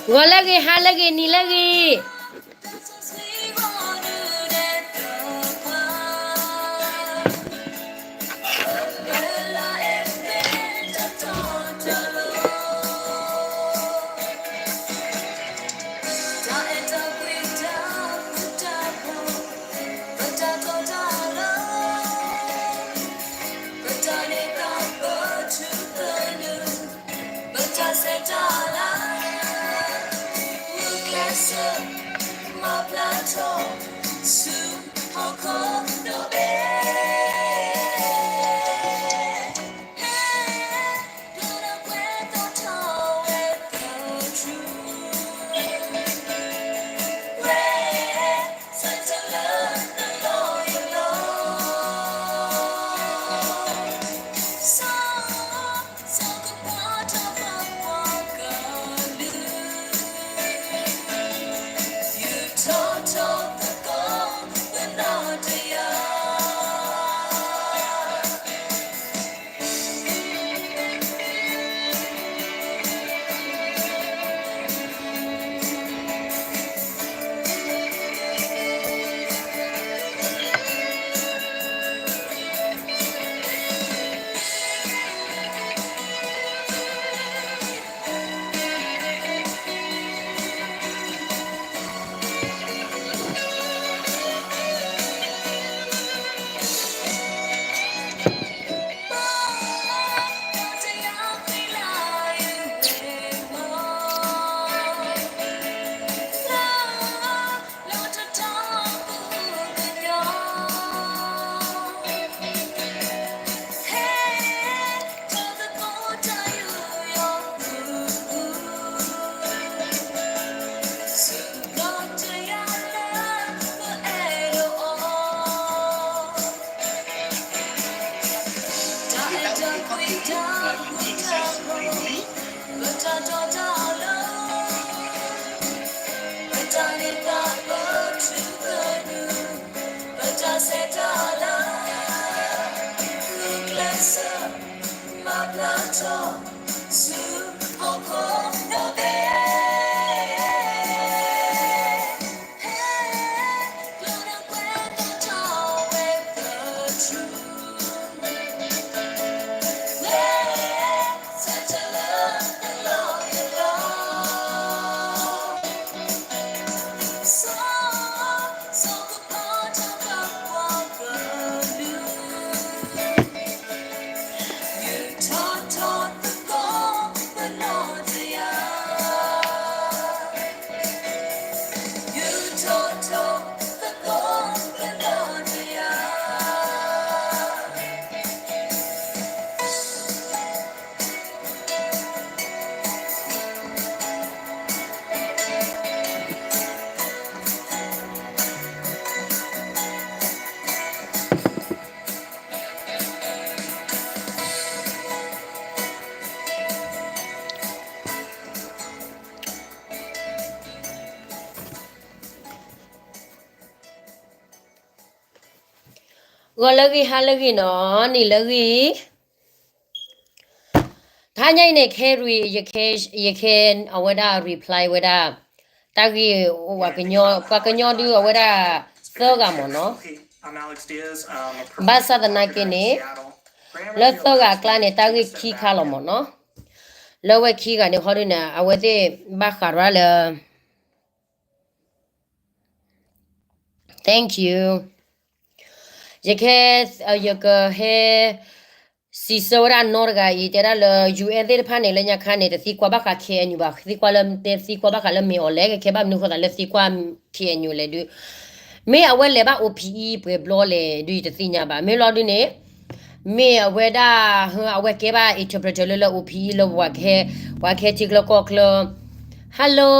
ဂီၤလၢအဂ့ၤ, ဟါလၢအဂ့ၤ, နံၤလၢအဂ့ၤ.ဂီၤလၢအဂ့ၤ ဟါလၢအဂ့ၤနီၤ, နံၤလၢအဂ့ၤ. တဟါညါအံၤန့ၣ် ခဲရံ ယခဲ ယခဲအဝဲဒၣ် reply ဝဲဒၣ် တၢ်ဂ့ၢ် ပှၤကညီ ပှၤကညီဒုးအဝဲဒၣ် သၢဂၤမ့ၢ်နီၤ. ဘၣ်ဆၣ်သနာ်က့န့ၣ် လၢသၢဂၤအကျါန့ၣ် တၢ်ဂ့ၢ်ခံခါလီၤမ့ၢ်နီၤ. လၢဝဲခံဂၤန့ၣ် ဟီဒုန့ၣ် အဝဲသ့ၣ်ဘၣ်ဃးရၢလၢ Thank you. ယက ယကဟဲ စံးဆၢဝဲဒၣ်နီတဂၤအံၤ တဲဒၣ်လၢ ယူၢ်အဲၣ် သ့ၣ်တဖၣ်န့ၣ် လၢညါခါန့ၣ် တသံကွၢ်ဘၣ်ဃး ခ့ၣ်အဲၣ်ယူၣ် ဘၣ်, သံကွၢ်လၢ တသံကွၢ်ဘၣ်ဃးလၢမ့ၢ်အီၤလဲၣ်, ကဲဘၣ်မနုၤဃိသးလၢသံကွၢ် ခ့ၣ်အဲၣ်ယူၣ် လဲၣ်ဒုး, မ့ၢ်အဝဲလဲၤဘၣ် အိၣ်ဖံးအံၤ ပှဲၤဘျီလဲၣ်ဒုး ယတသ့ၣ်ညါဘၣ်. မ့ၢ်လီၤဒုးန့ၣ် မ့ၢ်အဝဲဒၣ် အဝဲကဲဘၣ် interpreter လၢ လၢအိၣ်ဖံးအံၤလၢပှၤကဟဲ ပှၤကဟဲထံချၢကီၢ်ချၢ Hello,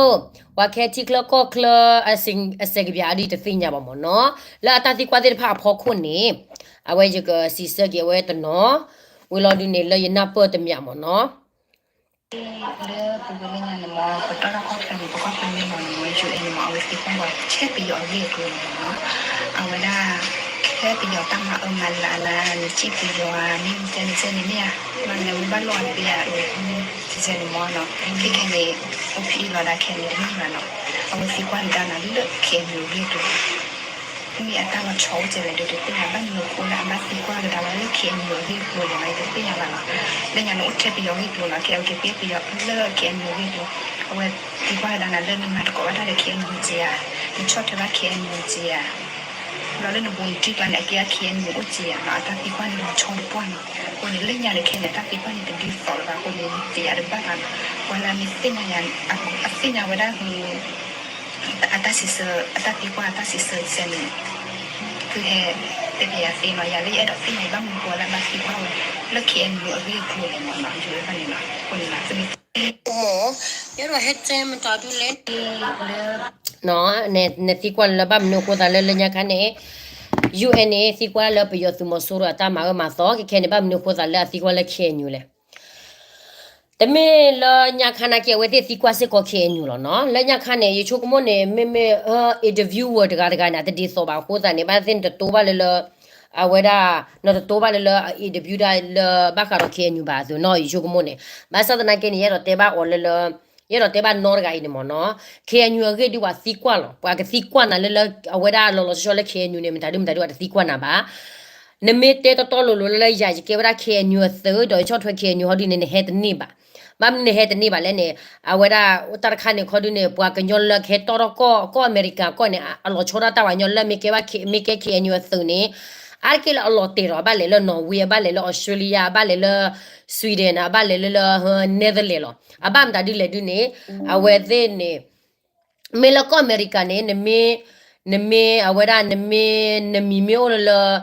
ပှၤကဟဲထံချၢကီၢ်ချၢ အစဲးကဘျံးအဒုး တသ့ၣ်ညါဘၣ်မ့ၢ်နီၤ. လၢအတၢ်သံကွၢ်သ့ၣ်တဖၣ်အဖီခိၣ်န့ၣ် အဝဲယကစံးဆၢက့ၤအဝဲတနီၤ, ဝံၤလီၤဒုးန့ၣ် လၢယနၢ်ပၢၢ်တမံၤမ့ၢ်နီၤ. လၢပဝဲလၢညါန့ၣ်မ့ၢ် ပတီၢ်တၢ်ကီၢ်ချၢန့ၣ် ပကီၢ်ချၢမ့ၢ်မ့ၢ်န့ၣ်မ့ၢ် ယူၢ်အဲၣ်န့ၣ်မ့ၢ် အဝဲသံကွၢ်ပှၤ ဆဲးပယီၤအဂ့ၢ်အကျိၤန့ၣ်မ့ၢ်နီၤ. အဝဲဒၣ် ဖဲပယီၤတၢ်မၤအၢမၤနးလၢ နစံၣ်ပယီၤဧါ မ့ၢ်မ့ၢ်တဲန့ၣ်မ့ၢ်ဧါ, မ့ၢ်လၢမ့ၢ်ဘၣ်လိၣ်အသ့ဧါ, တစဲန့ၣ်မ့ၢ်နီၤ, ခဲခဲန့ၣ် အိၣ်ဖဲအံၤလီၤဒၣ်ခဲန့ၣ်တမ့ၢ်ဘၣ်နီၤ, အဝဲသံကွၢ်ကဒါနၤလၢ ခ့ၣ်အဲၣ်ယူၣ် အဂ့ၢ်အကျိၤ မ့ၢ်အတၢ်လီၤဆီအိၣ်ကဲလဲၣ်ဒီး တသ့ၣ်ညါဘၣ်မနုၤအဃိလၢအဘၣ်သံကွၢ်ကဒါလီၤလၢ ခ့ၣ်အဲၣ်ယူၣ် အဂ့ၢ်အကျိၤလဲၣ် ယတသ့ၣ်ညါဘၣ်နီၤ, လၢညါနအိၣ်ထဲပယီၤအဂ့ၢ်အကျိၤလီၤ, ခဲအံၤကဲပယီၤလၢ ခ့ၣ်အဲၣ်ယူၣ် အဂ့ၢ်အကျိၤ, အဝဲသံကွၢ်ကဒါနၤလၢနမၤသကိးဘၣ်တၢ်ဒီး ခ့ၣ်အဲၣ်ယူၣ် က့ဧါ, နဆီၣ်ထွဲဘၣ် ခ့ၣ်အဲၣ်ယူၣ် က့ဧါ ဘျီလၢနဘူးနတံၢ်ကျါန့ၣ် အကဲ ခ့ၣ်အဲၣ်ယူၣ် အိၣ်က့ဧါနီၤ, အတၢ်သံကွၢ်န့ၣ်လီၤဆီတပှၢ်နီၤ, အဃိန့ၣ် လၢညါဒီးခဲန့ၣ် တၢ်သံကွၢ်န့ၣ်တဒ်သိးလၢၤဘၣ်အဃိန့ၣ် ယသ့ၣ်ညါတဘၣ်ဘၣ်နီၤ, ပှၤလၢအမ့ၢ်သ့ၣ်ညါယၤ အသ့ၣ်ညါဝဲဒၣ် အတၢ်စံးဆၢ အတၢ်သံကွၢ်အတၢ်စံးဆၢစဲန့ၣ် သုဟဲတဲပယၤသ့နီၤ, ယၤလၢယအဲၣ်ဒိးသ့ၣ်ညါဘၣ်မနုၤအဃိလၢအဘၣ်သံကွၢ်ဝဲ လၢ ခ့ၣ်အဲၣ်ယူၣ် အဂ့ၢ်အကျိၤလဲၣ်မ့ၢ်နီၤ, ယဝဲဘၣ်န့ၣ်နီၤ, အဃိန့ၣ် ယအဲၣ်ဒိးဟဲတဲမတၤဒ်လဲၣ် နသံကွၢ်လၢဘၣ်မနုၤအဃိသးလၢလၢညါခါန့ၣ် ယူၢ်အဲၣ် န့ၣ် သံကွၢ်လၢပယီၤသုးမီၤစိရိၤအတၢ်မၤအၢမၤသီ, ခဲခဲန့ၣ် ဘၣ်မနုၤအဃိသးလၢအသံကွၢ်လၢ ခ့ၣ်အဲၣ်ယူၣ် လဲၣ်. တမ့ၢ်လၢညါခါနာ်က့ အဝဲသ့ၣ်သံကွၢ်စ့ၢ်ကီး ခ့ၣ်အဲၣ်ယူၣ် လီၤနီၤ, လၢညါခါန့ၣ် ယဆိကမိၣ်န့ၣ် မ့မ့ၢ် interviewer တဂၤတဂၤန့ၣ် အတဒ်သိးဘၣ်အဃိသတးန့ၣ် ဘၣ်သ့ၣ်နတတိဘၣ်လၢလၢ အဝဲဒၣ် နတတိဘၣ်လၢလၢ interview ဒၣ်လၢဘၣ်ဃးဒီး ခ့ၣ်အဲၣ်ယူၣ် ဘၣ်အသိးနီၤ, ယဆိကမိၣ်န့ၣ် ဘၣ်ဆၣ်သနာ်က့န့ၣ် ယအဲၣ်ဒိးတဲဘၣ်အီၤလၢလၢ ယအဲၣ်ဒိးတဲဘၣ်နီတဂၤအံၤန့ၣ်မ့ၢ်နီၤ, ခ့ၣ်အဲၣ်ယူၣ် အဂ့ၢ်ဒ်ပှၤသံကွၢ်လီၤ, ပှၤကသံကွၢ်နၤလၢလၢ အဝဲဒၣ်လီၤလီၤဆီဆီလၢ ခ့ၣ်အဲၣ်ယူၣ် န့ၣ် မတၤဒုမတၤဒု အတသံကွၢ်နၤဘၣ် နမ့ၢ်တဲတီတီလိၤလိၤလၢလၢယၤ ယကဲဝဲဒၣ် ခ့ၣ်အဲၣ်ယူၣ် အသုး ဒီးယဆီၣ်ထွဲ ခ့ၣ်အဲၣ်ယူၣ် ဟီဒုန့ၣ် နဟဲတန့ၢ်ဘၣ်. ဘၣ်မနုၤနဟဲတန့ၢ်ဘၣ်လဲၣ်န့ၣ် အဝဲဒၣ်တၢ်တခါန့ၣ် ခီဒုန့ၣ် ပှၤကညီလၢကဟဲတီထီၣ်ကီၢ် ကီၢ်အမဲရကၤကီၢ်န့ၣ် အလီၤဆီဒၣ်တၢ်ပှၤကညီလၢမ့ၢ်ကဲဘၣ် မ့ၢ်ကဲ ခ့ၣ်အဲၣ်ယူၣ် အသုးန့ၣ် အါတက့ၢ်လၢအလီၤတဲာ်ဒီး အဘၣ်လဲၤလၢ Norway, အဘၣ်လဲၤလၢ Australia, အဘၣ်လဲၤလၢ Sweden, အဘၣ်လဲၤလၢလၢ Netherlands လီၤ. အဘၣ်မတၤဒုလဲၣ်ဒုန့ၣ် အဝဲသ့ၣ်န့ၣ် မ့ၢ်လၢကီၢ်အမဲရကၤန့ၣ် နမ့ၢ် နမ့ၢ်အဝဲဒၣ် နမ့ၢ် နမံၤမ့ၢ်အိၣ်လၢလၢ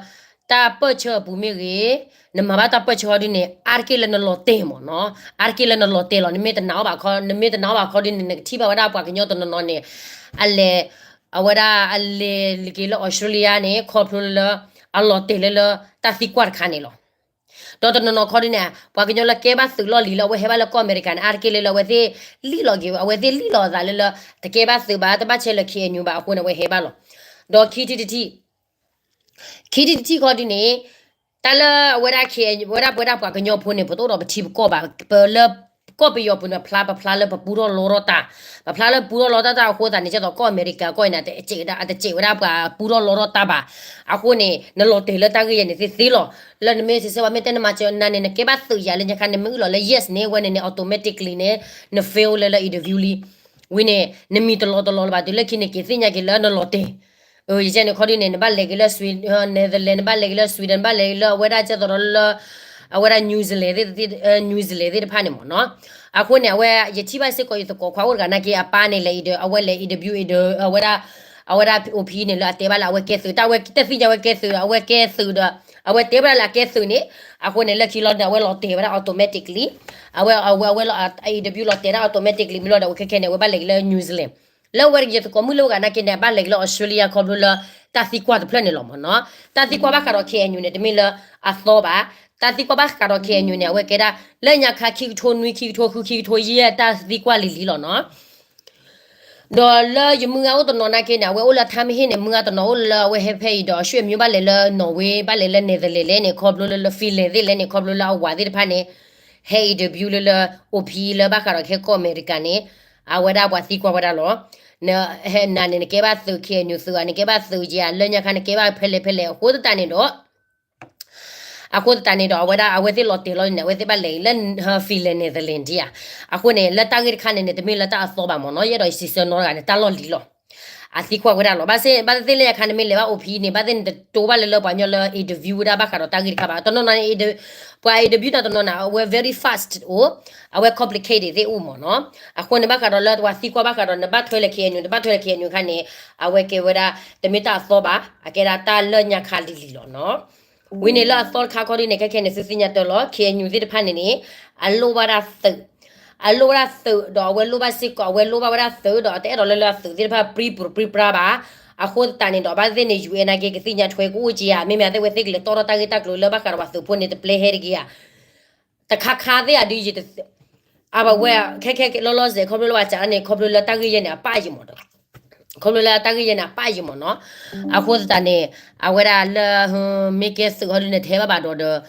တၢ်ပၢၢ်ဆၢအပူၤမ့ၢ်ဂ့ၤ, နမၤဘၣ်တၢ်ပၢၢ်ဆၢဟီဒုန့ၣ် အါတက့ၢ်လၢနလီၤတဲာ်မ့ၢ်နီၤ, အါတက့ၢ်လၢနလီၤတဲာ်လီၤ. နမ့ၢ်တနာ်အီၣ်ဘၣ်ခီ နမ့ၢ်တနာ်အီၣ်ဘၣ်ခီဒုန့ၣ် နကထံၣ်ဘၣ်ဝဲဒၣ်ပှၤကညီတနီၤနီၤန့ၣ် အလဲၤ အဝဲဒၣ်အလဲၤလၢက့ၤလၢ Australia န့ၣ် ခီဖျိလၢ အလီၤတဲာ်လၢလၢ တၢ်သံကွၢ်တခါန့ၣ်လီၤ. ဒီးတနီၤနီၤခီဒုန့ၣ် ပှၤကညီလၢကဲဘၣ်သုးလီၢ်လံၤလၢအဝဲဟဲဘၣ်လၢကီၢ်အမဲရကၤန့ၣ် အါတက့ၢ်လၢလၢအဝဲသ့ၣ်လံၣ်လီၤက့ၤဝဲ အဝဲသ့ၣ်လံၣ်လီၤအသးလၢလၢ တကဲဘၣ်သုးဘၣ် တဘၣ်ဆဲးလၢ ခ့ၣ်အဲၣ်ယူၣ် ဘၣ်အဃိန့ၣ် အဝဲဟဲဘၣ်လီၤ. ဒီးခံထံၣ်တထံၣ် ခံထံၣ်တထံၣ်ခီဒုန့ၣ် တၢ်လၢအဝဲဒၣ် ခ့ၣ်အဲၣ်ယူၣ် ဝဲဒၣ်ပဝဲဒၣ်ပှၤကညီဖိန့ၣ် ပတအိၣ်ဒီးပထံပကီၢ်ဘၣ်, ပလၢ ကီၢ်ပယီၤပူၤန့ၣ် ပဖျါ ပဖျါလၢပပူထီၣ်လီထီၣ်တၢ်, ပဖျါလၢပူထီၣ်လီထီၣ်တၢ်အဃိသတးန့ၣ် ကဲသိးကီၢ်အမဲရကၤကီၢ်အံၤန့ၣ် အတစဲးဝဲဒၣ်ပှၤပူထီၣ်လီထီၣ်တၢ်ဘၣ်. အဃိန့ၣ် နလီၤတဲာ်လၢတၢ်ဂ့ၢ်ယဲန့ၣ်သ့သ့လီၤ. လၢနမ့ၢ်စံးဆၢဝဲ မ့ၢ်တဲနမၤစၢၤနၤန့ၣ် နကဲဘၣ်သုးယၤလၢညါခါ နမ့ၢ်အုၣ်လီၤလၢ yes န့ၣ် ဝဲန့ၣ်န့ၣ် automatically န့ၣ် န fail လၢလၢ interview လံ. ဝံၤန့ၣ် နမံၤတလီၤတလီၤလၢၤဘၣ် တုၤလၢခံန့ၣ် က့ၤသ့ၣ်ညါက့ၤလၢနလီၤတဲာ် ယကဲန့ၣ်ခီဒုန့ၣ် နဘၣ်လဲၤက့ၤလၢ Netherlands, နဘၣ်လဲၤက့ၤလၢ Sweden, နဘၣ်လဲၤက့ၤလၢအဝဲဒၣ်ကဲသိးဒီးလၢ အဝဲဒၣ် New Zealand, New Zealand သ့ၣ်တဖၣ်န့ၣ်မ့ၢ်နီၤ. အဃိန့ၣ် အဝဲ ယထံၣ်ဘၣ်စ့ၢ်ကီး ယသကိးခွါအိၣ်တဂၤနာ်က့ အပၢ်န့ၣ် လဲၤအံၤဒီး အဝဲလဲၤ interview အံၤဒီး အဝဲဒၣ် အဝဲဒၣ် အိၣ်ဖဲန့ၣ်လၢအတဲဘၣ်လၢအဝဲကဲသုး တၢ်ဝဲတသ့ၣ်ညါဝဲကဲသုး အဝဲကဲသုးဒီး အဝဲတဲဘၣ်လၢအကဲသုးန့ၣ် အဃိန့ၣ် လၢခံလီၤန့ၣ် အဝဲလီၤတဲာ်ဝဲဒၣ် automatically အဝဲ အဝဲ အဝဲလီၤ interview လီၤတဲာ်ဒၣ် automatically မ့ၢ်လီၤဒီး အဝဲခဲခဲန့ၣ် အဝဲဘၣ်လဲၤက့ၤလၢ New Zealand လၢအဝဲယသကိးမုၣ်လၢအဂၤနာ်က့န့ၣ် အဘၣ်လဲၤက့ၤလၢ Australia ခီဖျိလၢ တၢ်သံကွၢ်တဖျၢၣ်န့ၣ်လီၤမ့ၢ်နီၤ. တၢ်သံကွၢ်ဘၣ်ဃးဒီး ခ့ၣ်အဲၣ်ယူၣ် န့ၣ် တမ့ၢ်လၢအသီဘၣ်. တၢ်သံကွၢ်ဘၣ်ဃးဒီး ခ့ၣ်အဲၣ်ယူၣ် န့ၣ် အဝဲကဲဒၣ် လၢညါခါ ခံကထိနွံ ခံကထိဃု ခံကထိယဲၢ် တၢ်သံကွၢ်လံၤလံၤလီၤနီၤ. ဒီးလၢယမုၢ်ဂၤအိၣ်တနီၤနာ်က့န့ၣ် အဝဲအိၣ်လၢထါမဟ့ၣ်န့ၣ် မုၢ်ဂၤတနီၤအိၣ်လၢအဝဲဟဲဖဲအံၤဒီး အဆွေမျိုး ဘၣ်လဲၤလၢ Norway ဘၣ်လဲၤလၢ Netherlands လဲၣ်န့ၣ် ခီဖျိလၢလၢ Finland သ့ၣ်လဲၣ်န့ၣ် ခီဖျိလၢအဝၤသ့ၣ်တဖၣ်န့ၣ် ဟဲ interview လၢလၢ အိၣ်ဖဲလၢဘၣ်ဃးဒီးကဟဲကီၢ်အမဲရကၤန့ၣ် အဝဲဒၣ်ပှၤသံကွၢ်ဝဲဒၣ်လီၤ. နဟဲနၤန့ၣ် နကဲဘၣ်သုး ခ့ၣ်အဲၣ်ယူၣ် သုးဧါ နကဲဘၣ်သုးယဲၢ်ဧါ လၢညါခါ နကဲဘၣ်ဖဲလဲၣ်ဖဲလဲၣ် အဃိသတးန့ၣ်ဒီး အဃိသတးန့ၣ်ဒီး အဝဲဒၣ် အဝဲသ့ၣ်လီၤတဲာ်လီၤန့ၣ် အဝဲသ့ၣ်ဘၣ်လဲၤလၢ Finland Netherlands ဧါ. အဃိန့ၣ် လၢတၢ်ဂ့ၢ်တခါန့ၣ်န့ၣ် တမ့ၢ်လၢတၢ်အသီဘၣ်မ့ၢ်နီၤ. ယအဲၣ်ဒိးစံးဆၢနီတဂၤန့ၣ် တၢ်လီၢ်လံၤလီၤ. အသံကွၢ်ဝဲဒၣ်လီၤ. ဘၣ်သ့ၣ်သ့ၣ်လၢညါခါ နမ့ၢ်လဲၤဘၣ်အိၣ်ဖဲန့ၣ် ဘၣ်သ့ၣ်နတတိဘၣ်လၢလၢပှၤကညီလၢ interview ဝဲဒၣ်ဘၣ်ဃးဒီးတၢ်ဂ့ၢ်တခါဘၣ်. တနီၤနီၤန့ၣ် ပှၤ interview တနီၤနီၤန့ၣ် အဝဲ very fast အိၣ် အဝဲ complicated သ့ၣ်အိၣ်မ့ၢ်နီၤ. အဃိန့ၣ် ဘၣ်ဃးဒီးလၢပှၤသံကွၢ်ဘၣ်ဃးဒီး နဘၣ်ထွဲလဲၣ် ခ့ၣ်အဲၣ်ယူၣ် နတဘၣ်ထွဲလဲၣ် ခ့ၣ်အဲၣ်ယူၣ် ခါန့ၣ် အဝဲကဲဝဲဒၣ် တမ့ၢ်တၢ်အသီဘၣ် အကဲဒၣ်တၢ်လၢညါခါလံၤလံၤလီၤနီၤ. ဝံၤန့ၣ်လၢအသီတခါခီဒ်န့ၣ် ခဲခဲန့ၣ် သုသ့ၣ်ညါတၢ်လီၤ ခ့ၣ်အဲၣ်ယူၣ် သ့ၣ်တဖၣ်န့ၣ်န့ၣ် အလိၣ်ဘၣ်ဒၣ်သုး အလိၣ်ဘၣ်ဒၣ်သုးဒီး အဝဲလိၣ်ဘၣ်စ့ၢ်ကီး အဝဲလိၣ်ဘၣ်ဝဲဒၣ်သုးဒီး အတအဲၣ်ဒိးလၢလၢအသုးသ့ၣ်တဖၣ် ပြံပြူပြံပြါဘၣ်. အဃိသတးန့ၣ်ဒီး ဘၣ်သ့ၣ်န့ၣ် ယူၢ်အဲၣ်နာ်က့ ကသ့ၣ်ညါထွဲကအိၣ်က့ၤဧါ မ့မ့ၢ်အသ့ၣ်ဝဲသ့ၣ်ကလဲၤတီထီၣ်တၢ်ဂ့ၢ်တၢ်ကျိၤလၢဘၣ်ဃးဒီးပှၤသုးဖိန့ၣ် တပျဲဟဲတဂ့ၤဧါ. တခါခါသ့ၣ်ဧါဒ်ယ အဘၣ်ဝဲ ခဲခဲလီၤလီၤစဲး ခီဖျိလၢဘၣ်စးန့ၣ် ခီဖျိလၢတၢ်ဂ့ၢ်ယဲၢ်န့ၣ် အပၣ်ယံာ်မ့ၢ်ဒီး ခီဖျိလၢတၢ်ဂ့ၢ်ယဲန့ၣ် အပၣ်ယဲမ့ၢ်နီၤ. အဃိသတးန့ၣ် အဝဲဒၣ်လၢ မ့ၢ်ကဲသုးဟီဒုန့ၣ် တဟဲဘၣ်ဘၣ်ဒီးဒီး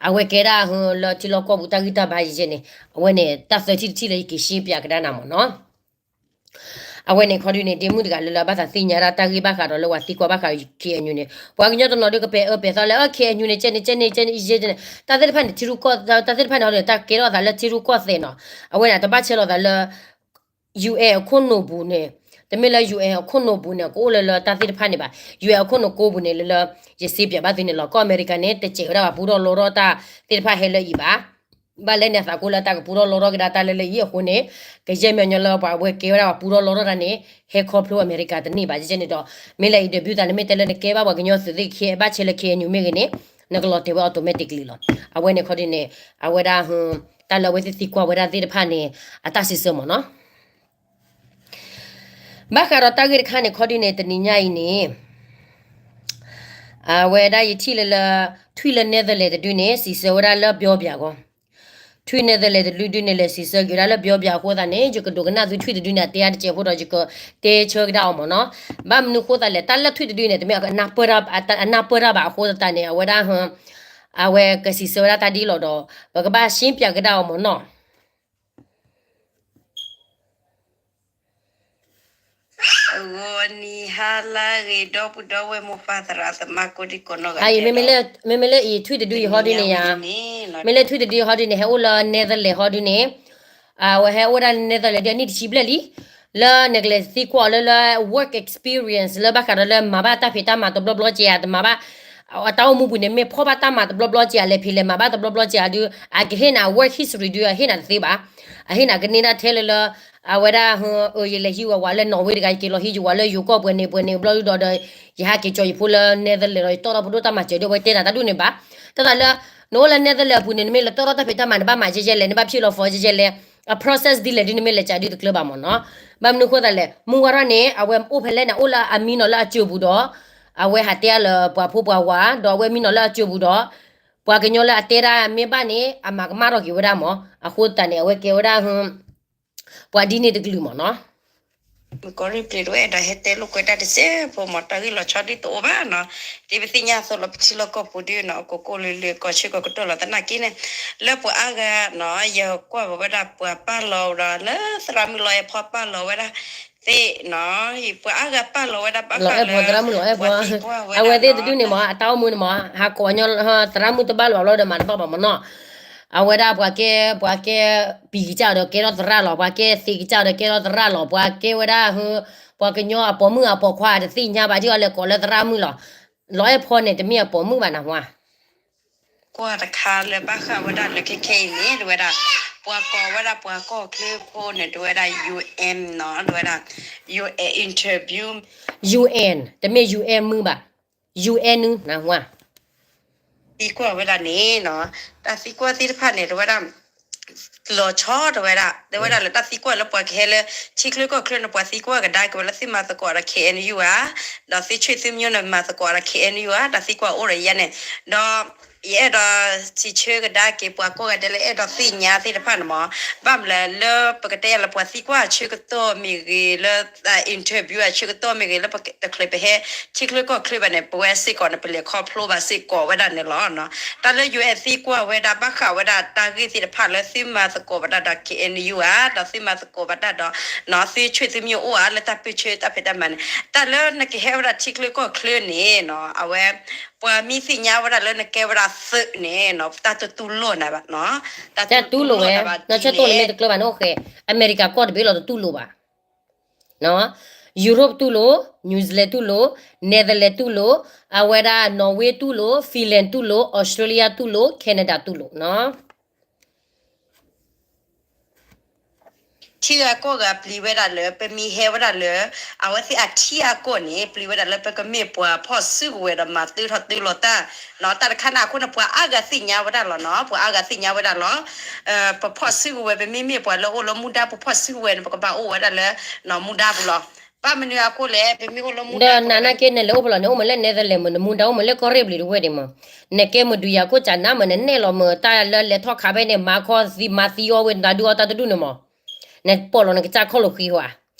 အဝဲကဲဒၣ်လၢထံလီၢ်ကီၢ်ပူၤတၢ်ဂံၢ်တၢ်ဘါယဲန့ၣ် အဝဲန့ၣ် တၢ်သၢထံၣ်တထံၣ်လၢယက့ၤရှင်းပြကဒါနၤမ့ၢ်နီၤ. အဝဲန့ၣ်ခီဒုန့ၣ် ဒ့မုၣ်တဂၤလၢလၢဘၣ်သးသ့ၣ်ညါဒၣ်တၢ်ဂ့ၢ်ဘၣ်ဃးဒီးလၢပှၤသံကွၢ်ဘၣ်ဃး ခ့ၣ်အဲၣ်ယူၣ်န့ၣ် ပှၤကညီတနီၤဒုး ကပဲာ်အၢပဲာ်သီလၢ ခ့ၣ်အဲၣ်ယူၣ်န့ၣ် ကဲန့ၣ် ကဲန့ၣ် ကဲန့ၣ် ယဲန့ၣ် တၢ်သ့ၣ်တဖၣ်န့ၣ် ထံရူၢ်ကီၢ် တၢ်သ့ၣ်တဖၣ်န့ၣ်ဟီဒုန့ၣ် တၢ်ကဲထီၣ်သးလၢထံရူၢ်ကီၢ်သဲးနီၤ. အဝဲန့ၣ် တဘၣ်ဆဲးလီၤသးလၢ ယူၣ်အဲၣ် အခိၣ်နူာ်ပူၤန့ၣ်, တမ့ၢ်လၢ ယူၣ်အဲၣ် အခိၣ်နူာ်ပူၤန့ၣ် ကအိၣ်လၢလၢတၢ်သ့ၣ်တဖၣ်န့ၣ်ဘၣ်. ယူၣ်အဲၣ် အခိၣ်နူာ်ကိးပူၤန့ၣ် လၢလၢ ယစ့ပၠးဘၣ်သုန့ၣ်လီၤ. ကီၢ်အမဲရကၤန့ၣ် တစဲးဝဲဒၣ်ပှၤပူထီၣ်လီထီၣ်တၢ်သ့ၣ်တဖၣ်ဟဲလၢအံၤဘၣ်. ဘၣ်လဲၣ်န့ၣ်အသးကိးလၢတၢ်ကပူထီၣ်လီထီၣ်ကဒါတၢ်လၢလၢအံၤအဃိန့ၣ် ကယဲၢ်မညီညီလၢပှၤဝဲကဲဝဲဒၣ်ပှၤပူထီၣ်လီထီၣ်တၢ်န့ၣ် ဟဲခီဖျိအမဲရကၤတန့ၢ်ဘၣ်. ကဲန့ၣ်ဒီး မ့ၢ်လၢအံၤဒီး ဘုသးန့ၣ်မ့ၢ်တဲလၢနကဲဘၣ်ပှၤကညီသုးသ့ၣ်ခံ ဘၣ်ဆဲးလၢခ့ၣ်အဲၣ်ယူၣ်မ့ၢ်ဂ့ၤန့ၣ် နကလီၤတဲာ်ဝဲ automatically လီၤ. အဝဲန့ၣ်ခီဒုန့ၣ် အဝဲဒၣ် တၢ်လၢအဝဲသ့ၣ်သံကွၢ်ဝဲဒၣ်သ့ၣ်တဖၣ်န့ၣ် အတၢ်စံးဆၢမ့ၢ်နီၤ. ဘၣ်ဃးဒီးတၢ်ဂ့ၢ်တခါန့ၣ် ခီဒုန့ၣ် တနံၤညါအံၤန့ၣ် အဝဲဒၣ်ယထံၣ်လၢလၢ ထွံၣ်လၢ Netherlands တဒုန့ၣ် စံးဆၢဝဲဒၣ်လၢပျီပျးဂီၢ်, ထွံၣ် Netherlands တဒုဒုန့ၣ် လဲၤစံးဆၢက့ၤဝဲဒၣ်လၢပျီပျးအဃိသတးန့ၣ် ယကဒိကနၣ်သုထွံၣ်တဒုန့ၣ် အတဲအါတစဲးဖိဒီး ယကတဲဆၢကဒါအီၤမ့ၢ်နီၤ. ဘၣ်မနုၤအဃိသတးလဲၣ်, တၢ်လၢထွံၣ်တဒုန့ၣ် တမ့ၢ်အနၢ်ပၢၢ်တၢ်ဘၣ်, အနၢ်ပၢၢ်တၢ်ဘၣ်အဃိသတးန့ၣ် အဝဲဒၣ် အဝဲကစံးဆၢဝဲဒၣ်တၢ်ဒ်လီၤဒီး ပကဘၣ်ရှင်းပြကဒါအီၤမ့ၢ်နီၤ. ဂီၤနံၤဟါလၢအဂ့ၤ ဒီပုၢ်ဒီဝဲၢ်မိၢ်ပၢ်သရၣ်သမါကိးဒံကိးနီၢ်ဂၤဒဲးလီၤ. မ့မ့ၢ်လၢအံၤထွံၣ်တဒုအံၤဟီဒုန့ၣ်ယါ, မ့ၢ်လၢထွံၣ်တဒုအံၤဟီဒုန့ၣ် ဟဲအိၣ်လၢ Netherlands ဟီဒုန့ၣ်, အဝဲဟဲအိၣ်ဝဲဒၣ်လၢ Netherlands ဒ်အနံၣ်တဆံဘျဲၣ်လံ, လၢနကလဲၤသံကွၢ်အီၤလၢလၢ work experience လၢဘၣ်ဃးဒီးလၢမၤဘၣ်တၢ်ဖံးတၢ်မၤတဘျီဘျီကဲဧါ, တမၤဘၣ် အတၢ်အိၣ်မူပူၤန့ၣ် မ့ၢ်ဖီၣ်ဘၣ်တၢ်မၤတဘျီဘျီကဲဧါ, လဲၤဖံးလဲၤမၤဘၣ်တဘျီဘျီကဲဧါဒုး အကဟ့ၣ်နၤ work history ဒုး အဟ့ၣ်နၤတသ့ဘၣ်. အဟ့ၣ်နၤကန့ၢ်ဒၣ်ထဲလၢလၢ အဝဲဒၣ် ယလဲၤဟံးဝဲဝၤလၢ Norway တဂၤ ယက့ၤလီၤဟံးယဝၤလၢယိၤကီၢ်ပှဲၤန့ၣ်ပှဲၤန့ၣ်ဘျီဒုဒီး ယဟးက့ၤကၠီၤယဖိလၢ Netherlands ဒီး ယတီၣ်ထီၣ်ပဒိၣ်တၢ်မၤစၢၤဒုး အဝဲတဲနၤတၢ်ဒ်န့ၣ်ဘၣ်. တၢ်သးလၢ နအိၣ်လၢ Netherlands အပူၤန့ၣ် နမ့ၢ်လဲၤတီၣ်ထီၣ်တၢ်ဖံးတၢ်မၤ နဘၣ်မၤကဲကဲလဲၣ်, နဘၣ်ဖံးလီၤ form ကဲကဲလဲၣ်, အ process ဒ်လဲၣ်ဒုး နမ့ၢ်လဲၤကးဒုးတကျၢၤဘၣ်မ့ၢ်နီၤ. ဘၣ်မနုၤအဃိသတးလဲၣ်, မုၢ်ဝါထီၣ်န့ၣ် အဝဲအိၣ်ဖဲလဲၣ်န့ၣ် အိၣ်လၢအမံနီၤလၢအစိၤပူၤဒီး အဝဲဟးတဲအါလၢပှၤဖိပှၤဝၤ ဒီးအဝဲမံနီၤလၢအစိၤပူၤဒီး ပှၤကညီလၢအတဲဒၣ်မ့ၢ်ဘၣ်န့ၣ် အမၤကမၣ်ထီၣ်က့ၤဝဲဒၣ်မ့ၢ်. အဃိသတးန့ၣ် အဝဲကဲဝဲဒၣ် ပှၤဒ်န့ၣ်တကလုာ်မ့ၢ်နီၤ. မုၣ်ကီၤရံၣ်ပျ့ၤတဝဲအဲၣ်ဒိးဟဲတဲလိာ်ကွဲတၢ်တစဲးဖိမ့ၢ် တၢ်ဂ့ၢ်လီၤဆီဒ်တအိၣ်ဘၣ်နီၤ. ဒ်ပသ့ၣ်ညါအသိးလီၤ ပထံလီၢ်ကီၢ်ပူၤဒုနီၤ ကိးကိၢ်လုာ်လုာ် ကီၢ်ဆၢကီၢ်ကတီၢ်လီၤသနာ်က့န့ၣ် လၢပှၤအါဂၤနီၤ ယကွၢ်ဝဲဒၣ်ပှၤပာ်လီၤဒီးလၢသရၣ်မုၣ်လီၤအဲၣ်ဖီပာ်လီၤဝဲဒၣ်သ့ၣ်နီၤ ပှၤအါဂၤပာ်လီၤဝဲဒၣ်ဘၣ်ဃးလၢ လီၤအဲၣ်ဖီသရၣ်မုၣ်လီၤအဲၣ်ဖီ အဝဲသ့ၣ်တဒုန့ၣ်မ့ၢ် အတၢ်အိၣ်မူန့ၣ်မ့ၢ် ဟးကိးညီ သရၣ်မုၣ်တဘၣ်လၢၤဘၣ်ဘျီဒီးမၤတဘၣ်ဘၣ်မ့ၢ်နီၤ. အဝဲဒၣ်ပှၤကဲ ပှၤကဲပံၤကစၢ်ဒီးကဲထီၣ်သရၣ်လီၤ, ပှၤကဲသ့ကစၢ်ဒီးကဲထီၣ်သရၣ်လီၤ, ပှၤကဲဝဲဒၣ် ပှၤကညီအပိာ်မုၣ်အပိာ်ခွါတသ့ၣ်ညါဘၣ် ဒ်အီၤလဲၤကိးလၢသရၣ်မုၣ်လီၤ. လီၤအဲၣ်ဖီန့ၣ် တမ့ၢ်အပိာ်မုၣ်ဘၣ်နဟါ ကွၢ်တခါလၢဘၣ်ဃးဝဲဒၣ်လၢခဲခဲအံၤန့ၣ် တဝဲဒၣ် ပှၤကိးဝဲဒၣ်ပှၤကီၢ်ချၢဖိန့ၣ် တဝဲဒၣ် UN နီၤ တဝဲဒၣ် UN interview UN တမ့ၢ် UN မုၢ်ဘၣ် UN နဟါ သံကွၢ်ဝဲဒၣ်န့ၣ်နီၤ တၢ်သံကွၢ်သ့ၣ်တဖၣ်န့ၣ် တဝဲဒၣ် လီၤဆီတဝဲဒၣ် တဝဲဒၣ်လၢတၢ်သံကွၢ်လၢပှၤကဟဲလၢ ထံချၢကီၢ်ချၢန့ၣ် ပှၤသံကွၢ်ကဒါက့ၤဝဲလၢသုမၤသကိးဒီး KNU ဧါ, ဒီးသုဆံၣ်သုမၠိၣ်န့ၣ် မၤသကိးဒီး KNU ဧါ, တၢ်သံကွၢ်အိၣ်ဒီးယဲန့ၣ်, ဒီး ယအဲၣ်ဒိးစံးဆၢကဒါက့ၤ ပှၤကိးဂၤဒဲးလၢအဲၣ်ဒိးသ့ၣ်ညါသ့ၣ်တဖၣ်န့ၣ်မ့ၢ်, ဘၣ်မနုၤလဲၣ် လၢပကတဲယၤလၢပှၤသံကွၢ်အဆၢကတီၢ်မ့ၢ်ဂ့ၤ လၢ interview အဆၢကတီၢ်မ့ၢ်ဂ့ၤ လၢပတချုးပဟဲ ထံချၢကီၢ်ချၢဘၣ်န့ၣ် ပဝဲစ့ၢ်ကီးန့ၣ် ပလဲၤခီဖျိဘၣ်စ့ၢ်ကီးဝဲဒၣ်န့ၣ်လီၤ. တၢ်လၢ UN သံကွၢ်ဝဲဒၣ် ဘၣ်ဃးဝဲဒၣ်တၢ်ဂ့ၢ်သ့ၣ်တဖၣ်လၢသုမၤသကိးဘၣ်တၢ်ဒီး KNU ဧါ, ဒီးသုမၤသကိးဘၣ်တၢ်ဒီး သုဆံၣ်သုမၠိၣ်အိၣ်ဧါ လၢတၢ်ပၢဆှၢတၢ်ဖံးတၢ်မၤန့ၣ်, တၢ်လၢနကဟဲဝဲဒၣ်ထံချၢကီၢ်ချၢန့ၣ် အဝဲ ပှၤမ့ၢ်သ့ၣ်ညါဝဲဒၣ်လၢနကဲဝဲဒၣ်သုးန့ၣ် တၢ်တတူၢ်လိာ်နၤဘၣ်, တၢ်တူၢ်လိာ်ဝဲ, နဆၢတိၢ်န့ၣ်မ့ၢ်တကျၢၤဘၣ်န့ၣ် အိၣ်ဃဲ, အမဲရကၤကီၢ်တဘ့ၣ်လီၤတတူၢ်လိာ်ဘၣ် Europe တူၢ်လိာ်, New Zealand တူၢ်လိာ်, Netherlands တူၢ်လိာ်, အဝဲဒၣ် Norway တူၢ်လိာ်, Finland တူၢ်လိာ်, Australia တူၢ်လိာ်, Canada တူၢ်လိာ်နီၤ. ထံဂၤကီၢ်ဂၤပျံၤဝဲဒၣ်လၢ ပမ့ၢ်ဟဲဝဲဒၣ်လၢ အဝဲသ့ၣ်အထံအကီၢ်န့ၣ် ပျံၤဝဲဒၣ်လၢပကမ့ၢ်ပှၤဖီၣ်စုကဝဲၤဒီးမၤတၢထီၣ်တၢလီၤတၢ်, တၢ်တခါန့ၣ်အဃိန့ၣ် ပှၤအါဂၤသ့ၣ်ညါဝဲဒၣ်လီၤနီၤ, ပှၤအါဂၤသ့ၣ်ညါဝဲဒၣ်လီၤ. ပဖီၣ်စုကဝဲၤ ပမ့မ့ၢ်ပှၤလၢအိၣ်လၢမူဒါ ပဖီၣ်စုကဝဲၤန့ၣ် ပကဘၣ်အိၣ်ဝဲဒၣ်လၢ မူဒါပူၤလီၤ. ဘၣ်မနုၤအဃိလဲၣ် ပမ့ၢ်အိၣ်လၢမူဒါ ဒီးနၤနာ်က့နလဲၤအိၣ်ဖဲလဲၣ်န့ၣ် အိၣ်မးလၢ Netherlands မး နမူဒါအိၣ်မးလၢကီၢ်ရ့ၣ်ဘျံၤတဝဲၢ်ဒံးမး, နကဲမဒုးယၤခိၣ်စးနါမး နနဲၣ်လီၤမး တၢ်လၢလဲၤထီၣ်ခးဖဲန့ၣ် မၤခီသံမၤသံအီၣ်ဝဲ နတၢ်ဒုးအီၣ်တၢ်တဒူၣ်န့ၣ်မး, နပိာ်လီၤနကစၢ်ခီၣ်လိာ်ဃံဧါ.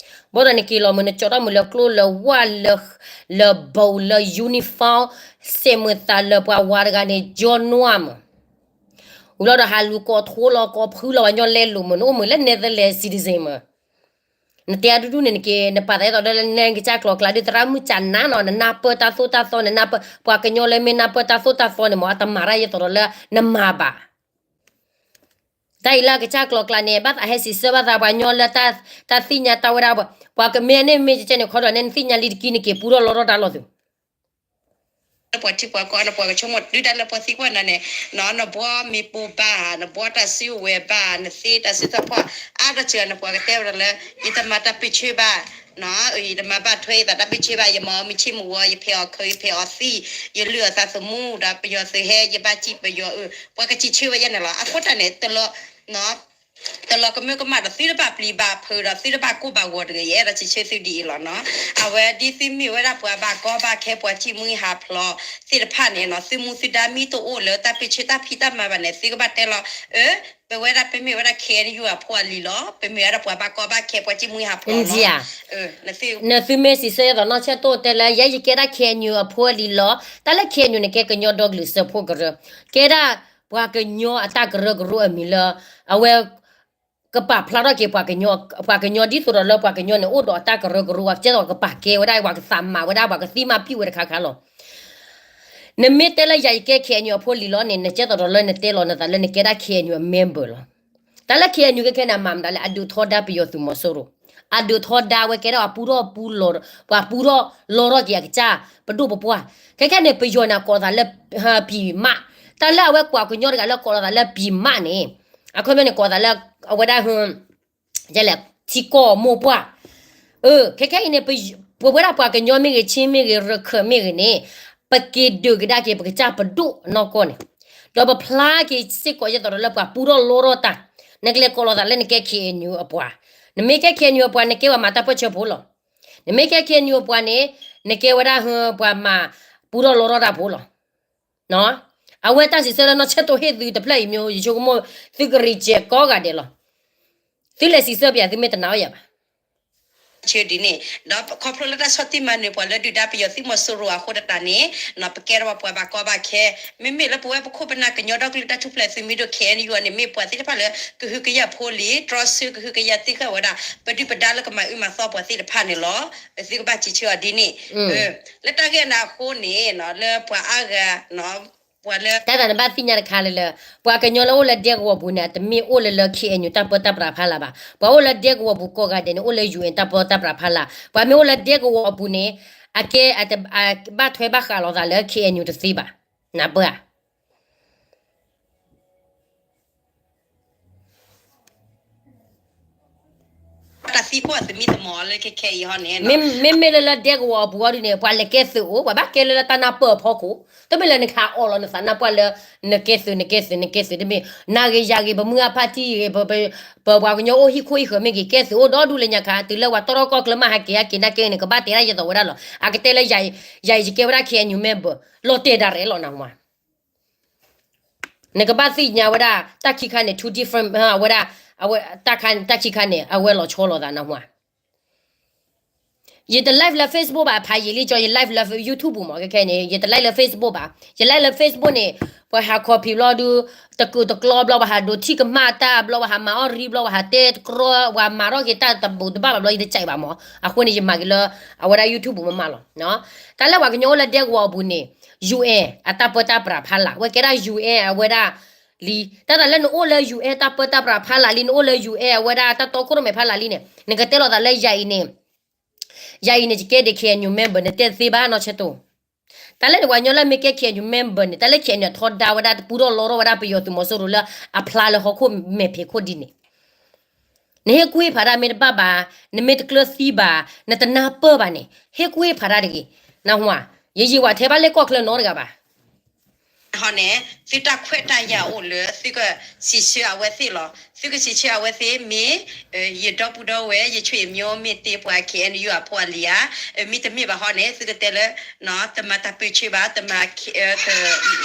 ဘၣ်ဒီးနက့ၤလီၤမုၢ် နကၠီထီၣ်မုၢ်လၢကျိလၢဝၣ်လၢ လၢဘိလၢ uniform စဲးမုာ်သးလၢပှၤဝါတဂၤန့ၣ် ကၠီနွၢ်မုၢ် ဝံၤလီၤဒီးဟးလူၤကိးထိလီၤကိးဖုလီၤပှၤကညီလဲလိာ်မုၢ် နအိၣ်မုၢ်လၢ Netherlands citizen မုၢ် နတဲအဒူဒူန့ၣ် နက့ၤ နပာ်သးဒ်သိးဒီးလၢနကစၢ်ကျိၤကျါ ဒုးသရၣ်မုၣ်ကနါနီၤ နနၢ်ပၢၢ်တၢ်သိၣ်တၢ်သီ နနၢ်ပၢၢ် ပှၤကညီလၢမ့ၢ်နၢ်ပၢၢ်တၢ်သိၣ်တၢ်သီန့ၣ်မ့ၢ် အတမၤတၢ်ဒ်သိးဒီးလၢနမၤဘၣ် တၢ်အံၤလၢအကစၢ်ကျိၤကျါန့ၣ် ဘၣ်သးဟဲစံးဆၢဘၣ်သးပှၤကညီလၢ တၢ်သ့ၣ်ညါတၢ်ဝဲဒၣ် ပှၤကမ့ၢ်န့ၣ်မ့ၢ်ကဲန့ၣ် ခီဒီးန့ၣ် နသ့ၣ်ညါလံတကံၢ် နက့ၤပူထီၣ်လီထီၣ်တၢ်လီၤသု လၢပှၤထံပှၤကီၢ် နပှၤကဆိကမိၣ်ဒုၣ်ဒါလၢပှၤသံကွၢ်နၤန့ၣ် နဘှီမ့ၢ်ပိၢ်ဘၣ် နဘှီတၢ်စုဝဲၤဘၣ် နသ့တၢ်စုထီၣ်ဖီၣ် အါတက့ၢ်နပှၤကတဲဝဲဒၣ်လၢ ယတမၤတၢ်ပၢဆှၢဘၣ် ယတမၤဘၣ်ထွဲယသးတၢ်ပၢဆှၢဘၣ် ယမၤအီၤမ့ၢ်ဆ့ၣ်မ့ၢ်ဝီ ယဖဲးအီၤခၢး ယဖဲးအီၤသံ ယလုၢ်အီၤသးသမူဒီးပယီၤသုးဟဲ ယဘၣ်စံၣ်ပယီၤအၢ ပှၤကစံးဆၢဝဲယဲန့ၣ်လီၤ အဃိတၢ်န့ၣ် တလီၤကမၢကမၣ်ဒီးသုတဘၣ်ပျံၤဘၣ်ဖုးဒီး သုတဘၣ်ကိၢ်ဘၣ်ဂီၤတဂ့ၤ ယအဲၣ်ဒိးစံးဆၢသုဒ်အံၤလီၤနီၤ အဝဲဒ်သုမ့ၢ်ဝဲဒၣ်ပှၤဘၣ်ကီဘၣ်ခဲပှၤစံၣ်မှံဟးဖျိးသ့ၣ်တဖၣ်န့ၣ်နီၤ သုမူသုဒါမ့ၢ်တအိၣ်လၢတၢ်ပၢဆှၢတၢ်ဖံးတၢ်မၤဘၣ်န့ၣ် သုကဘၣ်တဲလီၤ အၢ ပဝဲဒၣ်ပမ့ၢ်ဝဲဒၣ် K N U အဖိအလံၤလီၤ ပမ့ၢ်ဝဲဒၣ်ပှၤဘၣ်ကီဘၣ်ခဲပှၤစံၣ်မှံဟးဖျိးလီၤ နသုမ့ၢ်စံးဆၢယသိးနီၢ်ဆဲၣ်တိၣ်တဲလၢ ယဲယကဲဒၣ် K N U အဖိအလံၤလီၤ တၢ်လၢ K N U န့ၣ် ကဲကညီဒီကလုာ်စၢဖှိၣ်ကရၢ, ကဲဒၣ်ပှၤကညီအတၢ်ကရၢကရိအမံၤလၢ အဝဲ ကပာ်ဖျါထီၣ်က့ၤ ပှၤကညီ ပှၤကညီဒ်သိးဒီးလၢပှၤကညီန့ၣ် အိၣ်ဒီးအတၢ်ကရၢကရိ ပှၤကဲသိးကပာ်ကဲဝဲဒၣ် ပှၤကသးမၤဝဲဒၣ် ပှၤကသံမၤပံာ်ဝဲတခါခါလီၤ. နမ့ၢ်တဲလၢယၤယကဲ K N U အဖိလံၤလီၤန့ၣ် နကဲသိးဒီးလၢနတဲလီၤနသးလၢနကဲဒၣ် K N U အ member လီၤ. တၢ်လၢ K N U ခဲခဲန့ၣ် အမၤမတၤလဲၣ် အဒုးထီဒါပယီၤသုးမီၤစိရိၤ, အဒုးထီဒါဝဲကဲထီၣ်အပူထီၣ်ပူလီၤ, ပှၤပူထီၣ်လီထီၣ်က့ၤအကစၢ် ပဒိၣ်ပပှၢ်, ခဲခဲန့ၣ် ပယီၤန့ၣ် အကိးသးလၢ ပြည်မ တၢ်လၢအဝဲပှၤကညီတဂၤလၢကိးလီၤသးလၢ ပြည်မ န့ၣ် အခီပညီန့ၣ် ကိးသးလၢ အဝဲဒၣ် လဲၣ် ထံကီၢ်မိၢ်ပှၢ်, အၢ ခဲခဲအံၤန့ၣ် ပဝဲဒၣ်ပှၤကညီမ့ၢ်ဂ့ၤ ခ့မ့ၢ်ဂ့ၤ ရခၢၣ်မ့ၢ်ဂ့ၤန့ၣ် ပက့ၤဒုးကဒါက့ၤ ပကစၢ်ပဒိၣ်အနီၢ်ကီၢ်န့ၣ်, ဒီးပဖျါက့ၤစ့ၢ်ကီးဒ်သိးဒီးလၢပှၤပူထီၣ်လီထီၣ်တၢ်, နကလဲၤကိးလီၤသးလၢနကဲ K N U အပှၤ, နမ့ၢ်ကဲ K N U အပှၤ နကဲပှၤမၤတၢ်ပၢၢ်ဆၢဖိလီၤ. နမ့ၢ်ကဲ K N U အပှၤန့ၣ် နကဲဝဲဒၣ် ပှၤမၤ ပူထီၣ်လီထီၣ်တၢ်ဖိလီၤ. အဝဲတၢ်စံးဆၢလၢနီၢ်ဆဲၣ်တိၣ်ဟ့ၣ်သုတဖျၢၣ်အံၤ ယဆိကမိၣ် သုက reject ကိးဂၤဒဲးလီၤ. သုလဲၤစံးဆၢပယၤ သုမ့ၢ်တနာ်အီၤယၤဘၣ်. ဆၢဒ်န့ၣ် ဒီးခီဖျိလၢတၢ်ဆီၣ်တံၢ်မၤနၢၤပှၤလၢဒုၣ်ဒါပယီၤသုးမီၤစိရိၤအဃိသတးန့ၣ် ပကဲထီၣ်ပှၤဘၣ်ကီဘၣ်ခဲ, မ့မ့ၢ်လၢပဝဲပခိၣ်ပနၢ်ကညီဒီကလုာ်တၢ်ထူၣ်ဖျဲးသုးမုၢ်ဒိၣ် K N U န့ၣ် မ့ၢ်ပှၤသ့ၣ်တဖၣ်လၢ ကဟုကယာ်ဖိလံၤ တြီဆၢကဟုကယာ်သ့ၣ်ဃာ်ဝဲဒၣ် ပဒုၣ်ပဒါလၢကမၤအုၣ်မၤသီပှၤသ့ၣ်တဖၣ်န့ၣ်လီၤ. သုကဘၣ်စံးဆၢအီၤဒ်န့ၣ် လၢတၢ်ဂ့ၢ်န့ၣ်အဃိန့ၣ် လၢပှၤအါဂၤ ပှၤလၢ တၢ်သးနဘၣ်သ့ၣ်ညါတခါလၢလၢ ပှၤကညီလၢအိၣ်လၢဒဲကဝီၤပူၤန့ၣ် အတမ့ၢ်အိၣ်လၢလၢ K N U တၢ်ပၢတၢ်ပြးဖးလၢ်ဘၣ်. ပှၤအိၣ်လၢဒဲကဝီၤပူၤကိးဂၤဒဲးန့ၣ် အိၣ်လၢ U N တၢ်ပၢတၢ်ပြးဖးလၢ်. ပှၤမ့ၢ်အိၣ်လၢဒဲကဝီၤအပူၤန့ၣ် အကဲ အဘၣ်ထွဲဘၣ်ဃးလိာ်သးလၢ K N U တသ့ဘၣ်. နၢ်ပၢၢ်ဧါ တၢ်သံကွၢ်သမံသမိးလၢခဲခဲအံၤဟီန့ၣ် မ့မ့ၢ်လၢလၢဒဲကဝီၤအပူၤအီၤဒ်န့ၣ် ပှၤလဲၤကဲသုးအိၣ် ပှၤဘၣ်ကဲလၢလၢတၢ်နၢ်ပၢၢ်အဖီခိၣ် တမ့ၢ်လၢနခးအီၣ်လီၤနသးနၢ်ပှၢ်လၢ နကဲသုး နကဲသုး နကဲသုး တမ့ၢ် နၤဂ့ၤယၤဂ့ၤ ပမုၢ်အဖါတံၢ်ဂ့ၤ ပပှၤကညီအိၣ်ဟံၣ်ခိၣ်ဟံၣ်ဃၢၤမ့ၢ်ဂ့ၤ ကဲသုးအိၣ်ဒီဒူၣ်လၢညါခါ တုၤလၢပှၤတီထီၣ်ကီၢ်ချၢမ့ၢ်ဟးက့ၤဟဲက့ၤနာ်က့ၤန့ၣ် ကဘၣ်တဲဒၣ်ယသိးဝဲဒၣ်လီၤ. အကတဲလၢ ယၤယကဲဝဲဒၣ် K N U member လီၤတဲာ်ဒၣ်ရဲၣ်လီၤနဟါ နကဘၣ်သ့ၣ်ညါဝဲဒၣ် တၢ်ခံခါန့ၣ် two different ဝဲဒၣ် အဝဲ တၢ်ခံခါန့ၣ် အဝဲလီၤဆီလိာ်သးနဟါ ယတ live လၢ Facebook ဘၣ် ဖးယံာ်လံကၠီ ယ live လၢ YouTube ပူၤမး ခဲခဲန့ၣ် ယတ live လၢ Facebook ဘၣ် ယ live လၢ Facebook န့ၣ် ပှၤဟး copy ဘျီဒု တကုာ်တကျီဘျီ ပှၤဟးဒိးထံၣ်ကမၣ်တၢ်ဘျီ ပှၤဟးမၤအီၣ်ရံဘျီ ပှၤဟးတဲတကြီ ပှၤမၤထီၣ်က့ၤတၢ်တဘူၣ်တဘၣ်ဘၣ်ဘျီ ယတကြိုက်ဘၣ်မး အဃိန့ၣ် ယမၤက့ၤလၢ အဝဲဒၣ် YouTube ပူၤမးမးလီၤ. တၢ်လၢပှၤကညီအိၣ်လၢဒဲကဝီၤအပူၤန့ၣ် UN အတၢ်ပၢတၢ်ပြးဖးလၢ် ဝဲကဲဒၣ် UN အဝဲဒၣ်လံ. တၢ်သးလၢနအိၣ်လၢ UN တၢ်ပၢတၢ်ပြးဖးလၢ်လံ နအိၣ်လၢ UN အဝဲဒၣ်တၢ်တီခိၣ်ရိၣ်မဲဖးလၢ်လံန့ၣ် နကတဲလိာ်သးလၢယၤအံၤန့ၣ် ယၤအံၤန့ၣ် ယကဲဒၣ် K N U member နတဲသ့ဘၣ်နီၢ်ဆဲၣ်တိၣ် တၢ်လၢနပှၤကညီလၢမ့ၢ်ကဲ K N U member န့ၣ် တၢ်လၢ K N U ထီဒါဝဲဒၣ် တပူထီၣ်လီထီၣ်ဝဲဒၣ်ပယီၤသုးမီၤစိရိၤလၢအဖျါလၢဟီၣ်ခိၣ်မဲာ်ဖံးခိၣ်ဒ်န့ၣ် နဟ့ၣ်ကူၣ်ဟ့ၣ်ဖးတၢ်မ့ၢ်တဘၣ်ဘၣ်, နမ့ၢ်တကျၢၤသံဘၣ်, နတနၢ်ပၢၢ်ဘၣ်န့ၣ် ဟ့ၣ်ကူၣ်ဟ့ၣ်ဖးတၢ်တဂ့ၤ. နဟါ, ယယံာ်ဝဲထဲဘၣ်လၢကီၢ်ချၢနီတဂၤဘၣ်. ဟီန့ၣ် သုတၢ်ခွဲးတၢ်ယာ်အိၣ်လၢ သုကစံးဆၢအဝဲသ့ၣ်လီၤ. သုကစံးဆၢအဝဲသ့ၣ်မ့ၢ် ယဒီပုၢ်ဒီဝဲၢ် ယဆွေမျိုးမ့ၢ်တ့ၢ်ပှၤ K N U အဖိအလံၤဧါ, မ့တမ့ၢ်ဘၣ်ဟီန့ၣ် သုကတဲလၢ တမၤတၢ်ပၢဆှၢဘၣ်, တမၤ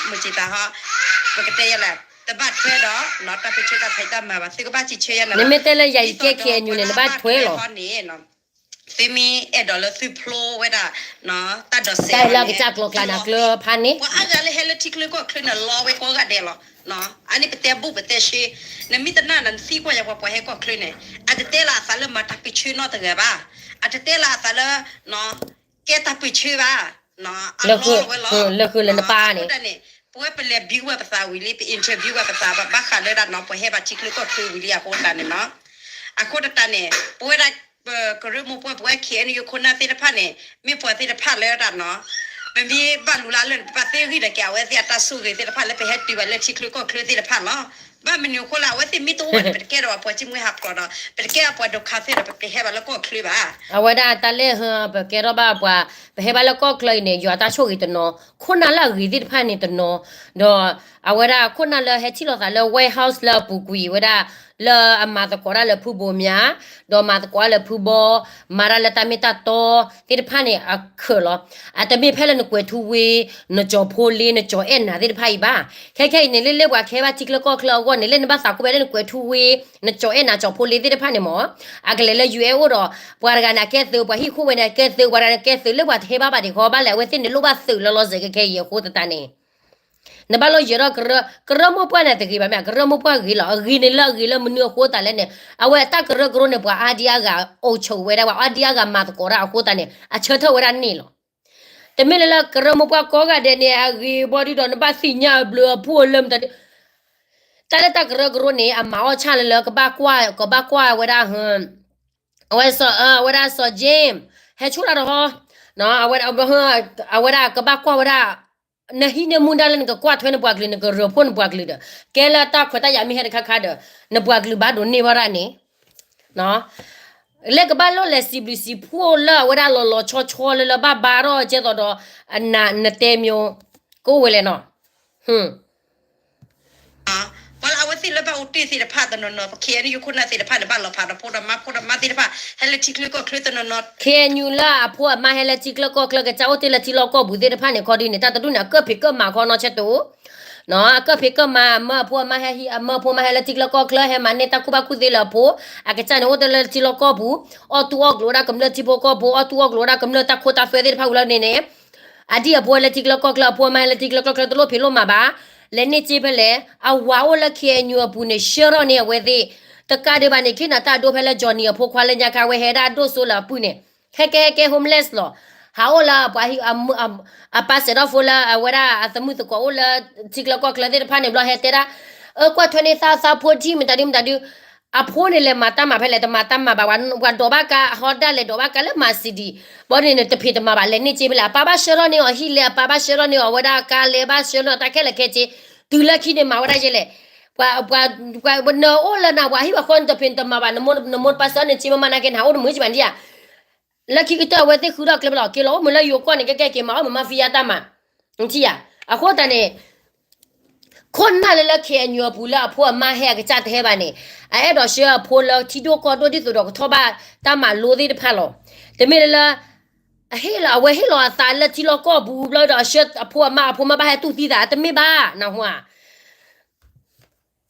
မုၢ်ကံသးဟီ, ပကတဲယဲလဲၣ်, တဘၣ်ထွဲဒီး တၢ်ပၢဆှၢတၢ်ဖံးတၢ်မၤဘၣ်, သုကဘၣ်စံးဆၢယဲန့ၣ်လီၤ. နမ့ၢ်တဲလၢယၤယကဲ K N U န့ၣ် နဘၣ်ထွဲလီၤ. ဟီန့ၣ် သုမ့ၢ်အဲၣ်ဒိးလၢသုဖျိဝဲဒၣ် တၢ်ဒိးစဲးလၢအကစၢ်ကျိၤကျါန့ၣ် ကျၢဖးန့ၣ် ပှၤအါဂၤလၢဟဲလၢထံချၢကီၢ်ချၢန့ၣ် လီဝဲကိးဂၤဒဲးလီၤ. အန့ၣ်ပတဲဘူးပတဲဆှၢ, နမ့ၢ်တနာ်ဒီးနသံကွၢ်ယၤ ပှၤပှၤဟဲကီၢ်ချၢန့ၣ် အတတဲလၢအသးလၢမၤတၢ်ပၢၢ်ဆၢနီတဂၤဘၣ်, အတတဲလၢအသးလၢ ကဲတၢ်ပၢၢ်ဆၢဘၣ်, အလီဝဲလီၤ. လၢဃုလၢနပၢ်န့ၣ် ပဝဲပလဲၤ view ဝဲပသးဝံၤလံ ပ interview ဝဲပသးဘၣ်ဃးလၢဒၣ်နီၤ ပှၤဟဲဘၣ်ထံချၢကီၢ်ချၢဝံၤလံအဃိတၢ်န့ၣ်နီၤ, အဃိတၢ်န့ၣ် ပဝဲဒၣ် ပကရၢမိၢ်ပှၢ် ပဝဲ K N U ခိၣ်နၢ်သ့ၣ်တဖၣ်န့ၣ် မ့ၢ်ပှၤသ့ၣ်တဖၣ်လၢဒၣ်နီၤ ပမ့ၢ်ဘၣ်လူၤလၢအလၢၢ်န့ၣ် ပဘၣ်သ့ဂံၢ်ဒဲးက့ၤ အဝဲသ့ၣ်အတၢ်ဆိၣ်ဂ့ၤသ့ၣ်တဖၣ်လၢပဟဲတုၤဘၣ်လၢထံချၢကီၢ်ချၢသ့ၣ်တဖၣ်လီၤ. ဘၣ်မနုၤအဃိလၢ အဝဲသ့ၣ်မ့ၢ်တအိၣ်ဘၣ်န့ၣ် ပတကဲထီၣ်ဘၣ်ပှၤစံၣ်မှံဟးဖျိးဒီး ပတကဲအပှၤဒိးခါသ့ၣ်ဒီး ပကဟဲဘၣ်လၢကီၢ်ချၢဘၣ်. အဝဲဒၣ်တၢ်လဲၢ်ဟၢ ပကဲထီၣ်ဘၣ်ပှၤ ပဟဲဘၣ်လၢကီၢ်ချၢအံၤန့ၣ် ယွၤတၢ်ဆိၣ်ဂ့ၤတနီၤ, ခိၣ်နၢ်လၢအဂ့ၤသ့ၣ်တဖၣ်န့ၣ်တနီၤ, ဒီးအဝဲဒၣ်ခိၣ်နၢ်လၢဟဲထံၣ်လိာ်သးလၢ White House လၢအပူၤကွံာ်ဝဲဒၣ် လၢအမၤသကိးတၢ်လၢဖုဘိမၠါ, ဒီးမၤသကိးတၢ်လၢဖုဘီ, မၤတၢ်လၢတၢ်မ့ၢ်တၢ်တီသ့ၣ်တဖၣ်န့ၣ် အခၢးလီၤ. အတမ့ၢ်ဖဲလၢနကွဲးထူဝ့, နကၠီၤဖိလ့, နကၠီၤအဲၣ်နၤသ့ၣ်တဖၣ်အံၤဘၣ်. ခဲခဲအံၤန့ၣ် လၢလၢပှၤကဟဲဘၣ်ထံချၢကီၢ်ချၢအဂီၢ်န့ၣ် လၢနဘၣ်သးကိးဖဲလၢနကွဲးထူဝ့, နကၠီၤအဲၣ်နၤ ကၠီၤဖိလ့သ့ၣ်တဖၣ်န့ၣ်မ့ၢ် အကလဲၤလၢ ယူၢ်အဲၣ် အိၣ်ဒီး ပှၤတဂၤန့ၣ် အကဲသုး, ပှၤဟံၣ်ခိၣ်ဝဲန့ၣ် အကဲသုး, ပှၤတဂၤန့ၣ် ကဲသုး လၢပှၤတဟဲဘၣ်ဘၣ်ဒံးဃီ ဘၣ်လဲၣ် အဝဲသ့ၣ်န့ၣ်လိၣ်ဘၣ်သုးလၢလီၤစဲးခဲခဲအံၤအဃိသတးန့ၣ် နဘၣ်လိၣ်ယၢၤထီၣ်ကရၢ, ကရၢမိၢ်ပှၢ်န့ၣ်တဂ့ၤဘၣ်မ့ၢ် ကရၢမိၢ်ပှၢ်ဂ့ၤလီၤ. အဂ့ၤန့ၣ်လၢအဂ့ၤလၢမနုၤအဃိသတးလဲၣ်န့ၣ် အဝဲအတၢ်ကရၢကရိန့ၣ် ပှၤအါဒံအါဂၤအိၣ်ဆိးဝဲဒၣ် ပှၤအါဒံအါဂၤမၤသကိးတၢ်အဃိသတးန့ၣ် အဆၢထၢၣ်ဝဲဒၣ်န့ၣ်လီၤ. တမ့ၢ်လၢလၢကရၢမိၢ်ပှၢ်ကိးဂၤဒဲးန့ၣ် အဂ့ၤဘၣ်ဒုဒီး နဘၣ်သ့ၣ်ညါအဘျုးအဖှိၣ်လၢမတၤဒု တၢ်လၢတၢ်ကရၢကရိန့ၣ် အမၤအီၣ်ဆၣ်လၢလၢ ကဘၣ်ကွၢ်, ကဘၣ်ကွၢ်ဝဲဒၣ် အဝဲစီၤ, အဝဲဒၣ်စီၤ James ဟဲဆိၣ်တၢ်တဟီ, အဝဲဒၣ်ကဘၣ်ကွၢ်ဝဲဒၣ်, နဟံးန့ၢ်မူဒါလၢနကကွၢ်ထွဲနပှၤကလုာ် နကရၢဖှိၣ်နပှၤကလုာ်ဒီး ကဲလၢတၢ်ခွဲးတၢ်ယာ်မ့ၢ်ဟဲတခါခါဒီး နပှၤကလုာ်ဘၣ်ဒိးန့ၢ်ဘၣ်ဒၣ်န့ၣ် လၢကဘၣ်လိၣ်လဲၤစံးဘျုးစံးဖှိၣ်လၢအဝဲဒၣ်လီၤလီၤဆီဆီလၢလၢဘၣ်ဘါထီၣ်ကဲသိးဒီး နတဲမ့ၢ် ကအိၣ်ဝဲလဲၣ်နီၤ. ပှၤလၢအဝဲသ့ၣ်လၢဘၣ်အိၣ်တ့ၢ်သ့ၣ်တဖၣ်တနီၤနီၤ ပ K N U ခိၣ်နၢ်သ့ၣ်တဖၣ်န့ၣ် ဘၣ်လီၤဖးဒီးဖိဒီးမါ ဖိဒီးမါသ့ၣ်တဖၣ် ဟဲလၢထံချၢကီၢ်ချၢတနီၤနီၤ K N U လၢအဖိအမါဟဲလၢထံချၢကီၢ်ချၢ ကစၢ်အိၣ်တ့ၢ်လၢထံလီၢ်ကီၢ်ပူၤသ့ၣ်တဖၣ်န့ၣ် ခီဒုန့ၣ် တၢ်တဒူၣ်န့ၣ် အကၢၣ်ဖံးကၢၣ်မၤခီနီၢ်ဆဲးတိၤ အကၢၣ်ဖံးကၢၣ်မၤ အမၢအဖိအမါဟဲဟံး အမၢအဖိမါဟဲလၢထံချၢကီၢ်ချၢ ဟဲမၤန့ၢ်တၢ်ကူၣ်ဘၣ်ကူၣ်သ့လၢအဖိ, အကစၢ်န့ၣ်အိၣ်တ့ၢ်လၢထံလီၢ်ကီၢ်ပူၤ, အီၣ်တူၢ်အီၣ်ကျိၤဝဲဒၣ်ကမျၢၢ်ထံဖိကီၢ်ဖိ, အီၣ်တူၢ်အီၣ်ကျိၤဝဲဒၣ်ကမျၢၢ်တၢ်ခိတၢ်သွဲသ့ၣ်တဖၣ်ဝံၤလီၤန့ၣ်န့ၣ်, အဒံၣ်အဖိဟဲလၢထံချၢကီၢ်ချၢ အဖိအမါဟဲလၢထံချၢကီၢ်ချၢ တလိၣ်ဖံးလိၣ်မၤဘၣ်, လဲၤန့ၢ်စ့ဖဲလဲၣ်, အဝၤအိၣ်လၢ K N U အပူၤန့ၣ် ဆှၢထီၣ်န့ၢ်အဝဲသ့ၣ်, တကးဒံးဘၣ်န့ၣ် ခ့နၤတၢ်ဒိဖဲလၢ Johnny အဖိခွါလၢညါခါ အဝဲဟဲဒၣ်ဒိၣ်စိလၢအပုၢ်န့ၣ်, ဟဲကဲဟဲကဲ homeless လီၤ. ဟးအိၣ်လၢပှၤဟံၣ် အပၢ်စဲးထီၣ်ဖိလၢအဝဲဒၣ်အသမုာ်သကိးအိၣ်လၢ ထံချၢကီၢ်ချၢသ့ၣ်တဖၣ်န့ၣ်ဘျီ ဟဲတဲဒၣ်, အၢ ကွၢ်ထွဲန့ၢ်သးသးဖိထံမတၤဒုမတၤဒု, အဖိန့ၣ်လဲၤမၤတၢ်မၤဖဲလဲၣ် တမၤတၢ်မၤဘၣ်, ပှၤဒိးဘၣ်ကါ အဟီဒၣ်လဲၤဒိးဘၣ်ကါလၢမၤစံဒံး, ဘီန့ၣ်န့ၣ် တဖံးတမၤဘၣ် လဲၤန့ၢ်စ့ဖဲလဲၣ် အပၢ်ဘၣ်ဆှၢထီၣ်န့ၢ်အီၤဟံၣ်လဲၣ် အပၢ်ဘၣ်ဆှၢထီၣ်န့ၢ်အီၤဝဲဒၣ်ကါလဲၣ် ဘၣ်ဆှၢန့ၢ်အီၤတၢ်ခဲလၢာ်ခဲဆ့, တုၤလၢခံန့ၣ်မၤဝဲဒၣ်ယဲလဲၣ်, ပှၤ, ပှၤ, နအိၣ်လၢနပှၤဟံၣ်ပှၤဃီန့ၣ် တဖံးတမၤဘၣ် နမိၢ်ပၢ်စၢၤန့ၣ် စ့မမါနာ်က့ နဟးအိၣ်တမုာ်ကဘၣ်ဒံးဧါ လၢခံကတၢၢ်အဝဲသ့ၣ်ဃုထီၣ်ကျဲဘၣ်လီၤ က့ၤလီၤအိၣ်မုာ်လၢယိၤကီၢ်န့ၣ် ကဲကဲက့ၤမၤအီၣ်မုာ် mafia တၢ်မၤ, နထံၣ်ဧါ, အဃိသတးန့ၣ် ခိၣ်နၢ်လၢလၢ K N U အပူၤလၢအဖိအမါဟဲအကစၢ်တဟဲဘၣ်န့ၣ်, အအဲၣ်ဒိးဆှၢအဖိလၢထံဒိၣ်ကီၢ်ဒိၣ် ဒ်သိးဒီးကထီၣ်ဘၣ်တၢ်မၤလိသ့ၣ်တဖၣ်လီၤ. တမ့ၢ်လၢလၢ အဟ့ၣ်လီၤ အဝဲဟ့ၣ်လီၤအသးလၢထံလီၢ်ကီၢ်ပူၤဘျီဒီး အဆှၢအဖိအမါ အဖိမါဘၣ်ဟဲတူၢ်သံသး တမ့ၢ်ဘၣ် နၢ်ဟူဧါ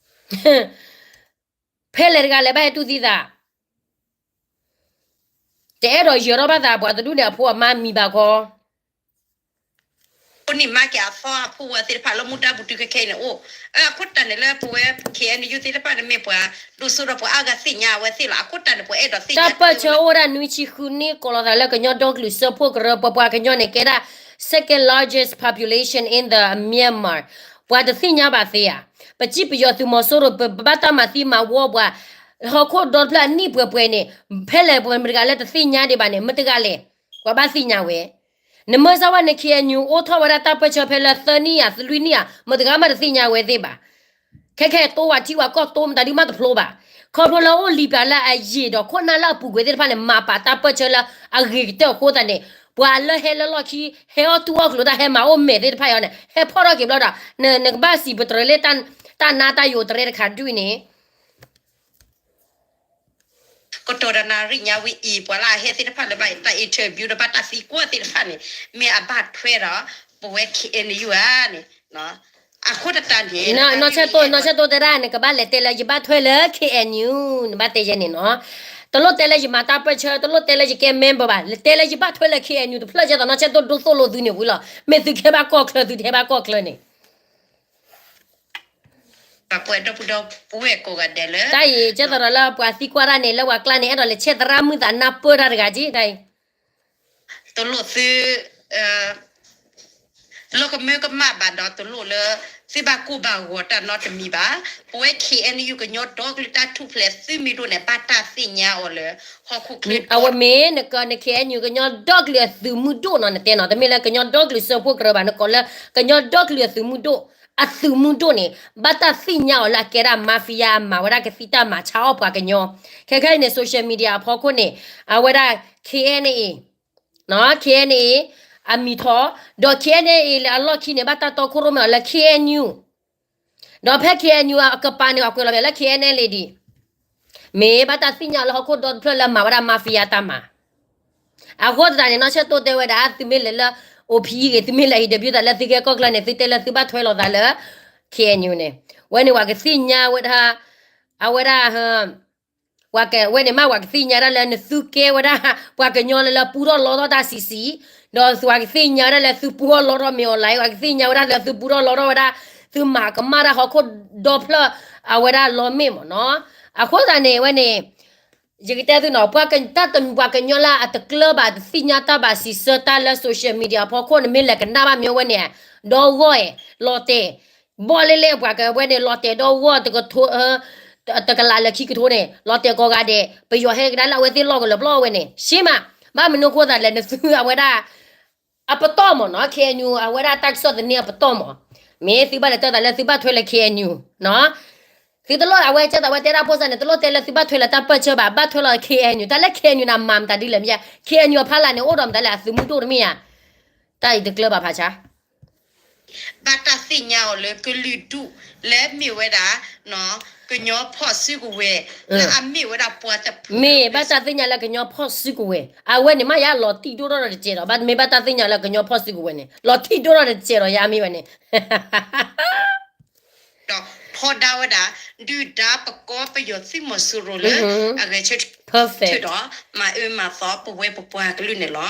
ဖဲလဲၣ်တဂၤလဲၣ်ဘၣ်ဟဲတူၢ်သံသး, တအဲၣ်ဒိးယၢၤထီၣ်ဘၣ်သး ပှၤတဒူၣ်န့ၣ် အဖိအမါမံၤဘၣ်ခီ, အိၣ်န့ၣ်မၤက့ၤအသီအဖိဝဲသ့ၣ်တဖၣ်လၢမူဒါပူၤတုၤခဲခဲအံၤန့ၣ်အိၣ်, အဃိတၢ်န့ၣ်လၢပဝဲ K N U သ့ၣ်တဖၣ်န့ၣ်မ့ၢ်ပှၤ ဒိၣ်စိဒီးပှၤအါဂၤသ့ၣ်ညါအဝဲသ့ၣ်လီၤ. အဃိတၢ်န့ၣ် ပှၤအဲၣ်ဒိးသ့ၣ်ညါ တၢ်ပၢၢ်ဆၢအိၣ်ဝဲဒၣ်နွံဆံဃုနံၣ် ကိးလီၤသးလၢကညီဒီကလုာ်စၢဖှိၣ်ကရၢ ပပှၤကညီန့ၣ် ကဲဒၣ် second largest population in the Myanmar, ပှၤတသ့ၣ်ညါဘၣ်သ့ဧါ, ပစံးပယီၤသုးမီၤစိရိၤ ပဘၣ်တၢ်မၤသံမၤဝီပှၤ, ဟီၣ်ခိၣ်ဒီတဖျၢၣ်အနံၣ်ပှဲၤပှဲၤန့ၣ်, ဖဲလဲၣ်ပှၤမတၤတဂၤလၢတသ့ၣ်ညါဒံးဘၣ်န့ၣ် မတၤတဂၤလဲၣ်, ပှၤဘၣ်သ့ၣ်ညါဝဲ နမ့ၢ်စၢ်ဝဲန့ၣ် K N U အိၣ်ထီၣ်ဝဲဒၣ်တၢ်ပၢၢ်ဆၢဖဲလၢသၢနံၣ်ဧါ လွံၢ်နံၣ်ဧါ မတၤတဂၤမးတသ့ၣ်ညါဝဲသ့ၣ်ဘၣ်. ခဲခဲအံၤ တိဝဲထံဝဲကီၢ်တိမတၤဒုမးတဖျိဘၣ်. ခီဖျိလၢအိၣ်လံၤပၠးလၢအယံာ်ဒီးခိၣ်နၢ်လၢအပူၤကွံာ်သ့ၣ်တဖၣ်န့ၣ် မၤပာ်တၢ်ပၢၢ်ဆၢလၢအဂ့ၤကတၢၢ်အဃိသတးန့ၣ်, ပှၤလၢဟဲလၢလီၢ်ခံ ဟဲအီၣ်တူၢ်အီၣ်ကျိၤတၢ်ဟဲမၤအိၣ်မဲာ်သ့ၣ်တဖၣ်အံၤန့ၣ် ဟဲဖီၣ်ထီၣ်က့ၤဘျီဒီး နကဘၣ်စံးပတြၢၤလၢတၢ်နါတၢ်ယိာ်တရဲတခါဒုးန့ၣ် ကတိၤတၢ်နၣ်ရံၣ်ညါဝံၤအံၤ ပှၤလၢအဟဲသ့ၣ်တဖၣ်လၢဘၣ်တၢ် interview ဒီးဘၣ်တၢ်သံကွၢ်သ့ၣ်တဖၣ်န့ၣ် မ့ၢ်အဘၣ်ထွဲဒီး ပဝဲ K N U ဧါန့ၣ်, အဃိတၢ်န့ၣ် နီၢ်ဆဲတိၣ်တဲဒၣ် နကဘၣ်လဲၤတဲလၢယဘၣ်ထွဲလၢ K N U နဘၣ်တဲယဲန့ၣ်နီၤ. တလိၣ်တဲလၢယမၤတၢ်ပၢၢ်ဆၢ, တလိၣ်တဲလၢယကဲ member ဘၣ်, တဲလၢယဘၣ်ထွဲလၢ K N U တဖျၢၣ်ကဲသိးနီၢ်ဆဲးတိၢ်ဒိၣ်သိၣ်လိသုန့ၣ်ဝံၤလီၤ. မ့ၢ်သုကဲဘၣ်ကီၢ်ချၢ သုတဟဲဘၣ်ကီၢ်ချၢန့ၣ် ပှၤပဝဲဒီပုၢ်ဒီဝဲၢ်ကိးဂၤဒဲးလၢ တၢ်အံၤ ကဲသိးဒီးလၢပှၤသံကွၢ်တၢ်န့ၣ် လၢပှၤကျါန့ၣ် အဲၣ်ဒိးလဲၤဆဲးသရၣ်မုၣ်သးနၢ်ပၢၢ်တၢ်တဂၤက့ တၢ်အံၤ တလိၣ်သု လီၤကမၢကမၣ်ဘၣ်ဒီးတလိၣ်လၢ သုဘၣ်ကိၢ်ဘၣ်ဂီၤတၢ်နီတမံၤဘၣ်. ပဝဲ K N U ကညီဒီကလုာ်တၢ်ထူၣ်ဖျဲးသုးမုၢ်ဒိၣ်န့ၣ် ဘၣ်တၢ်သ့ၣ်ညါအီၤလၢ ဟီၣ်ခိၣ်ချၢ အဝဲမ့ၢ်နက န K N U ကညီဒီကလုာ်အသုးမုၢ်ဒိၣ်နီၤ နတဲနီၤ တမ့ၢ်လၢကညီဒီကလုာ်စၢဖှိၣ်ကရၢဘၣ် နကိးလၢ ကညီဒီကလုာ်အသုးမုၢ်ဒိၣ်, အသုးမုၢ်ဒိၣ်န့ၣ် ဘၣ်တၢ်သ့ၣ်ညါအီၤလၢအကဲဒၣ် mafia အမၤဝဲဒၣ်ကသံၣ်တၢ်မၤဆါအီၣ်ပှၤကညီ, ခဲခဲအံၤန့ၣ် social media အဖီခိၣ်န့ၣ် အဝဲဒၣ် K N A K N A အမံၤထီၣ်, ဒီး K N A လၢအလီၢ်ခံန့ၣ် ဘၣ်တၢ်တီခိၣ်ရိၣ်မဲအီၤလၢ K N U, ဒီးဖဲ K N U အကပၤန့ၣ် အကွဲးလီၤဝဲလၢ K N L A ဒံး, မ့ၢ်ဘၣ်တၢ်သ့ၣ်ညါလၢဟီၣ်ခိၣ်ဒီတဖျၢၣ်လၢမၤဝဲဒၣ် mafia တၢ်မၤ, အဃိသတးန့ၣ် နီၢ်ဆဲးတိၢ်တဲဝဲဒၣ် သုမ့ၢ်လဲၤလၢ အိၣ်ဖံဂ့ၤ သုမ့ၢ်လဲၤ ဟံၣ်ဒဘံသးလၢသုကဲကီၢ်ချၢန့ၣ် သုတဲလၢသုဘၣ်ထွဲလိာ်သးလၢ K N U န့ၣ်, ဝဲန့ၣ်ပှၤကသ့ၣ်ညါဝဲဒၣ်, အဝဲဒၣ် ပှၤကဝဲန့ၣ်မး ပှၤကသ့ၣ်ညါဒၣ်လၢနသုကဲဝဲဒၣ် ပှၤကညီလၢလၢပူထီၣ်လီထီၣ်တၢ်ဆံးဆံး, ဒီးပှၤကသ့ၣ်ညါဝဲဒၣ်လၢသုပူထီၣ်လီထီၣ်မ့ၢ်အီၤလၢ ပှၤကသ့ၣ်ညါဝဲဒၣ်လၢသုပူထီၣ်လီထီၣ်ဝဲဒၣ် သုမၤကမၣ်တၢ်ဟီၣ်ခိၣ်ဒီဖျၢၣ် အဝဲဒၣ်လီမ့ၢ်မ့ၢ်နီၤ, အဃိသတးန့ၣ် ဝဲန့ၣ် ယကတဲသုနီၤ ပှၤကတၢ်တမံၤပှၤကညီလၢအတကျၢၢ်ဘၣ်တသ့ၣ်ညါတၢ်ဘၣ်စံးဆၢတၢ်လၢ social media အဖီခိၣ်န့ၣ် မ့ၢ်လဲၤကနၣ်ဘၣ်မ့ၢ်ဝဲန့ၣ်, ဒီဂီၢ်အံၤ လီၤတဲာ် ဘီၣ်လဲၣ်လဲၣ်ပှၤကဝဲန့ၣ် လီၤတဲာ်ဒီဂီၢ်တကထိ တကလးလၢခံကထိန့ၣ် လီၤတဲာ်ကိးဂၤဒဲး ပယီၤဟဲကဒါလၢအဝဲသ့ၣ်လီၢ်ကလၢၤဘျီဝဲန့ၣ် ရှ့မး, ဘၣ်မနုၤအဃိသတးလဲၣ် နသုအဝဲဒၣ် အပတီၢ်မ့ၢ်နီၤ K N U အဝဲဒၣ်တၢ်ကစီၣ်သန့အပတီၢ်မ့ၢ်, မ့ၢ်သုဘၣ်လဲၤတဲသးလၢသုဘၣ်ထွဲလၢ K N U နီၤ, သုတလိၣ်အဝဲကဲသးဝဲတဲဒၣ်ဖိစၢ်န့ၣ် တလိၣ်တဲလၢသုဘၣ်ထွဲလၢတၢ်ပၢၢ်ဆၢဘၣ် ဘၣ်ထွဲလီၤ K N U တၢ်လၢ K N U န့ၣ် မၤမတၤဒ်လဲၣ်မ့ၢ်ဧါ K N U အဖီလာ်န့ၣ် အိၣ်ဒီးမတၤလဲၣ် အသုးမုၢ်ဒိၣ်တမ့ၢ်ဧါ, တၢ်အံၤတကျၢၢ်ဘၣ်ဖးဆါ ဘၣ်တၢ်သ့ၣ်ညါအီၤလၢကလုာ်ဒူၣ်လၢမ့ၢ်ဝဲဒၣ် ကညီဖီၣ်စုကဝဲၤ လၢအမ့ၢ်ဝဲဒၣ်ပှၤတဖု မ့ၢ်ဘၣ်တၢ်သ့ၣ်ညါလၢကညီဖီၣ်စုကဝဲၤ အဝဲန့ၣ်မ့ၢ်ယါလီၤတံၢ်ဒိၣ်ထီၣ်ဒီးတစဲးဒီး ဘၣ်မ့ၢ်ဘၣ်တၢ်သ့ၣ်ညါလၢကညီဖီၣ်စုကဝဲၤန့ၣ် လီၤတံၢ်ဒိၣ်ထီၣ်ဒီးတစဲးဒီး ယါမ့ၢ်ဝဲန့ၣ် ဒီးထီဒါဝဲဒၣ် ဒုၣ်ဒါပကီပယီၤသုးမီၤစိရိၤလၢ အဂဲၤဆၢထၢၣ်ဒီး မၤအၢမၤသီပဝဲပပှၤကလုာ်န့ၣ်လီၤ.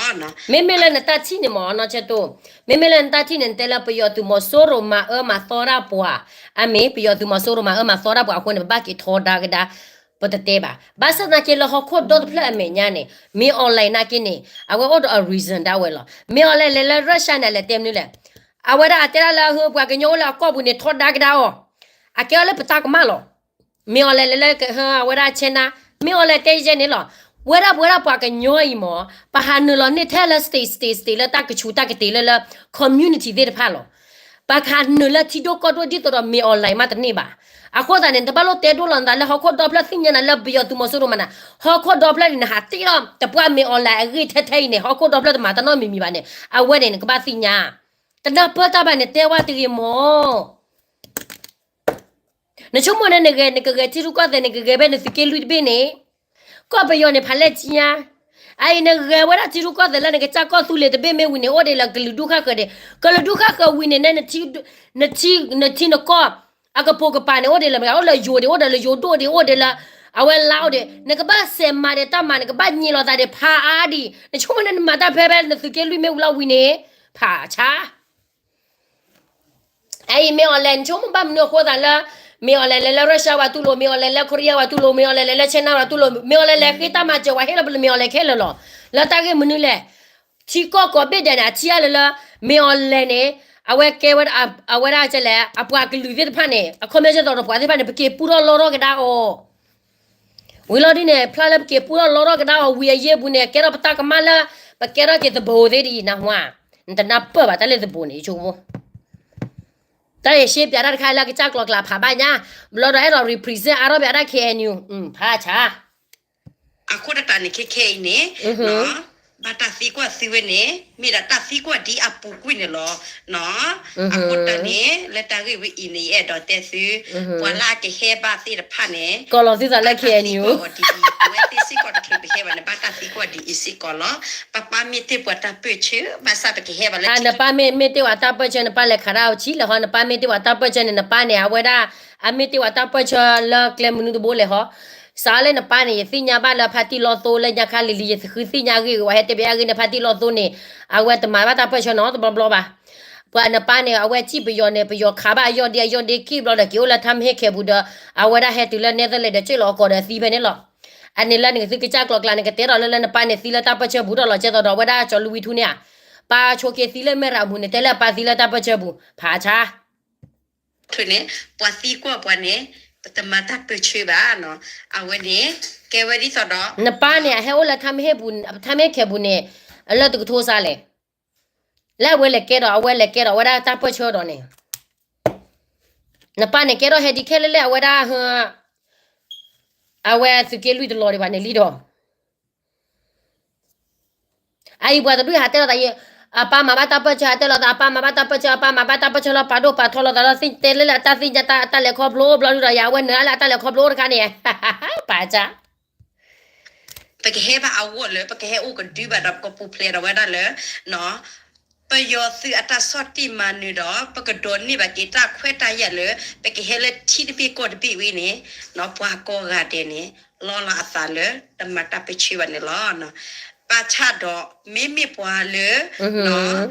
မ့မ့ၢ်လၢနတၢ်ထံၣ်န့ၣ်မ့ၢ် နီၢ်ဆဲးတိၢ်, မ့မ့ၢ်လၢနတၢ်ထံၣ်န့ၣ် နတဲလၢပယီၤသုးမီၤစိရိၤမၤအၢမၤသီတၢ်ပှၤ, အမ့ၢ်ပယီၤသုးမီၤစိရိၤမၤအၢမၤသီတၢ်ပှၤအဃိန့ၣ် ပဘၣ်က့ၤထီဒါကဒါ ပတတဲဘၣ်. ဘၣ်ဆၣ်သနာ်က့လၢဟီၣ်ခိၣ်ဒီတဖျၢၣ်အမဲာ်ညါန့ၣ် မ့ၢ် online နာ်က့န့ၣ် အဝဲအိၣ်ဒီးအ reason ဒၣ်ဝဲလီၤ. မ့ၢ် online လဲၤလၢ Russia န့ၣ် အလဲၤတဲမနုၤလဲၣ်. အဝဲဒၣ်အတဲဒၣ်လၢ ဟၢ ပှၤကညီအိၣ်လၢအကီၢ်ပူၤန့ၣ် ထီဒါကဒါအီၤ, အကဲအီၤလၢပတၢ်ကမၣ်လီၤ. မ့ၢ် online လဲၤလၢ ဟၢ အဝဲဒၣ် China, မ့ၢ် online တဲယဲန့ၣ်လီၤ. ဝဲဒၣ်ပဝဲဒၣ်ပှၤကညီအံၤမ့ၢ် ပဟးနုာ်လီၤန့ၢ်ထဲလၢ state state state လၢတၢ်ကဆူးတၢ်ကတ့ၤလၢလၢ community သ့ၣ်တဖၣ်လီၤ. ပကဟးနုာ်လၢထံဒိၣ်ကီၢ်ဒိၣ်ဒ်သိးဒီး မ့ၢ် online မးတန့ၢ်ဘၣ်. အဃိသတးန့ၣ် နတဘၣ်လိၣ်တဲဒိၣ်လီၤနသးလၢဟီၣ်ခိၣ်ဒီဖျၢၣ်သ့ၣ်ညါနၤလၢပယီၤသုးမီၤစိရိၤမၤနၤ, ဟီၣ်ခိၣ်ဒီဖျၢၣ်န့ၣ် နဟးတ့ၢ်လီၤ တပှၢ် မ့ၢ် online အဂ့ၢ်ထဲထဲအံၤန့ၣ် ဟီၣ်ခိၣ်ဒီဖျၢၣ်တမၤတၢ်နီတမံၤမံၤဘၣ်န့ၣ် အဝဲန့ၣ် နကဘၣ်သ့ၣ်ညါ တနၢ်ပၢၢ်တၢ်ဘၣ်န့ၣ် တဲဝဲတဂ့ၤမ့ၢ် နဆိကမိၣ်န့ၣ် နဂဲၤ နကဂဲၤထံရူၢ်ကီၢ်သဲး နကဂဲၤဖဲနသုးက့လွံၢ်တဘ့ၣ်န့ၣ်, ကီၢ်ပယီၤန့ၣ် ဖးလဲၢ်ကံညါ, အအံၤနဂဲၤဝဲဒၣ်ထံရူၢ်ကီၢ်သဲးလၢနကစၢ်ကီၢ်သူလ့ၤတဘ့ၣ်မ့ၢ်ဝံၤန့ၣ် အိၣ်ဒံးလၢကလုာ်ဒူၣ်ဃၣ်ဃၢၤဒံး, ကလုာ်ဒူၣ်ဃၣ်ဃၢၤဝံၤန့ၣ် နထံ နထံနကီၢ် အကပိာ်ကပၤန့ၣ် အိၣ်ဒံးလၢမတၤ အိၣ်လၢယိၤဒံး အိၣ်ဒီးလၢယိၤဒိၣ်ဒံး အိၣ်ဒံးလၢ အဝဲလါအိၣ်ဒံး နကဘၣ်စဲးမၤဒံးတၢ်မၤ နကဘၣ်ညံးလိာ်သးဒံးဖးအါဒံး နဆိကမိၣ်န့ၣ် နမၤတၢ်ဖဲဖဲနသုးက့လွံၢ်မ့ၢ်ဝံၤလီၤဝံၤန့ၣ် ဖးဆါ အအံၤ မ့ၢ် online နဆိကမိၣ်ဘၣ်မနုၤအဃိသးလၢ မ့ၢ် online လဲၤလၢ Russia ဝဲတူၢ်လိာ် မ့ၢ် online လဲၤလၢ Korea ဝဲတူၢ်လိာ် မ့ၢ် online လဲၤလၢ China ဝဲတူၢ်လိာ် မ့ၢ် online လဲၤဃ့တၢ်မၤစၢၤဝဲဟ့ၣ်လီၤပလၢ မ့ၢ် online ခဲလၢာ်လီၤ. လၢတၢ်ဂ့ၢ်မနုၤလဲၣ်, ထံကီၢ်ကိးဘ့ၣ်ဒဲးန့ၣ် အထံၣ်အါလၢလၢ မ့ၢ် online န့ၣ် အဝဲကဲဝဲ အဝဲဒၣ်ကလဲၣ် အပှၤကလုာ်သ့ၣ်တဖၣ်န့ၣ် အ comment ကဲသိးဒီးပှၤသ့ၣ်တဖၣ်န့ၣ် ပက့ၤပူထီၣ်လီထီၣ်ကဒါအီၤ ဝံၤလီၤဒ်န့ၣ် ဖျါလၢပက့ၤပူထီၣ်လီထီၣ်ကဒါအီၤဝံၤအယ့ၢ်ပူၤန့ၣ် ကဲထီၣ်ပတၢ်ကမၣ်လၢ ပကဲထီၣ်က့ၤသဘိသ့ၣ်ဒ်အံၤ နၢ်ဟူဧါ, နတနၢ်ပၢၢ်ဘၣ်တၢ်လၢသဘိန့ၣ် ယဆိကမိၣ် တၢ်အံၤရှဲပၠးတၢ်တခါလၢကစၢ်ကျီၤကျါဖးဘၣ်ညါ, ဘျီဒီးအဲၣ်ဒိး represent အါထီၣ်ပၠးတၢ် K N U ဖးဆါ အဃိတၢ်န့ၣ် ခဲခဲအံၤန့ၣ် ဘၣ်တၢ်သံကွၢ်သုဝဲန့ၣ် မ့ၢ်ဒၣ်တၢ်သံကွၢ်ဒ်အပူၤကွံာ်န့ၣ်လီၤ. အဃိတၢ်န့ၣ် လၢတၢ်ဂ့ၢ်ဝဲအံၤန့ၣ် ယအဲၣ်ဒိးတဲသု ပှၤလၢအကဟဲဘၣ်သ့ၣ်တဖၣ်န့ၣ် ကိးလီၤသုသးလၢ K N U အီၤဒ်အံၤ ပဝဲသ့ၣ်စ့ၢ်ကီးတချုးပဟဲဘၣ်န့ၣ် ဘၣ်တၢ်သံကွၢ်ဒ်အံၤစ့ၢ်ကီးလီၤ. ပပၢ်မ့ၢ်တ့ၢ်ပှၤတၢ်ပၢၢ်ဆၢ ဘၣ်ဆၣ်ပကဟဲဘၣ်လၢ နပၢ်မ့ၢ် မ့ၢ်တ့ၢ်ဝဲတၢ်ပၢၢ်ဆၢ နပၢ်လဲၤခးတၢ်အီၤဆံးလဲၣ်ဟီ, နပၢ်မ့ၢ်တ့ၢ်ဝဲတၢ်ပၢၢ်ဆၢန့ၣ် နပၢ်န့ၣ် အဝဲဒၣ် အမ့ၢ်တ့ၢ်ဝဲတၢ်ပၢၢ်ဆၢလၢကျဲမနုၤတဘိလဲၣ်ဟီ, စးလၢနပၢ်န့ၣ် ယသ့ၣ်ညါဘၣ်လၢဖါတံၢ်လီသိလၢညါခါလံၤလံၤ ယဃုသ့ၣ်ညါဂ့ၢ်ဂ့ၤ ဝဲဟဲတဲဘၣ်အဂ့ၢ်န့ၣ် ဖါတံၢ်လီသိန့ၣ် အဝဲတမၤဘၣ်တၢ်ပၢၢ်ဆၢနီတဘျီဘျီဘၣ်. ပှၤနပၢ်န့ၣ် အဝဲစံၣ်ပယီၤန့ၣ် ပယီၤခးဘၣ်အယီၢ်ဒ့အယီၢ်ဒ့က့ၢ်ဘျီဒီး က့ၤအိၣ်လၢထါမဟ့ၣ်ခဲပူၤဒီး အဝဲဒၣ်ဟဲတုၤလၢနဲသလ့းဒီး ကၢၣ်လီၤအကိာ်ဒီးသံဖဲန့ၣ်လီၤ. အန့ၣ်လၢနကသုကစၢ်ကျိၤကျါ နကတဲဒီးလၢလၢနပၢ်န့ၣ် သံလၢတၢ်ပၢၢ်ဆၢပူၤဒီးလီၤကဲသိးဒီး အဝဲဒၣ်ကၠီလူဝံထူန့ၣ်ဧါ, ပၢ်ဆိးက့သံလၢမဲၢ်ရၤမူန့ၣ် တဲလၢအပၢ်သံလၢတၢ်ပၢၢ်ဆၢပူၤ ဖးဆါ န့ၣ် ပှၤသံကွၢ်ပှၤန့ၣ် ပတမၤတၢ်ပၢၢ်ဆၢဘၣ်နီၤ. အဝဲန့ၣ် ကဲဝဲဒ်သိးဒီး နပၢ်န့ၣ် အဟဲအိၣ်လၢထါမဟ့ၣ်ပူၤ ထါမဟ့ၣ်ခဲပူၤန့ၣ် အလၢတကထိစါလဲၣ်. လၢအဝဲလဲၤကဲဒီး အဝဲလဲၤကဲဒီး အဝဲဒၣ်တၢ်ပၢၢ်ဆၢဒီးန့ၣ် နပၢ်န့ၣ်ကဲထီၣ်ဟဲဒ်ခဲလၢာ်လၢအဝဲဒၣ် အဝဲသုးက့လွံၢ်တလီၤဒံးဘၣ်န့ၣ်လံဒီး အအံၤပှၤတဒူၣ်ဟးတဲလိာ်သးအံၤ အပၢ်မၤဘၣ်တၢ်ပၢၢ်ဆၢ ဟးတဲလိာ်သး အပၢ်မၤဘၣ်တၢ်ပၢၢ်ဆၢ အပၢ်မၤဘၣ်တၢ်ပၢၢ်ဆၢလီၤ ပာ်ဒိၣ်ပာ်ထီလီၤသးလီၤ သ့ၣ်တဲလၢလၢအတၢ်သ့ၣ်ညါတၢ် အတၢ်လဲၤခီဖျိဘျီဒုဒီး ယၤအဝဲနုာ်လၢအတၢ်လဲၤခီဖျိတခါန့ၣ် ပာ်စၢ် ပကဟဲဘၣ်အဂီၢ်လၢ ပကဟဲအိၣ်ကဒုဘၣ်ဒီး ပကပူၤဖျဲးဒီးဝဲဒၣ်လၢ ပယီၤသုးအတၢ်ဆီၣ်တံၢ်မၤနၢၤဒီး ပကဒိးန့ၢ်ဘၣ်က့ၤတၢ်ခွဲးတၢ်ယာ်လၢ ပကဟဲလၢထံတဘ့ၣ်ကီၢ်တဘ့ၣ်ဝဲန့ၣ် ပှၤကိးဂၤဒဲးန့ၣ် လီလးအသးလၢတမၤတၢ်ပၢၢ်ဆၢဘၣ်န့ၣ်လီၤ. ဘၣ်ဆၣ်ဒီး မ့မ့ၢ်ပှၤလၢ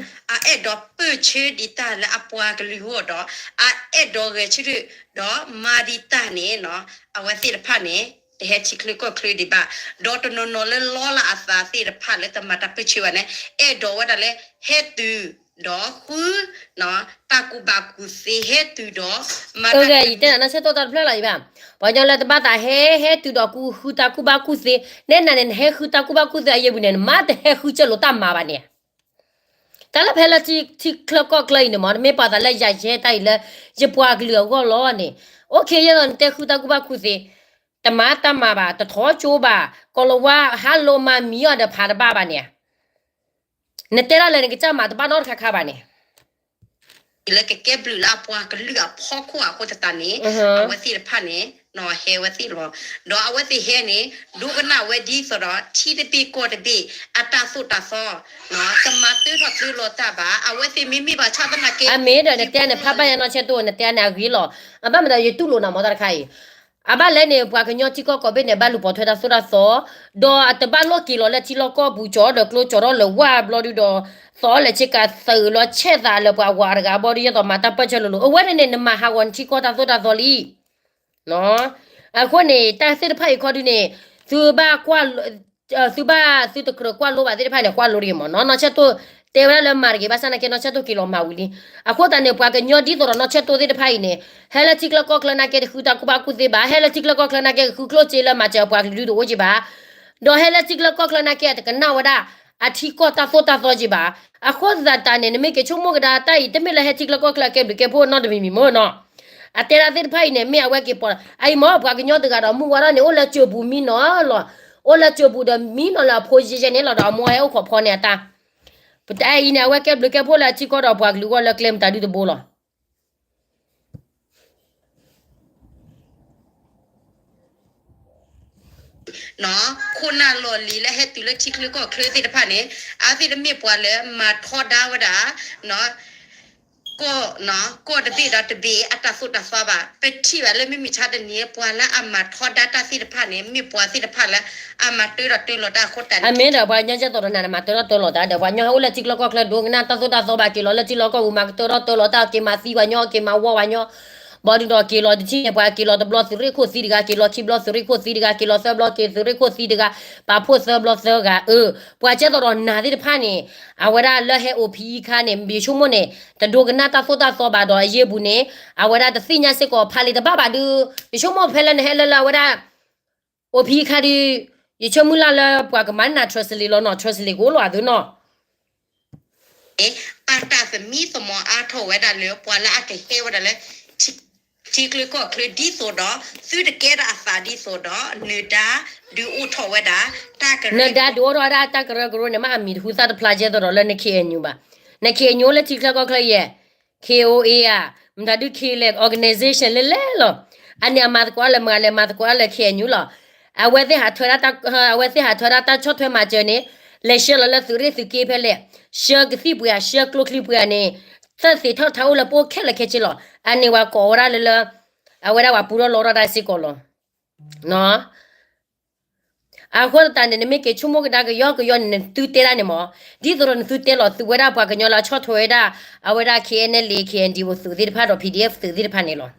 အအဲၣ်ဒိးပၢၢ်ဆၢဒံးတၢ်လၢအပှၤကလုာ်အဂီၢ်ဒီး အအဲၣ်ဒိးဂဲၤဆၢထၢၣ်ဒီးမၤဒံးတၢ်န့ၣ် အဝဲသ့ၣ်တဖၣ်န့ၣ် တဟဲထံချၢကီၢ်ချၢဒံးဘၣ်, ဒီးတနီၤနီၤလၢလီလးအသးသ့ၣ်တဖၣ်လၢတမၤတၢ်ပၢၢ်ဆၢဘၣ်န့ၣ် အဲၣ်ဒိးဝဲဒၣ်လၢ ဟဲတုၤ ဒီးဃု တၢ်ကူၣ်ဘၣ်ကူၣ်သ့ ဟဲတုၤဒီး မၤတၢ် ယတဲနၤနီၢ်ဆဲးတိၢ်တၢ်တဖျၢၣ်လီၤအံၤဘၣ်, ပှၤကညီလၢတဘၣ်သးဟဲ ဟဲတုၤဒီးဃုတၢ်ကူၣ်ဘၣ်ကူၣ်သ့, နဲနၤန့ၣ် နဟဲဃုတၢ်ကူၣ်ဘၣ်ကူၣ်သ့အယဲၢ်ပူၤန့ၣ် နမၤတဟဲဃုကၢၢ်လိာ်တၢ်မၤဘၣ်န့ၣ် တၢ်လၢဖဲလၢထံချၢကီၢ်ချၢအံၤန့ၣ်မ့ၢ် နမ့ၢ်ပာ်သးလၢယၤယဟဲတၢ်အံၤလၢ ယပှၤကလုာ်အဂီၢ်လီၤန့ၣ်, အိၣ်ခ့ယဲၢ်သိးနတဲဃုတၢ်ကူၣ်ဘၣ်ကူၣ်သ့, တမၤတၢ်မၤဘၣ် တထီကၠိဘၣ် ကီၤလၤဝါဟးလိာ်မၤမံအီၤဒီးဖးတဘၣ်ဘၣ်န့ၣ်, နတဲဒၣ်လဲာ်နကစၢ်မၤတဘၣ်နီတခါခါဘၣ်န့ၣ် လၢကကဲဘျုးလၢအပှၤကလုာ်အဖီခိၣ်အဃိသတးန့ၣ်, အဝဲသ့ၣ်တဖၣ်န့ၣ် ဟဲဝဲသ့ၣ်လီၤ, ဒီးအဝဲသ့ၣ်ဟဲန့ၣ် ဒိကနၣ်ဝဲဒ်သိးဒီး ထံတဘ့ၣ်ကီၢ်တဘ့ၣ် အတၢ်သိၣ်တၢ်သီ, ကမၤတၢထီၣ်တၢလီၤတၢ်ဘၣ်, အဝဲသ့ၣ်မ့မ့ၢ်ဘၣ်ဆၣ်သနာ်က့ အမ့ၢ်ဒီးနတဲန့ၣ် ဖးဘၣ်ယနီၢ်ဆဲးတိၢ် နတဲန့ၣ်အဂ့ၤလီၤ, အဘၣ်မနုၤဒီးယတူၢ်လိာ်နၤမ့ၢ်တၢ်တခါအံၤ အဘၣ်လဲၣ်န့ၣ် ပှၤကညီထံကီၢ်ကီၢ်ဘ့ၣ်န့ၣ် ဘၣ်လူၤပိာ်ထွဲတၢ်သိၣ်တၢ်သီ, ဒီးအတဘၣ်လိၣ်က့ၤလီၤလၢထံလီၢ်ကီၢ်ပူၤ ကၠီဒီးကျိကၠီထီၣ်လၢဝၢ်ဘျီဒုဒီး သီလၢဆ့ကၤသုးလီၤဆဲးသးလၢပှၤဝၤတဂၤဘျီဒု ယဲသိးမၤတၢ်ပၢၢ်ဆၢလိၤလိၤ အဝဲန့ၣ်န့ၣ် နမၤဟးဂီၤနထံကီၢ်တၢ်သိၣ်တၢ်သီလံ အဃိန့ၣ် တၢ်သ့ၣ်တဖၣ်အံၤခီဒုန့ၣ် သုဘၣ်ကွၢ် သုဘၣ်သုတကြၢးကွၢ်လိဘၣ်သ့ၣ်တဖၣ်န့ၣ် ကွၢ်လိတဂ့ၤမ့ၢ်နီၤ, နီၢ်ဆဲးတိၢ် တဲဝဲဒၣ်လၢမၤတဂ့ၤ ဘၣ်ဆၣ်သနာ်က့ နီၢ်ဆဲးတိၢ်က့ၤလီၤမၤဝံၤလံ, အဃိသတးန့ၣ် ပှၤကညီဒ်သိးဒီးနီၢ်ဆဲးတိၢ်သ့ၣ်တဖၣ်အံၤန့ၣ် ဟဲလၢထံချၢကီၢ်ချၢသနာ်က့ တဃုတၢ်ကူၣ်ဘၣ်ကူၣ်သ့ဘၣ်, ဟဲလၢထံချၢကီၢ်ချၢသနာ်က့ ဃုကျိၣ်စ့လၢမၤစၢၤပှၤကလုာ်ဒုတအိၣ်က့ၤဘၣ်, ဒီးဟဲလၢထံချၢကီၢ်ချၢသနာ်က့ တကနၣ်ဝဲဒၣ် အထံကီၢ်တၢ်သိၣ်တၢ်သီက့ၤဘၣ်, အဃိသတးန့ၣ် နမ့ၢ်က့ၤဆိကမိၣ်ကဒါတၢ်အံၤ တမ့ၢ်လၢဟဲထံချၢကီၢ်ချၢကဲဘျုးကဲဖှိၣ်နီတမံၤမ့ၢ်နီၤ အတဲဒၣ်သ့ၣ်တဖၣ်အံၤန့ၣ် မ့ၢ်အဝဲက့ၤပိာ် အအံၤမ့ၢ်ပှၤကညီတဂၤဒီးမုၢ်ဝါထီၣ်န့ၣ် အိၣ်လၢကၠိပူၤမံနီၤလီၤ, အိၣ်လၢကၠိပူၤဒီးမံနီၤလၢအဖိယဲၢ်ယဲၢ်န့ၣ်လီၤဒီး အမိၢ်ဟဲအိၣ်ခိးဖီန့ၢ်အတၢ်, ပတၢ်အံၤန့ၣ် အဝဲကဲဘျုးကဲဖှိၣ်လၢအထံကီၢ်ဒီးပှၤကလုာ်အဂီၢ်လၢကျဲမတၤဒုတဘိလီၤ. ခိၣ်နၢ်လီၢ်လံၤလၢဟဲတုၤလၢထံချၢကီၢ်ချၢသ့ၣ်တဖၣ်န့ၣ် အဝဲသ့ၣ်တမ့ၢ်ပှၤလၢမၤထီဒါဝဲဒၣ် ကီၢ် ကီၢ်တဘ့ၣ်ဒီးတဘ့ၣ်အတၢ်သိၣ်တၢ်သီဘၣ်. ပထံၣ်ဘၣ်လၢမုၢ်မဆါတနံၤ ပှၤလၢအမၤထီဒါတၢ်သ့ၣ်တဖၣ်န့ၣ် မ့ၢ်ပှၤသ့ၣ်တဖၣ်လၢအမၤတၢထီၣ်တၢလီၤတၢ်အဃိသတးန့ၣ် အမ့ၢ်ဒီးပှၤကညီကဲသိးဒီးနၤန့ၣ် မၤတၢထီၣ်တၢလီၤတၢ်ဒီး ပှၤကညီဟဲအိၣ်လၢထံချၢကီၢ်ချၢ ဒိကနၣ်တၢ်သိၣ်တၢ်သီဘၣ် က့ၤလီၤလၢထံလီၢ်ကီၢ်ပူၤ မၤကတၢထီၣ်တၢလီၤတၢ် က့ၤမၤသံပှၤညီ က့ၤမၤဝီပှၤညီ ဘၣ်ဒုဒီးက့ၤလီၤတထံၣ်န့ၣ် ပှၤက့ၤလီၤတဘျီသုးရ့ၣ်ခိၣ်သံတဂၤ က့ၤလီၤခံဘျီသုးရ့ၣ်ခိၣ်သံတဂၤ က့ၤလီၤသၢဘျီက့ၤသုးရ့ၣ်ခိၣ်သံတဂၤ ပာ်ဖှိၣ်သၢဘျီသၢဂၤ အၢ ပှၤကဲသိးဒီးနၤသ့ၣ်တဖၣ်န့ၣ် အဝဲဒၣ်လၢဟဲအိၣ်ဖံအခါန့ၣ် ယဆိကမိၣ်န့ၣ် တဒိကနၣ်တၢ်သိၣ်တၢ်သီဘၣ်ဒီးအယဲၢ်ပူၤန့ၣ် အဝဲဒၣ်တသ့ၣ်ညါစ့ၢ်ကီးဖးလံာ်တဘၣ်ဘၣ်ဒု ယဆိကမိၣ်ဖဲလၢနဟဲလၢလၢအဝဲဒၣ် အိၣ်ဖံအခါဒု ယဆိကမိၣ်လၢ်လၢပှၤကမၤနၢ် translate လီၤနီၤ translate ကအိၣ်လီၤအသးနီၤ ပာ်တၢ်သမံသမိးအါထီၣ်ဝဲဒၣ်လၢ ပှၤလၢအကဟဲဝဲဒၣ်လၢ ထံချၢကီၢ်ချၢဒ်သိးဒီး သုတကဲထီၣ်အသးဒ်သိးဒီး နၢၤဒါဒုးအိၣ်ထီၣ်ဝဲဒၣ် တၢ်ကရၢ နၢၤဒါဒုးအိၣ်ထီၣ်ဝဲဒၣ်တၢ်ကရၢကရိန့ၣ် မ့ၢ်အမံၤတဟူသၣ်တဖျါကဲသိးဒီးလၢန K N U ဘၣ်. န K N U အိၣ်လၢထံချၢကီၢ်ချၢယဲၢ် K O A ဧါ မတၤဒု K L A organization လဲၣ်လဲၣ်လီၤ. အန့ၣ်အမၤသကိးလၢမတၤလဲၣ် မၤသကိးလၢ K N U လီၤ. အဝဲသ့ၣ်ဟးထွဲဒၣ်တၢ် အဝဲသ့ၣ်ဟးထွဲဒၣ်တၢ်ဆီၣ်ထွဲမၤစၢၤန့ၣ် လဲၤဆှၢလီၤလၢသုးရ့ၣ်သုးက့ဖဲလဲၣ်, ဆှၢကသံၣ်ပှ့ၤဧါ ဆှၢကျိချံပှ့ၤဧါန့ၣ် သ့ၣ်သ့ၣ်ထီၣ်ထါအိၣ်လၢပအိၣ်ခဲလၢာ်ခဲဆ့လီၤ. အန့ၣ်ပှၤကိးဝဲဒၣ်လၢလၢ အဝဲဒၣ်ပှၤပူထီၣ်လီထီၣ်တၢ်စ့ၢ်ကီးလီၤ. အဃိသတးန့ၣ် နမ့ၢ်က့ၤဆိကမိၣ်ကဒါကယီကယီန့ၣ် နသုတဲဒၣ်န့ၣ်မး, ဒ်သိးဒီးနသုတဲလီၤသုးဝဲဒၣ်ပှၤကညီလၢအဆီၣ်ထွဲဝဲဒၣ် အဝဲဒၣ် K N L A K N D O သုးသ့ၣ်တဖၣ်ဒီး P D F သုးသ့ၣ်တဖၣ်န့ၣ်လီၤ.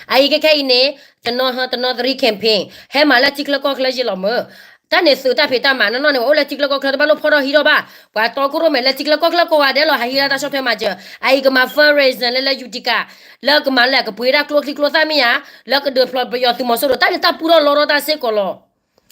အအံၤခဲခဲအံၤန့ၣ် တနီၤဟၢတနီၤသရံး campaign ဟဲမၤလၢထံချၢကီၢ်ချၢယံာ်လီၤမၢ်. တၢ်န့ၣ်သုးတၢ်ဖံးတၢ်မၤနီၢ်နီၢ်န့ၣ် ပှၤအိၣ်လၢထံချၢကီၢ်ချၢတဘၣ်လိၣ်ဖီၣ်ထီၣ်ဟံးထီၣ်ဘၣ်. ပှၤတီခိၣ်ရိၣ်မဲလၢထံချၢကီၢ်ချၢကိးဂၤဒဲးလီၤ ဟးဟံးဒၣ်တၢ်ဆီၣ်ထွဲမၤစၢၤ. အအံၤကမၤ fundraiser လၢလၢ Utica လၢကမၤလၢကပှ့ၤဒၣ်ကျိချံကျိသၣ်မ့ၢ်ဧါ, လၢကဒုးဖျိးပယီၤသုးမီၤစိရိၤ တၢ်န့ၣ်တၢ်ပူထီၣ်လီထီၣ်တၢ်စ့ၢ်ကီးလီၤ.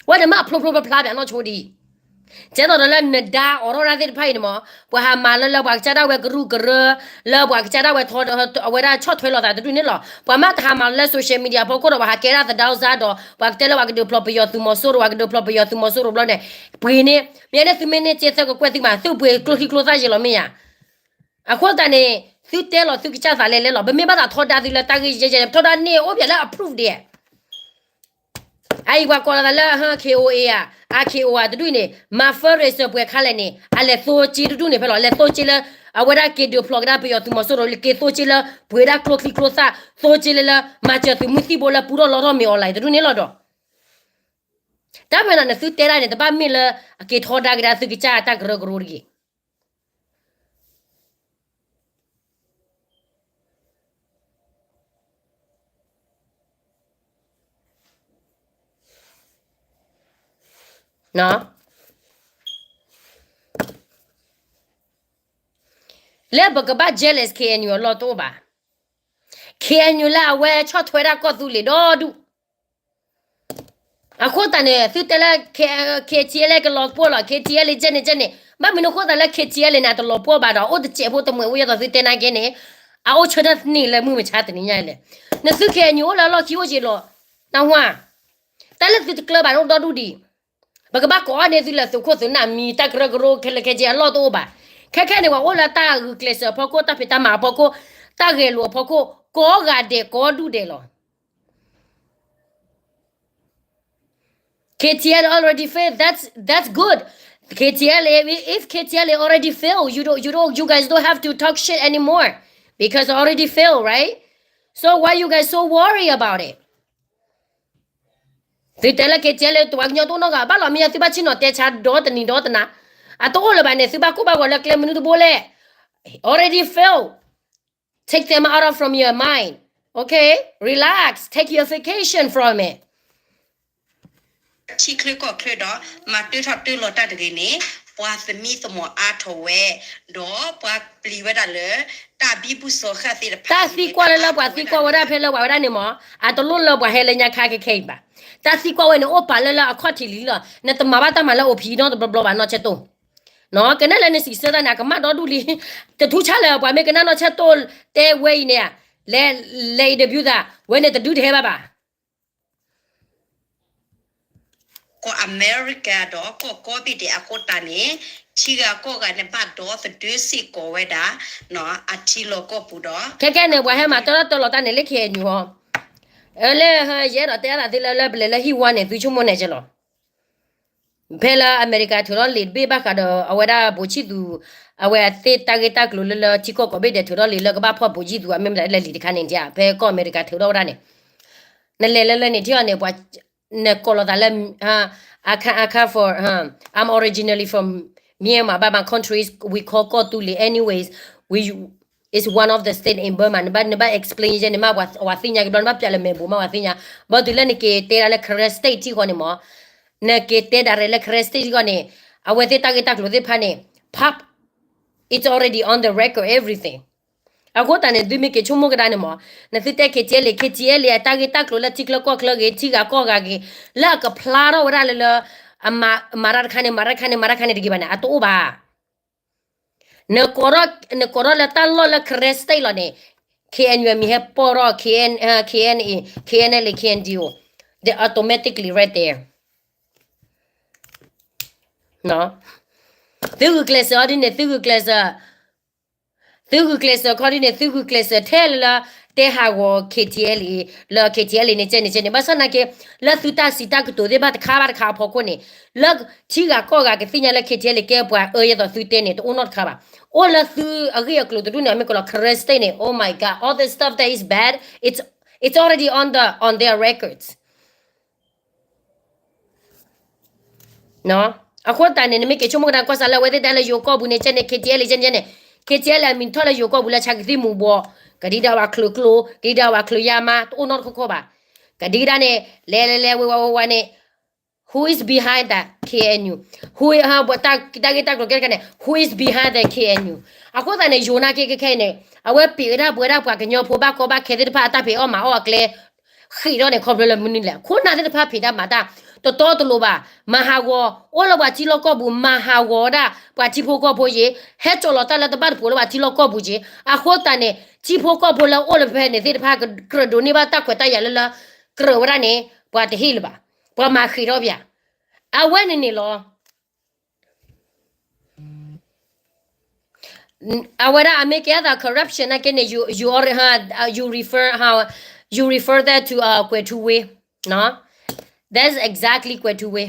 ဝဲန့ၣ်မ့ၢ်အဖျိဖျိဖျါဖျါပနီၢ်ဆိဒံး ကဲသိးဒီးလၢနဒါအိးထီၣ်တၢ်သ့ၣ်တဖၣ်အံၤန့ၣ်မး, ပှၤဟးမၤလၢလၢပှၤကစၢ်ဒၣ်ဝဲကရူၢ်ကရၢ, လၢပှၤကစၢ်ဒၣ်ဝဲထီ အဝဲဒၣ်ဆီၣ်ထွဲလိာ်သးတဒူၣ်န့ၣ်လီၤ. ပှၤမ့ၢ်တဟးမၤလၢ social media အဖီခိၣ်ဒီး ပှၤဟးကဲဒၣ်သဒါစါဒီး ပှၤကတဲလၢပှၤကဒုးဖျိးပယီၤသုးမီၤစိရိၤ ပှၤကဒုးဖျိးပယီၤသုးမီၤစိရိၤဘျီန့ၣ်, ပှ့ၤန့ၣ် မ့ၢ်န့ၣ်သုမ့ၢ်န့ၢ်စ့သၢကကွဲၢ်သုမး သုပှ့ၤကျိချံကျိသၣ်ယံာ်လီၤမ့ၢ်ဧါ. အဃိသတးန့ၣ် သုတဲလီၤသုကစၢ်သးလဲၤလဲၤလီၤ. ပမ့ၢ်ဘၣ်သးထီဒါသုလၢတၢ်ဂ့ၢ်ယဲၢ်ယဲၢ်န့ၣ် ပထီဒါန့ၢ်အိၣ်ပှဲၤလၢအ proof ဒံး အအံၤပှၤကိးလီၤသးလၢ K O A ဧါ, R K O ဧါ တဒူၣ်အံၤန့ၣ် မၤ fundraiser ပှဲၤခါလဲၣ်န့ၣ် အလဲၤသိစ့တဒူၣ်န့ၣ်ဖဲလီၤ. လဲၤသိစ့လၢ အဝဲဒၣ်က့ၤဒုးဖျိးကဒါပယီၤသုးမီၤစိရိၤ က့ၤသိစ့လၢ ပှ့ၤဒၣ်ကျိချံကျိသၣ် သိစ့လၢလၢ မၤစၢၤသုးမုၢ်သံၣ်ဘိလၢပူထီၣ်လီထီၣ်မ့ၢ်အီၤလၢတဒူၣ်န့ၣ်လီၤဒီး တၢ်ဖဲန့ၣ်နသုတဲဒၣ်န့ၣ် တဘၣ်မ့ၢ်လၢအက့ၤထီဒါကဒါသုကစၢ်တၢ်ကရၢကရိတဂ့ၤ လၢပကဘၣ် jealous K N U အလီၢ်တအိၣ်ဘၣ်. K N U လၢအဝဲဆီၣ်ထွဲဒၣ်ကီၢ်သူလ့ၤဒီဒူၣ် အဃိသတးန့ၣ် သုတဲလၢ K T L A ကလီၤပှီၢ်လီၤ K T L A ကဲန့ၣ်ကဲန့ၣ် ဘၣ်မနုၤအဃိသတးလၢ K T L A န့ၣ် အတလီၤပှီၢ်ဘၣ်ဒီး အိၣ်တစဲးဖိတမှဲးဖိ ယဲသိးသုတဲနာ်က့န့ၣ် အအိၣ်ဆၢထၢၣ်န့ၣ်လၢမုၢ်မဆါတနံၤညါလဲၣ်. နသု K N U အိၣ်လၢအလီၢ်ခံအိၣ်က့ၤလီၤ နၢ်ဟူဧါ. တၢ်လၢသုတကျၢၤဘၣ်န့ၣ်အိၣ်ဒီဒူၣ်ဒံး ပကဘၣ်ကိးအီၣ်န့ၢ်သုလၢသုးခိၣ်သုးနၢ်မံၤ တၢ်ကရၢကရိခဲလၢာ်ခဲဆ့အလီၢ်တအိၣ်ဘၣ်. ခဲခဲန့ၣ် ပှၤအိၣ်လၢတၢ်ဂုာ်ကျဲးစၢးအဖီခိၣ် တၢ်ဖံးတၢ်မၤအဖီခိၣ် တၢ်ဂဲၤလိာ်အဖီခိၣ် ကိးဂၤဒဲးကိးဒူၣ်ဒဲးလီၤ. K T L A already failed. That's that's good. K T L A, if K T L A already failed, you don't you don't you guys don't have to talk shit anymore because already failed, right? So why you guys so worry about it? သုတဲလၢ K T L A တဝၤကညီတအိၣ်နီတဂၤ ဘၣ်လီၤမ့ၢ်သုဘၣ်ဆ့ၣ်နီၤတဲဆါဒီတနံၤဒီတနၤ အတအိၣ်လၢၤဘၣ်န့ၣ် သုဘၣ်ကိၢ်ဘၣ်ဂီၤလၢကျဲမနုၤတဘိလဲၣ်. Already failed. Take them out of from your mind. Okay? Relax. Take your vacation from it. ထံချၢကီၢ်ချၢဒီး မၤတၢထီၣ်တၢလီၤတၢ်တဂ့ၤန့ၣ် ပှၤသမံသမိးအါထီၣ်ဝဲ ဒီးပှၤပျံၤဝဲဒၣ်လၢ တၢ်ဘံဘူစီၤဃၣ်သ့ၣ်တဖၣ် တၢ်သံကွၢ်လၢလၢပှၤသံကွၢ်ဝဲဒၣ်ဖဲလၢပှၤဝဲဒၣ်န့ၣ်မး အတလိၣ်လၢပှၤဟဲလၢညါခါခဲခဲအံၤဘၣ်. တၢ်သံကွၢ်ဝဲန့ၣ် အိၣ်ပာ်လၢလၢအခီၣ်ထံးလံလီၤ. နတမၤဘၣ်တၢ်မၤလၢအိၣ်ဖံးနီတဘျီဘျီဘၣ်နီၢ်ဆဲးတိၢ် ကနၣ်လၢနစံးဆၢတၢ်န့ၣ် အကမၣ်ဒီဒူၣ်လံ. တထူဆါလၢၤပှၤမ့ၢ်ကနၣ်နီၢ်ဆဲးတိၢ်တဲဝဲအံၤန့ၣ် လဲၤလဲၤအံၤတဘျုးသး ဝဲန့ၣ်တဒုတဟဲဘၣ်ဘၣ်. ကီၢ်အမဲရကၤဒီးကီၢ်ကိးဘ့ၣ်ဒဲးအဃိသတးန့ၣ် ထံဂၤကီၢ်ဂၤန့ၣ်ဘၣ်ဒီသဒၢစ့ၢ်ကီးဝဲဒၣ် အထံလီၢ်ကီၢ်ပူၤဒီး ခဲခဲန့ၣ် ပှၤဟဲမၤတၢထီၣ်တၢလီၤတၢ်န့ၣ်လၢ K N U ဟီ လၢယအဲၣ်ဒိးတဲအသးသုလၢလၢပလဲၤလၢဟံၣ်ဝါန့ၣ် သုဆိကမိၣ်န့ၣ်ကလီၤ. ဖဲလၢအမဲရကၤထုးထီၣ်လံာ်တဘ့ၣ်ဘၣ်ဃးဒီး အဝဲဒၣ်ဘိးဆံၣ်သူး အဝဲသ့ၣ်တၢ်ဂ့ၢ်တၢ်ကျိၤလၢလၢထံကီၢ်ကိးဘ့ၣ်ဒဲးထုးထီၣ်လံာ်လၢကဘၣ်ဖီၣ်ဘိးဆံၣ်သူး အမ့ၢ်မတၤလၢလံာ်တခါန့ၣ် ဖဲကီၢ်အမဲရကၤထုးထီၣ်ဝဲဒၣ်န့ၣ် နလဲၤလၢလၢန့ၣ်ထံၣ်အီၤန့ၣ် ပှၤ နကိးလီၤသးလၢ I come, I come for, I'm originally from Myanmar, but my country is, we call ကီၢ်သူလ့ၤ anyways, we, it's one of the state in Burma. နဘၣ် နဘၣ် explain ယဲန့ၣ်မး ပှၤသ့ၣ်ညါကဘျီ နဘၣ်ပျးလၢမဲာ်ဘိးမး ပှၤသ့ၣ်ညါ. ဘၣ်တုၤလၢနက့ၤတဲဒၣ်လၢ Karen state ထံဃီန့ၣ်မး နက့ၤတဲဒၣ်ရဲၣ်လၢ Karen state ထံဃီန့ၣ် အဝဲသ့ၣ်တၢ်ဂ့ၢ်တၢ်ကျိၤသ့ၣ်တဖၣ်န့ၣ် pop, it's already on the record, everything. အဃိသတးန့ၣ် သုမ့ၢ်က့ၤဆိကမိၣ်ကဒါန့ၣ်မး နသုတဲ K T L A, K T L A အတၢ်ဂ့ၢ်တၢ်ကျိၤလၢထံချၢကီၢ်ချၢဂ့ၤ ထံဂၤကီၢ်ဂၤဂ့ၤ လၢအကဖျါထီၣ်ဝဲဒၣ်လၢလၢ အမၤတၢ်တခါန့ၣ် မၤတၢ်တခါန့ၣ် မၤတၢ်တခါန့ၣ်တဂ့ၤဘၣ်န့ၣ် အတအိၣ်ဘၣ်. နကိးထီၣ်လၢတၢ်လီၢ်လၢ Karen state လီၤန့ၣ် K N U မံၤဟဲပိာ်ထီၣ် K N, K N, K N L A, K N D O, they automatically right there. သုဂုာ်ကျဲးစၢးအီၤဒ်န့ၣ် သုဂုာ်ကျဲးစၢး သုဂုာ်ကျဲးစၢးခီဒ်န့ၣ် သုဂုာ်ကျဲးစၢးထဲလၢလၢ တဲဟးဂီၤ K T L A လၢ K T L A န့ၣ် ကဲန့ၣ် ကဲန့ၣ် ဘၣ်ဆၣ်နာ်က့ လၢသုတၢ်စံးတၢ်ကတိၤသ့ၣ်တဖၣ်တခါဘၣ်တခါအဖီခိၣ်န့ၣ် လၢထံဂၤကီၢ်ဂၤကသ့ၣ်ညါလၢ K T L A ကဲပှၤအၢယဲသိးသုတဲန့ၣ် တအိၣ်နီတခါဘၣ်. အိၣ်လၢသုအဂ့ၢ်အကျိၤတဒူၣ်န့ၣ် အမ့ၢ်ကလီၤ Karen state န့ၣ် oh my god, all the stuff that is bad, it's, it's already on the, on their records. အဃိသတးန့ၣ် နမ့ၢ်က့ၤဆိကမိၣ်ကဒါကီၢ်စးလၢအဝဲသ့ၣ်တၢ်လၢယိၤကီၢ်ပူၤန့ၣ် ကဲန့ၣ် KTLA ကဲန့ၣ် KTLA အမံၤထီၣ်လၢယိၤကီၢ်ပူၤလၢဆါကသံၣ်မူၤဘှီး, ကဒံဒါဝဲချုးကျိ, ကဒံဒါဝဲချုးယါမါ တအိၣ်နီတခီခီဘၣ်. ကဒံကဒါန့ၣ် လဲၤလဲၤလဲၤဝဲဝဲဝဲဝဲန့ၣ် who is behind the KNU? Who တၢ်ဂ့ၢ်တၢ်ကျိၤကဲတခါန့ၣ် who is behind the KNU? အဃိသတးန့ၣ် ယိၤနာ်က့ခဲခဲအံၤန့ၣ် အဝဲပ့ၤဝဲဒၣ်ပဝဲဒၣ်ပှၤကညီဖိဘၣ်ကီဘၣ်ခဲသ့ၣ်တဖၣ်အတၢ်ဖံးအီၣ်မၤအီၣ်အကျဲ ဃ့ၢ်ထီၣ်န့ၣ် ခီဖျိလၢမနုၤလဲၣ်. ခိၣ်နၢ်သ့ၣ်တဖၣ်ဖံးတၢ်မၤတၢ် တတီတလိၤဘၣ်. မၤဟးဂီၤ အိၣ်လၢပှၤထံလီၢ်ကီၢ်ပူၤ မၤဟးဂီၤဝဲဒၣ် ပှၤထံဖိကီၢ်ဖိယ့ၤ, ဟဲကၠီၤလီၤတၢ်လၢတဘၣ်တပိၤလၢပှၤထံလီၢ်ကီၢ်ပူၤယ့ၤ. အဃိသတးန့ၣ် ထံဖိကီၢ်ဖိလၢအိၣ်လၢဖဲန့ၣ်သ့ၣ်တဖၣ် ကြၢးဒိးန့ၢ်ဘၣ်တၢ်ခွဲးတၢ်ယာ်လၢလၢ ကြၢးဝဲဒၣ်န့ၣ် ပှၤတဟ့ၣ်လၢၤဘၣ်. ပှၤမၤဃ့ၢ်ထီၣ်ပၠး အဝဲန့ၣ်န့ၣ်လီၤ. အဝဲဒၣ်အမ့ၢ်ကဲအသး corruption နာ်က့န့ၣ် you, you, you refer, you refer that to ကွဲးထူဝ့ That's exactly ကွဲးထူဝ့.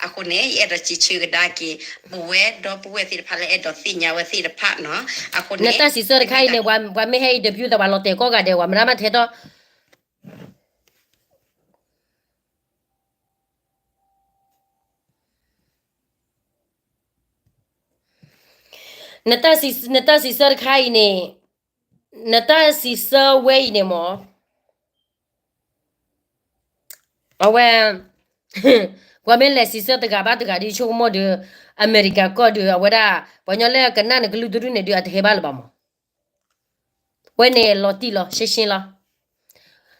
အဃိန့ၣ် ယအဲၣ်ဒိးစံးဆၢကဒါက့ၤ ပဝဲဒီပုၢ်ဝဲၢ်သ့ၣ်တဖၣ်လၢအဲၣ်ဒိးသ့ၣ်ညါဝဲသ့ၣ်တဖၣ်နီၤ. အဃိန့ၣ် နတၢ်စံးဆၢတခါအံၤန့ၣ် ပှၤမ့ၢ်ဟဲ interview သး ပှၤလီၤတဲာ်ကိးဂၤဒဲး ပှၤမတၤမၤထဲထီၣ် နတၢ်စံး, နတၢ်စံးဆၢတခါအံၤန့ၣ်, နတၢ်စံးဆၢဝဲအံၤန့ၣ်မ့ၢ်, အဝဲ, ပှၤမ့ၢ်လဲၤစံးဆၢတဂၤဘၣ်တဂၤဒီး ဆိကမိၣ်ဒီး, အမဲရကၤကီၢ်ဒီး အဝဲဒၣ်, ပှၤကညီလၢကနၣ်နကလုၢ်တဒူၣ်န့ၣ်ဒီး အတဟဲဘၣ်လၢၤဘၣ်မ့ၢ်, ဝဲန့ၣ်လီၤတံၢ်လီၤ ရှင်းရှင်းလီၤ,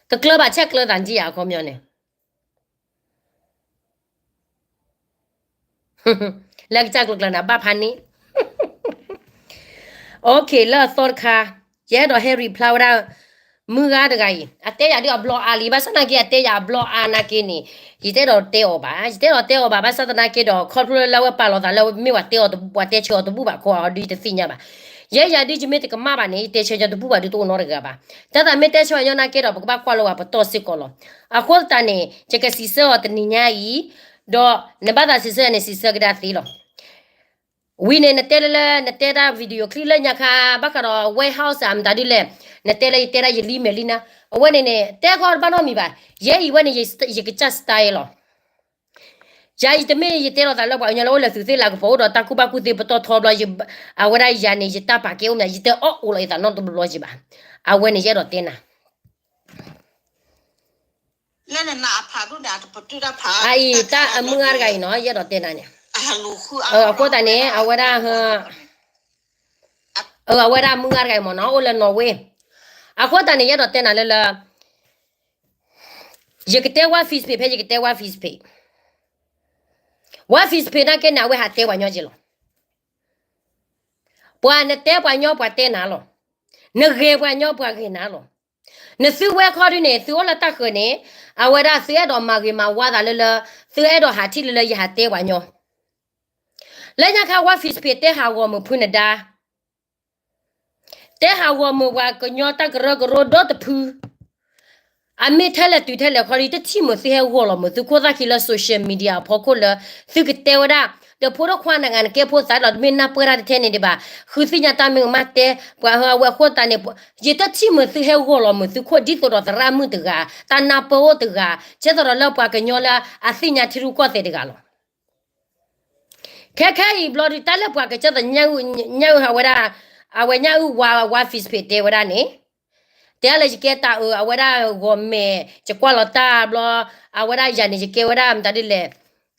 တကျၢၤဘၣ်ဆဲးကျၢၤသးကံယၤအခီပညီန့ၣ် လၢကစၢ်ကျိၤကျၢၤန့ၣ် အဘၣ်ဖးန့ၣ်, OK လၢအသီတခါ, ယအဲၣ်ဒိးဟဲ reply ဝဲဒၣ်, မုၢ်ဂၤတဂၤအံၤ အတဲယၤဒ်အဘျီအါလံ ဘၣ်ဆၣ်သနာ်က့ အတဲယၤအဘျီအါနာ်က့န့ၣ်, ယတအဲၣ်ဒိးတဲအီၤဘၣ်, ယတအဲၣ်ဒိးတဲအီၤဘၣ် ဘၣ်ဆၣ်သနာ်က့ဒီး ခီဖျိလၢအဝဲပာ်လီၤသးလၢမ့ၢ်ပှၤတဲအီၤတဘူၣ်ဘၣ်ခီအီၤဒီးယတသ့ၣ်ညါဘၣ်, ယဲယၤဒ်ယမ့ၢ်တကမၣ်ဘၣ်န့ၣ် ယတဲဆၢညီတဘူၣ်ဘၣ်ဒီးတအိၣ်နီတဂၤဘၣ်, တၢ်သးမ့ၢ်တဲဆၢညီနာ်က့ဒီး ပကဘၣ်ကွၢ်လီၤဝဲပတီၢ်စ့ၢ်ကီးလီၤ, အဃိသတးန့ၣ် ယကစံးဆၢအီၤတနံၤညါအံၤ, ဒီးနဘၣ်သးစံးဆၢန့ၣ် စံးဆၢကဒါသ့လီၤ. ဝံၤန့ၣ် နတဲလၢလၢ နတဲဒၣ် video clip လၢညါခါ ဘၣ်ဃးဒီး White House အမတၤဒ်လဲၣ်, နတဲလၢယတဲဒၣ်ယလံမဲာ်လံနၤ, အဝဲန့ၣ်န့ၣ် တဲခီတဘၣ်နီတမံၤဘၣ်, ယဲအံၤဝဲန့ၣ် ယကစၢ် style လီၤ. ယၤယတမ့ၢ်ယတဲလီၤသးလၢပှၤကညီလၢအိၣ်လၢသုးသ့ၣ်လၢကပီၤအိၣ်ဒီးတၢ်ကူၣ်ဘၣ်ကူၣ်သ့ပတီၢ်ထီဘျီ, အဝဲဒၣ်ယၤန့ၣ် ယတၢ်ပာ်ကဲအိၣ်မး ယတအီၣ်အိၣ်လီၤယသးနီတဘျီဘျီက့ၤဘၣ်, အဝဲန့ၣ် ယအဲၣ်ဒိးတဲနၤ လၢနနၢ်အဖးဒိၣ်န့ၣ် အတပတုာ်တၢ်ဖး, အအံၤ တၢ်အမုၢ်ဂၤတဂၤအံၤနီၤ ယအဲၣ်ဒိးတဲနၤန့ၣ်, အဃိသတးန့ၣ် အဝဲဒၣ်, အဝဲဒၣ်မုၢ်ဂၤတဂၤအံၤမ့ၢ်နီၤ အိၣ်လၢ Norway, အဃိသတးန့ၣ် ယအဲၣ်ဒိးတဲနၤလၢလၢ, ယကတဲဝဲ Facebook ဖဲယကတဲဝဲ Facebook, ဝဲ Facebook နာ်က့န့ၣ် အဝဲဟးတဲပှၤညီက့ၤလီၤ, ပှၤနတဲပှၤညီပှၤတဲနၤလီၤ, နဂ့ၤပှၤညီပှၤဂ့ၤနၤလီၤ, နသုဝဲခီဒုန့ၣ် သုအိၣ်လၢတၢ်ဃၢၤန့ၣ်, အဝဲဒၣ်သုအဲၣ်ဒိးမၤဂ့ၤမၤဝါသးလၢလၢ, သုအဲၣ်ဒိးဟးထံၣ်လၢလၢယဟးတဲပှၤညီ, လၢညါခါဝဲ Facebook တဲဟးဂီၤမုာ်ဖုနဒါ, တဲဟးဂီၤမုာ်ပှၤကညီတၢ်ကရၢကရိဒီတဖု, အမ့ၢ်ထဲလဲၣ်တုၤထဲလဲၣ်ခီဒု တထံၣ်မုာ်သုဟဲဂီၤလီၤမုာ်သုခိၣ်သၣ်ခံလၢ social media အဖီခိၣ်လၢ, သုကတဲဝဲဒၣ်, ဒီးဖိဒိၣ်ခွါနဂၤနကဲဖိသၣ်ဒီးတမ့ၢ်နၢ်ပၢၢ်တၢ်တထဲန့ၣ်ဒံးဘၣ်, ဃုသ့ၣ်ညါတၢ်မ့ၢ်ကမၣ်တဲ, ပှၤဟၢအဝဲအဃိသတးန့ၣ်, ယတထံၣ်မုာ်သုဟဲဂီၤလီၤမုာ်သုခိၣ်ဒ်သိးဒီးသရၣ်မုၣ်တဂၤ, တၢ်နၢ်ပၢၢ်အိၣ်တဂၤ, ကဲသိးဒီးလၢပှၤကညီလၢအသ့ၣ်ညါထံရူၢ်ကီၢ်သဲးတဂၤလီၤ. ခဲခဲအံၤဘျီဒုး တၢ်လၢပှၤကစၢ်သး ညၣ်အုၣ်ဟးဝဲဒၣ်, အဝဲညၣ်အုၣ်ဝါဝါ Facebook တဲဝဲဒၣ်န့ၣ်, တဲလၢယကဲတၢ်အၢအဝဲဒၣ်ဂီၤမဲာ် ယကွၢ်လီၤတၢ်ဘျီ, အဝဲဒၣ်ယၤန့ၣ် ယကဲဝဲဒၣ်မတၤဒ်လဲၣ်,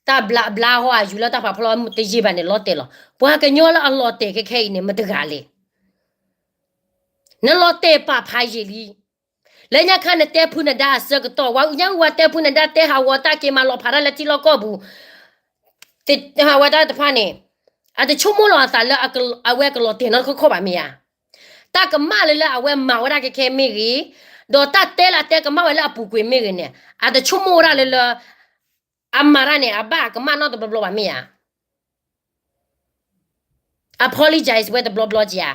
တၢ်ဘျါဘျါဟီအယူၤလၢတၢ်ဖးဖီလီၤတယံာ်ဘၣ်န့ၣ် လီၤတဲာ်လီၤ. ပှၤကညီလၢအလီၤတဲာ်ခဲခဲအံၤန့ၣ် မတဂၤလဲၣ်. နလီၤတဲာ်ပာ်ဖးယံာ်လံ. လၢညါခါနတဲဖုနဒါအဆၢကတီၢ်, ဝဲညၣ်အုၣ်ဝါတဲဖုနဒါတဲဟးဂီၤတၢ်က့ၤမၤလီၤဖးတၢ်လၢထံလီၢ်ကီၢ်ပူၤ, ဝဲဒၣ်တဖၣ်န့ၣ်, အတဆိကမိၣ်လီၤအသးလၢအဝဲကလီၤတဲာ်နီတခီခီဘၣ်မ့ၢ်ဧါ. တၢ်ကမၣ်လၢလၢအဝဲမၤဝဲဒၣ်ခဲခဲမ့ၢ်ဂ့ၤ, ဒီးတၢ်တဲလၢအတဲကမၣ်ဝဲလၢအပူၤကွံာ်မ့ၢ်ဂ့ၤန့ၣ်, အတဆိကမိၣ်ဝဲဒၣ်လၢလၢ အမၤတၢ်န့ၣ် အဘၣ်ကမၣ်နီတဘျီဘျီဘၣ်မ့ၢ်ဧါ. Apologize ဝဲတဘျီဘျီက့ၤဧါ.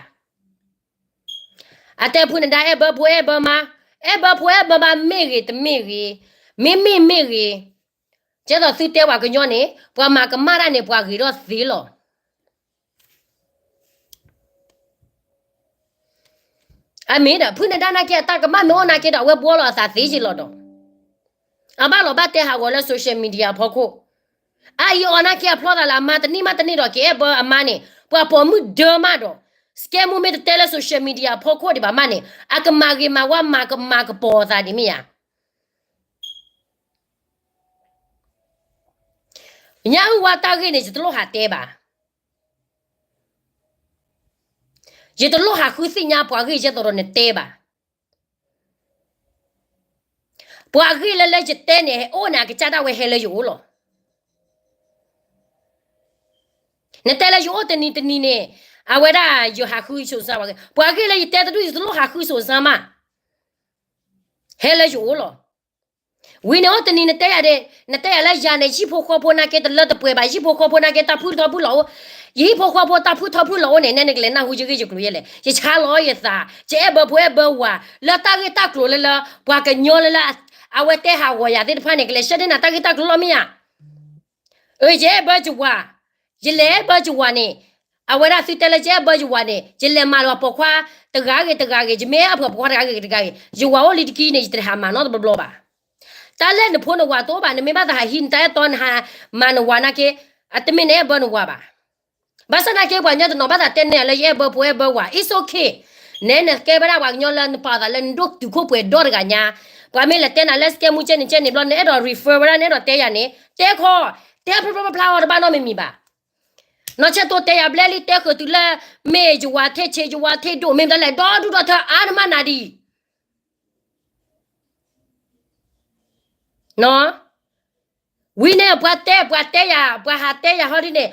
အတဲဖုနဒါအဲၣ်ဘၢဖိအဲၣ်ဘၢမါ, အဲၣ်ဘၢဖိအဲၣ်ဘၢမါမ့ၢ်ဂ့ၤတမ့ၢ်ဂ့ၤ, မ့မ့ၢ်မ့ၢ်ဂ့ၤ, ကဲသိးသုတဲပှၤကညီန့ၣ် ပှၤမၤကမၣ်တၢ်န့ၣ် ပှၤဂ့ၤထီၣ်သ့လီၤ. အမ့ၢ်ဒီး ဖုနဒါနာ်က့ အတၢ်ကမၣ်မ့ၢ်အိၣ်နာ်က့ဒီး အဝဲဘှီလီၤအသးသ့က့လီၤဒီး အဘၣ်လီၤဘၣ်တဲဟးဂီၤလၢ social media အဖီခိၣ်, အအံၤအီၤနာ်က့ အဖျီသးလၢအမါတနံၣ်မးတနံၣ်ဒီး ကအဲၣ်ဘၢအမါန့ၣ် ပှၤပိာ်မုၣ်ဒၢမးဒီး စကဲမူမ့ၢ်တတဲလၢ social media အဖီခိၣ်ဒံးဘၣ်မးန့ၣ် အကမၤဂ့ၤမၤဝါ မၤကမၤကပီၤအသးဒံးမ့ၢ်ဧါ. ညၣ်အုၣ်ဝါတၢ်ဂ့ၢ်န့ၣ် ယတလိၣ်ဟးတဲဘၣ်. ယတလိၣ်ဟးဃုသ့ၣ်ညါပှၤဂ့ၢ် ယဲသိးဒီးနတဲဘၣ်. ပှၤဂ့ၢ်လၢလၢယတဲန့ၣ် အိၣ်န့ၣ် အကစၢ်ဒၣ်ဝဲဟဲလၢယအိၣ်လီၤ. နတဲလၢယအိၣ်တနံၤတနံၤန့ၣ် အဝဲဒၣ်ယဟးဃုစိၤစၢ်ပှၤဂ့ၢ်, ပှၤဂ့ၢ်လၢယတဲတဒူၣ် ယတလိၣ်ဟးဃုစိၤစၢ်မး, ဟဲလၢယအိၣ်လီၤ. ဝံၤန့ၣ်အိၣ်တနံၤနတဲယၤဒၣ်, နတဲယၤလၢယၤန့ၣ် ဟံၣ်ဖိဃီဖိနာ်က့တလၢတပှဲၤဘၣ်, ဟံၣ်ဖိဃီဖိနာ်က့တၢ်ဖုထီဖုလီၤအိၣ်, ယဟံၣ်ဖိဃီဖိတၢ်ဖုထီဖုလီၤအိၣ်န့ၣ် နဲနကလဲၤနၢ်ဟူယဂ့ၢ်ယကျိၤယဲလဲၣ်. ယဆါလီၤယသး, ယအဲၣ်ဘၢဖိအဲၣ်ဘၢဝၤ လၢတၢ်ဂ့ၢ်တၢ်ကျိၤလၢလၢ ပှၤကညီလၢလၢ အဝဲတဲဟးဂီၤယၤသ့ၣ်တဖၣ်န့ၣ် ကလဲၤဆှၢန့ၢ်နၤတၢ်ဂ့ၢ်တၢ်ကျိၤလီၤမ့ၢ်ဧါ. အၢ ယအဲၣ်ဘၢယဝၤ, ယလဲၤအဲၣ်ဘၢယဝၤန့ၣ်, အဝဲဒၣ်သုတဲလၢယအဲၣ်ဘၢယဝၤန့ၣ် ယလဲၤမၤလီၤပိာ်ခွါတဂၤဂ့ၤတဂၤဂ့ၤ, ယမ့ၢ်အဲၣ်အပှၤပိာ်ခွါတဂၤဂ့ၤတဂၤဂ့ၤ, ယဝၤအိၣ်လံတကံန့ၣ် ယတဟးမၤနီတဘျီဘျီဘၣ်. တၢ်လၢနဖိနဝၤတအိၣ်ဘၣ်, နမ့ၢ်ဘၣ်သးဟးဟံးနတၢ်အဲၣ်တီ နဟးမၤနဝၤနာ်က့, အတမ့ၢ်နအဲၣ်ဘၢနဝၤဘၣ်. ဘၣ်ဆၣ်နာ်က့ ပှၤကညီတနီၤဘၣ်သးတဲန့ၢ်လၢယအဲၣ်ဘၢဖိအဲၣ်ဘၢဝၤ, it's okay. နဲနကဲဝဲဒၣ်ပှၤကညီလၢနပာ်သးလၢနဒိၣ်တုာ်ခိၣ်ပှဲၤဒီတဂၤညါ, ပှၤမ့ၢ်လဲၤတဲနၤလၢစကဲမူကဲန့ၣ်ကဲန့ၣ်ဘျီ နအဲၣ်ဒိး refer ဝဲဒၣ် နအဲၣ်ဒိးတဲယၤန့ၣ် တဲခီ, တဲဖျိဖျိဖျါဖျါအီၤတဘၣ်နီတမံၤမံၤဘၣ်. နီၢ်ဆဲးတိတဲယၤဘျဲၣ်လံ တဲဃုာ်တုၤလၢ မ့ၢ်ယဝၤထဲဆ့ ယဝၤထဲဒိၣ် မ့ၢ်မတၤလဲၣ် ဒီဒူၣ်ဒီထၢအါနမးနၤဒံး ဝံၤန့ၣ် ပှၤတဲ ပှၤတဲယၤ ပှၤဟးတဲယၤဟီဒ်န့ၣ်,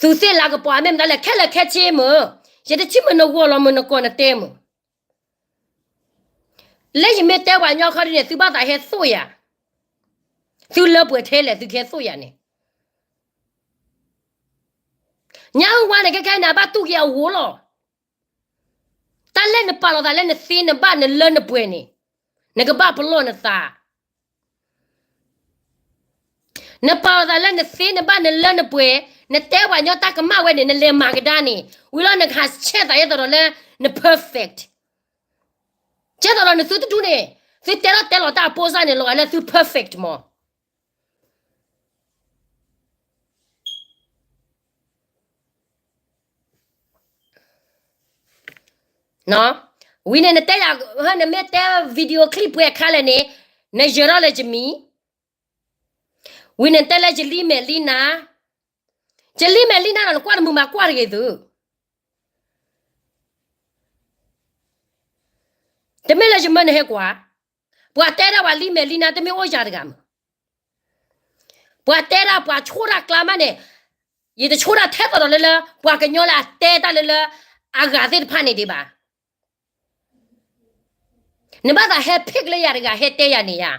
သုးသ့ၣ်လၤကပီၤ အမ့ၢ်မတၤလဲၣ် ခဲလၢာ်ခဲဆ့မ့ၢ်, ယတထံၣ်မ့ၢ်နဂီၢ်လီၤမ့ၢ်နကီၢ်နတဲမ့ၢ်, လၢယမ့ၢ်တဲပှၤကညီခီဒ်န့ၣ် သုဘၣ်သးဟဲသိၣ်ယၤ, သုလၢပှဲၤထဲလဲၣ် သုကဟဲသိၣ်ယၤန့ၣ်, ညၣ်အုၣ်ဝါန့ၣ် ခဲခဲအံၤန့ၣ် အဘၣ်တူၢ်က့ၤအဝိၤလီၤ. တၢ်လၢနပာ်လီၤသးလၢနသ့နဘၣ်နလၢနပှဲၤန့ၣ်, နကဘၣ်ပလီၢ်နသး နပာ်လီၤသးလၢနသ့နဘၣ်နလၢနပှဲၤ, နတဲပှၤကညီတၢ်ကမၣ်ဝဲန့ၣ် နလဲၤမၤကဒါန့ၣ်, ဝံၤလီၤနကဟးဆဲးသးယဲသိးဒီးလၢ န perfect, ကဲသိးဒီးနသုတဒူၣ်န့ၣ်, သုတဲလီၤတဲလီၤတၢ်အပိစၢ်န့ၣ် လီၤဂာ်လၢသု perfect မး ဝံၤန့ၣ် နတဲယၤ, နမ့ၢ်တဲ video clip ပှဲၤအခါလဲၣ်န့ၣ်, နယၢၤထီၣ်လၢယမံၤ, ဝံၤန့ၣ်နတဲလၢယလံမဲာ်လံနါ, ယလံမဲာ်လံနါဒီး နကွၢ်တမုာ်မးကွၢ်တဂ့ၤသု, တမ့ၢ်လၢယမၢနဟဲကွၢ်, ပှၤတဲဒၣ်ပှၤလံမဲာ်လံနါ တမ့ၢ်အိၣ်ယၤတဂၤမး, ပှၤတဲဒၣ်ပှၤဆိၣ်တၢ်ကျါမးန့ၣ်, ယတဆိၣ်တၢ်ထဲသိးဒီးလၢလၢ ပှၤကညီလၢအတဲတၢ်လၢလၢ အဂၤသ့ၣ်တဖၣ်န့ၣ်ဒံးဘၣ်. နဘၣ်သးဟဲ pick လၢယၤတဂၤ ဟဲတဲယၤန့ၣ်ယၤ,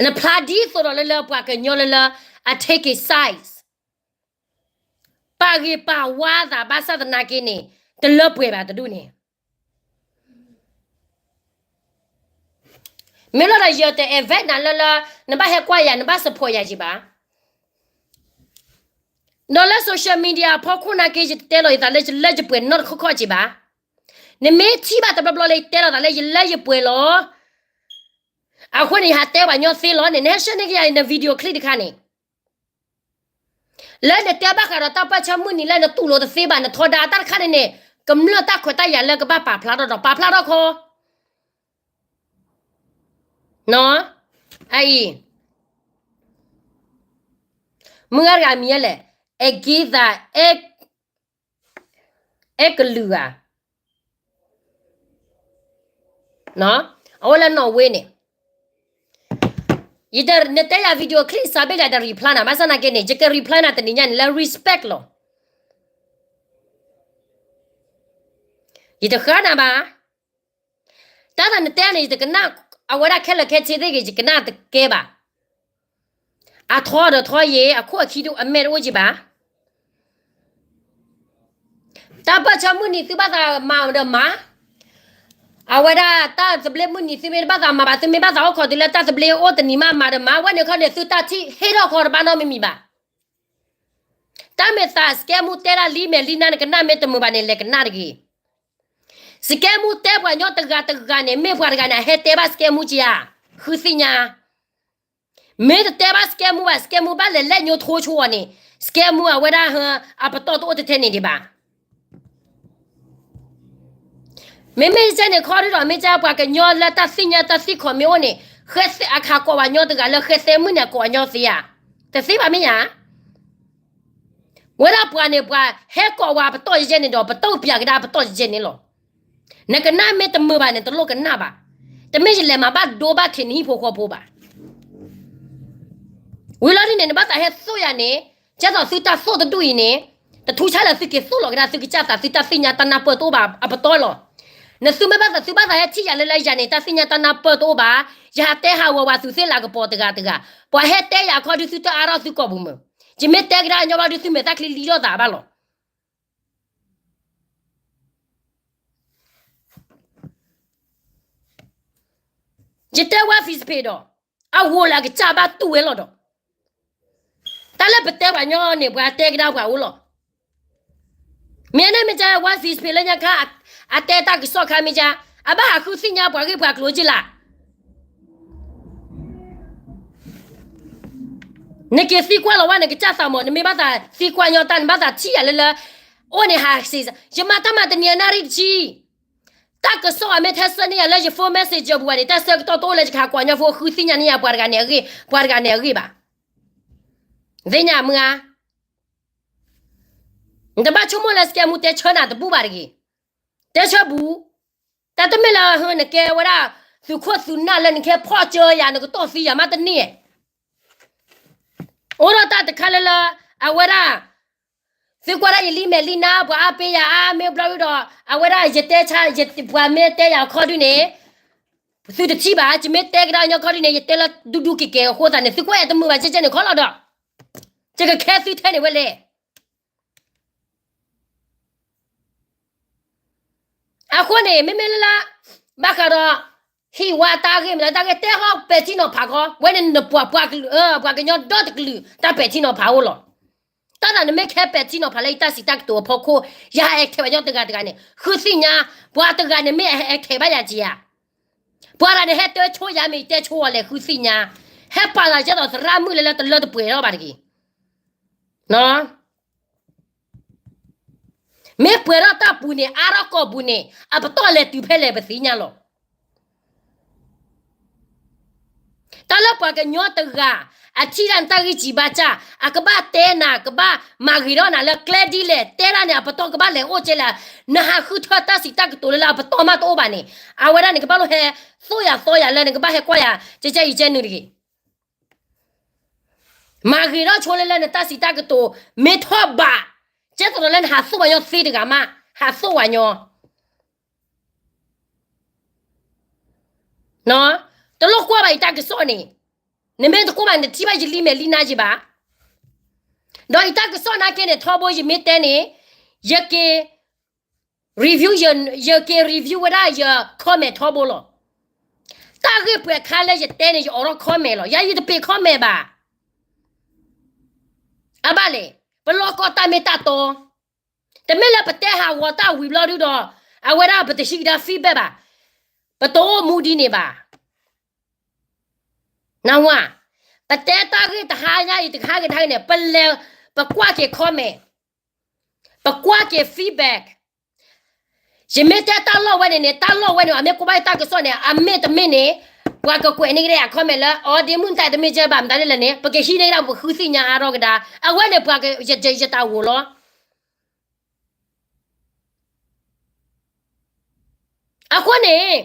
နဖျါဒ်သိးဒီးလၢလၢပှၤကညီလၢလၢ အ take a sides, ပာ်ဂ့ၤပာ်ဝါသးဘၣ်ဆၣ်သနာ်က့န့ၣ်, တလၢပှဲၤဘၣ်တဒူၣ်န့ၣ် မ့ၢ်လီၤဒီးယတ advise နၤလၢလၢ နဘၣ်ဟဲကွၢ်ယၤ နဘၣ် support ယၤယံၤဘၣ်. ဒီးလၢ social media အဖီခိၣ်နာ်က့ ယတတဲလီၤယသးလၢယလၢယပှဲၤနီတခီခီက့ၤဘၣ်. နမ့ၢ်ထံၣ်ဘၣ်တဘျီဘျီလၢယတဲလီၤသးလၢယလၢယပှဲၤလီၤ, အဃိန့ၣ် ယဟးတဲပှၤကညီသ့လီၤန့ၣ် နဟဲဆှၢန့ၢ်က့ၤယၤ န video clip တခါန့ၣ် လၢနတဲဘၣ်ဃးဒီးတၢ်ပၢၢ်ဆၢမုၢ်နံၤလၢနတူၢ်လိာ်တသ့ဘၣ် နထီဒါတၢ်တခါန့ၣ်န့ၣ် ကမျၢၢ်တၢ်ခွဲးတၢ်ယာ်လၢကဘၣ်ပာ်ဖျါထီၣ်ဒီး ပာ်ဖျါထီၣ်ခီ, အအံၤ မုၢ်ဂၤတဂၤမံၤလဲၣ်, အဲက့သး အဲကလုာ်ဧါ, အအိၣ်လၢနီၣ်ဝ့န့ၣ် နတဲယၤ video clip စးဘ့ၣ်ဒၣ်တ reply နၤ ဘၣ်ဆၣ်နာ်က့န့ၣ် ယက reply နၤတနံၤညါန့ၣ် လၢ respect လီၤ. ယတဃါနၤဘၣ်. တၢ်သးနတဲန့ၣ် ယတကနၣ်, အဝဲဒၣ်ခဲလၢာ်ခဲဆ့သ့ၣ်ဂ့ၤ ယကနၣ်တကဲဘၣ်. အထီဒီးထီယ့ၤ အခိၣ်အခံဒိၣ်အမဲာ်တအိၣ်က့ၤဘၣ်. တၢ်ပၢၢ်ဆၢမုၢ်နံၤသုဘၣ်သးမၤဒီးမၤ, အဝဲဒၣ်တၢ်သဘျ့မုၢ်နံၤသုမ့ၢ်တဘၣ်သးမၤဘၣ် သုမ့ၢ်ဘၣ်သးအိၣ်ခိးတုၤလၢတၢ်သဘျ့အိၣ်တနံၤမးမၤဒီးမၤ ဝဲန့ၣ်ခီန့ၣ် သုတၢ်ထံၣ်ဟ့ၣ်ထီၣ်ခီတဘၣ်နီတမံၤမံၤဘၣ်. တၢ်မဲာ်သးစကဲမူတဲဒၣ်လံမဲာ်လံနါ နကနၣ်မ့ၢ်တမုာ်ဘၣ်န့ၣ် လဲၤကနၣ်တဂ့ၤ. စကဲမူတဲပှၤညီတဂၤတဂၤန့ၣ် မ့ၢ်ပှၤတဂၤန့ၣ် အဟဲတဲဘၣ်စကဲမူက့ဧါ, ဃုသ့ၣ်ညါ. မ့ၢ်တတဲဘၣ်စကဲမူဘၣ်, စကဲမူဘၣ်လဲၤလဲၣ်ညိထိဆိအီၤန့ၣ်, စကဲမူအဝဲဒၣ် အပတီၢ်တအိၣ်ထဲထဲန့ၣ်ဒံးဘၣ်. မ့မ့ၢ်ကဲန့ၣ်ခီဒုဒီး မ့ၢ်ကဲပှၤကညီလၢတၢ်သ့ၣ်ညါတၢ်သ့ၣ်ခီၣ်မ့ၢ်အိၣ်န့ၣ်, ဃဲသဲအခါကိးပှၤညီတဂၤလၢဃဲသဲမုၣ်န့ၣ် အကိးအညီသ့ဧါ, တသ့ဘၣ်မ့ၢ်ဧါ. ဝဲဒၣ်ပှၤန့ၣ် ပှၤဟဲကိးဝဲအပတီၢ်ယဲန့ၣ်ဒီး ပတီၢ်ပၠးကဒါအပတီၢ်ယဲန့ၣ်လီၤ. နကနၣ်မ့ၢ်တမုာ်ဘၣ်န့ၣ် တလိၣ်ကနၣ်ဘၣ်. တမ့ၢ်ယလဲၤမၤဘၣ်ဒိဘၣ်ထံးနဟံၣ်ဖိဃီဖိဘၣ်. ဝံၤလီၤဒ်န့ၣ် နဘၣ်သးဟဲသိၣ်ယၤန့ၣ်, ကဲသိးသုတၢ်သိၣ်တဒူၣ်အံၤန့ၣ်, တထူဆါလၢသုက့ၤသိၣ်လီၤကဒါသုကစၢ်သး သုတၢ်သ့ၣ်ညါတၢ်နၢ်ပၢၢ်တအိၣ်ဘၣ်အပတီၢ်လီၤ. နသုမ့ၢ်ဘၣ်သး သုဘၣ်သးဟဲထံၣ်ယၤလၢလၢယၤန့ၣ် တၢ်သ့ၣ်ညါတၢ်နၢ်ပၢၢ်တအိၣ်ဘၣ်, ယဟးတဲဟးဂီၤဝဲသုသ့ၣ်လၤကပီၤတဂၤတဂၤ, ပှၤဟဲတဲယၤအခီဒုးသုတအါထီၣ်သုကိာ်ပူၤမုၢ်, ယမ့ၢ်တဲကဒါညီဘျီဒုးသုမဲာ်သၣ်ချံလံထီၣ်သးဘၣ်လီၤ. ယတဲဝဲ Facebook ဒီး, အဂီၤလၢအကစၢ်ဘၣ်တူၢ်ဝဲလီၤဒီး, တၢ်လၢပတဲပှၤညီန့ၣ် ပှၤတဲကဒါပှၤအိၣ်လီၤ. မ့ၢ်န့ၣ်မ့ၢ်ကဲဝဲ Facebook လၢညါခါ, အတဲတၢ်ကစီၣ်ခါမ့ၢ်ကဲ, အဘၣ်ဟးဃုသ့ၣ်ညါပှၤဂ့ၢ်ပှၤကျိၤက့လၢ် နက့ၤသံကွၢ်လီၤဝဲနကစၢ်သးမး, နမ့ၢ်ဘၣ်သးသံကွၢ်ညီတၢ် နဘၣ်သးထံၣ်ယၤလၢလၢ, အိၣ်န့ၣ်ဟးစံး, ယမၤတၢ်မၤတနံၤအနၣ်ရံၣ်တဆံ, တၢ်ကစီၣ်အမ့ၢ်ထဲဆှၢန့ၢ်ယၤလၢယ phone messenger ပူၤဘၣ်န့ၣ် တၢ်ဆၢကတီၢ်တအိၣ်လၢယကဟးကွၢ်ညီဖိဃုသ့ၣ်ညါန့ၢ်ယၤပှၤတဂၤန့ၣ်အဂ့ၢ်, ပှၤတဂၤန့ၣ်အဂ့ၢ်ဘၣ်. သ့ၣ်ညါမုၢ်ဧါ, နတဘၣ်ဆိကမိၣ်လၢစကဲမူတဲဆၢနၤတဘူၣ်ဘၣ်တဂ့ၤ, တဲဆၢဘူး, တၢ်တမ့ၢ်လၢဟၢနကဲဝဲဒၣ်, သုးခိၣ်သုးနၢ်လၢနကဲဖီၣ်စၢၤယၤ နကတီၢ်သံယၤမးတန့ၢ် အိၣ်ဒီးတၢ်တခါလၢလၢ, အဝဲဒၣ်, သုကွၢ်ဒၣ်ယလံမဲာ်လံနါ ပှၤအါပ့ယၤအါမ့ၢ်ဘျီဒုဒီး အဝဲဒၣ် ယတဲဆါ, ပှၤမ့ၢ်တဲယၤအခီဒုန့ၣ်, သုတထံၣ်ဘၣ်, ယမ့ၢ်တဲကဒါညီခီဒုန့ၣ် ယတဲလၢဒူဒူက့ၤက့ၤအဃိသတးန့ၣ် သုကွၢ်ယၤတမုာ်ဘၣ်ကဲကဲန့ၣ်ခီလီၤဒီး, ယကခဲသုထဲန့ၣ်ဝဲလဲၣ်. အဃိန့ၣ် မ့မ့ၢ်လၢလၢ, ဘၣ်ဃးဒီး, ဟံၣ်ဝါတၢ်ဂ့ၢ်မနုၤတၢ်ဂ့ၢ် တဲဟီပဲာ်ထံနီၤဖးခီ ဝဲန့ၣ်နပှၤပှၤကလုာ်, ပှၤကညီဒီတကလုာ် တၢ်ပဲာ်ထံနီၤဖးအိၣ်လီၤ. တၢ်သးနမ့ၢ်ခဲပဲာ်ထံနီၤဖးလၢယတၢ်စံးတၢ်ကတိၤအဖီခိၣ်, ယဟးအဲၣ်ထဲးပှၤညီတဂၤတဂၤန့ၣ် ဃုသ့ၣ်ညါ, ပှၤတဂၤန့ၣ်မ့ၢ်အဲၣ်ထဲးဘၣ်ယၤက့ဧါ, ပှၤတဂၤန့ၣ်ဟဲတဲဆိယၤမ့ၢ်ယတဲဆိအီၤလဲၣ် ဃုသ့ၣ်ညါ, ဟဲပာ်သးကဲသိးသရၣ်မုၣ်လၢလၢတလၢတပှဲၤထီၣ်ဘၣ်တဂ့ၤ မ့ၢ်ပှဲၤထီၣ်တၢ်ပူၤန့ၣ် အါထီၣ်ကိာ်ပူၤန့ၣ် အပတီၢ်လဲၤတုၤဖဲလဲၣ်ပသ့ၣ်ညါလီၤ. တၢ်လၢပှၤကညီတဂၤ, အထံၣ်ဒၣ်နတၢ်ဂံၢ်စံးဘါစၢ်, အကဘၣ်တဲနၤ ကဘၣ်မၤဂ့ၤထီၣ်နၤလၢကျဲဒ်လဲၣ် တဲဒၣ်န့ၣ် အပတီၢ်ကဘၣ်လဲၤအိၣ်ကဲလဲၣ်, နဟးဃုထၢတၢ်စံးတၢ်ကတိၤလၢလၢအပတီၢ်မးတအိၣ်ဘၣ်န့ၣ်, အဝဲဒၣ်န့ၣ် ကဘၣ်လိၣ်ဟဲသိၣ်ယၤသီယၤလၢနကဘၣ်ဟဲကွၢ်ယၤ ကဲကဲအံၤကဲနုာ်တဂ့ၤ မၤဂ့ၤထီၣ်ဆိလၢလၢနတၢ်စံးတၢ်ကတိၤ မ့ၢ်ထီၣ်ဘး, ကဲသိးဒီးလၢနဟးသိၣ်ပှၤညီသ့တဂၤမး, ဟးသိၣ်ပှၤညီ, တလိၣ်ကွၢ်ဘၣ်ယတၢ်ကစီၣ်န့ၣ်, နမ့ၢ်တကွၢ်ဘၣ်နတထံၣ်ဘၣ်ယလံမဲာ်လံနါယံၤဘၣ်, ဒီးယတၢ်ကစီၣ်နာ်က့န့ၣ် ထီဘိယမ့ၢ်တဲန့ၣ်, ယက့ၤ review, ယက့ၤ review ဝဲဒၣ်ယ comment ထီဘိလီၤ. တၢ်ဂ့ၢ်ပှဲၤခါလၢယတဲန့ၣ် ယအိးထီၣ် comment လီၤ. ယၤယတပ့ၤ comment ဘၣ်. အဘၣ်လဲၣ်, ပလီၢ်ကီၢ်တၢ်မ့ၢ်တၢ်တီ, တမ့ၢ်လၢပတဲဟးဂီၤတၢ်ဝံၤဘျီဒုဒီး အဝဲဒၣ်ပတဟံးကဒါ feedback ဘၣ်, ပတအိၣ်မူဒ်န့ၣ်ဘၣ်. နၢ်ဟူဧါ, ပတဲတၢ်ဂ့ၢ်တဟါညါအံၤ တဟါဂ့ၤတဟါဂ့ၤန့ၣ် ပလဲၤ, ပကွၢ်က့ၤ comment, ပကွၢ်က့ၤ feedback. ယမ့ၢ်တဲတၢ်လီၢ်ဝဲန့ၣ်န့ၣ် တၢ်လီၢ်ဝဲန့ၣ် အမ့ၢ်ကဘၣ်တၢ်ကစီၣ်န့ၣ် အမ့ၢ်တမ့ၢ်န့ၣ်, ပှၤကကွဲးန့ၢ်ကဒါယၤ comment လၢ အီၤဒ့မုၣ်တၢ်တမ့ၢ်ကဲဘၣ်မတၤဒ်လဲၣ်န့ၣ် ပကဟံးန့ၢ်ကဒါပဃုသ့ၣ်ညါအါထီၣ်ကဒါ. အဝဲန့ၣ်ပှၤက, ယတၢ်ဂီၤလီၤ. အဃိန့ၣ်,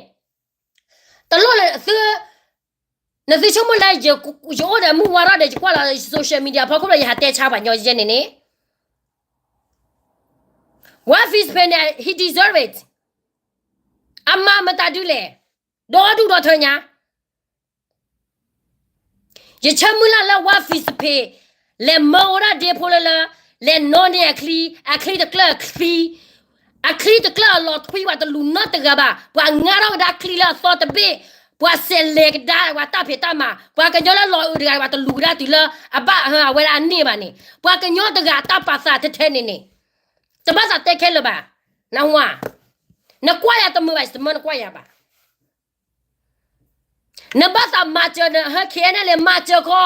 တလိၣ်လၢသု, နသုဆိကမိၣ်လၢ, ယအိၣ်ဒီးမုၢ်ဝါထီၣ်ဒီး ယကွၢ်လီၤ social media ဖီခိၣ်လၢယဟးတဲဆါပှၤညီယဲန့ၣ်န့ၣ်, ဝါ Facebook န့ၣ် he deserve it. အမၤမတၤဒ်လဲၣ်, ဒီဒူၣ်ဒီထၢညါ ယဆၢမုၢ်လၢ်လၢဝါ Facebook လဲၤမၢဝဲဒၣ်ဒ့ဖိလၢလၢ, လဲၤနီၢ်န့ၢ်အချံ, အချံတကျၢၢ်အချံ, အချံတကျၢၢ်အလီၤထွံ ပှၤတလူၤနီတဂၤဘၣ်, ပှၤငါထီၣ်ကဒါချံလၢအသီတဘ့ၣ်, ပှၤစဲးလဲၤကဒါပှၤတၢ်ဖံးတၢ်မၤ, ပှၤကညီလၢလီၤအုးတဂၤ ပှၤတလူၤကဒါတုၤလၢအဘၣ်အဝဲဒၣ်အန့ၢ်ဘၣ်န့ၣ်, ပှၤကညီတဂၤအတၢ်ပာ်သးထဲထဲန့ၣ်န့ၣ်, တဘၣ်သးတဲခဲလၢာ်ဘၣ်, နၢ်ဟူဧါ. နကွၢ်ယၤတမုာ်ဘၣ် ယတမၢနကွၢ်ယၤဘၣ်. နဘၣ်သးမၤစၢၤနဟဲ ခဲအံၤန့ၣ်လၢ မၤစၢၤခီ,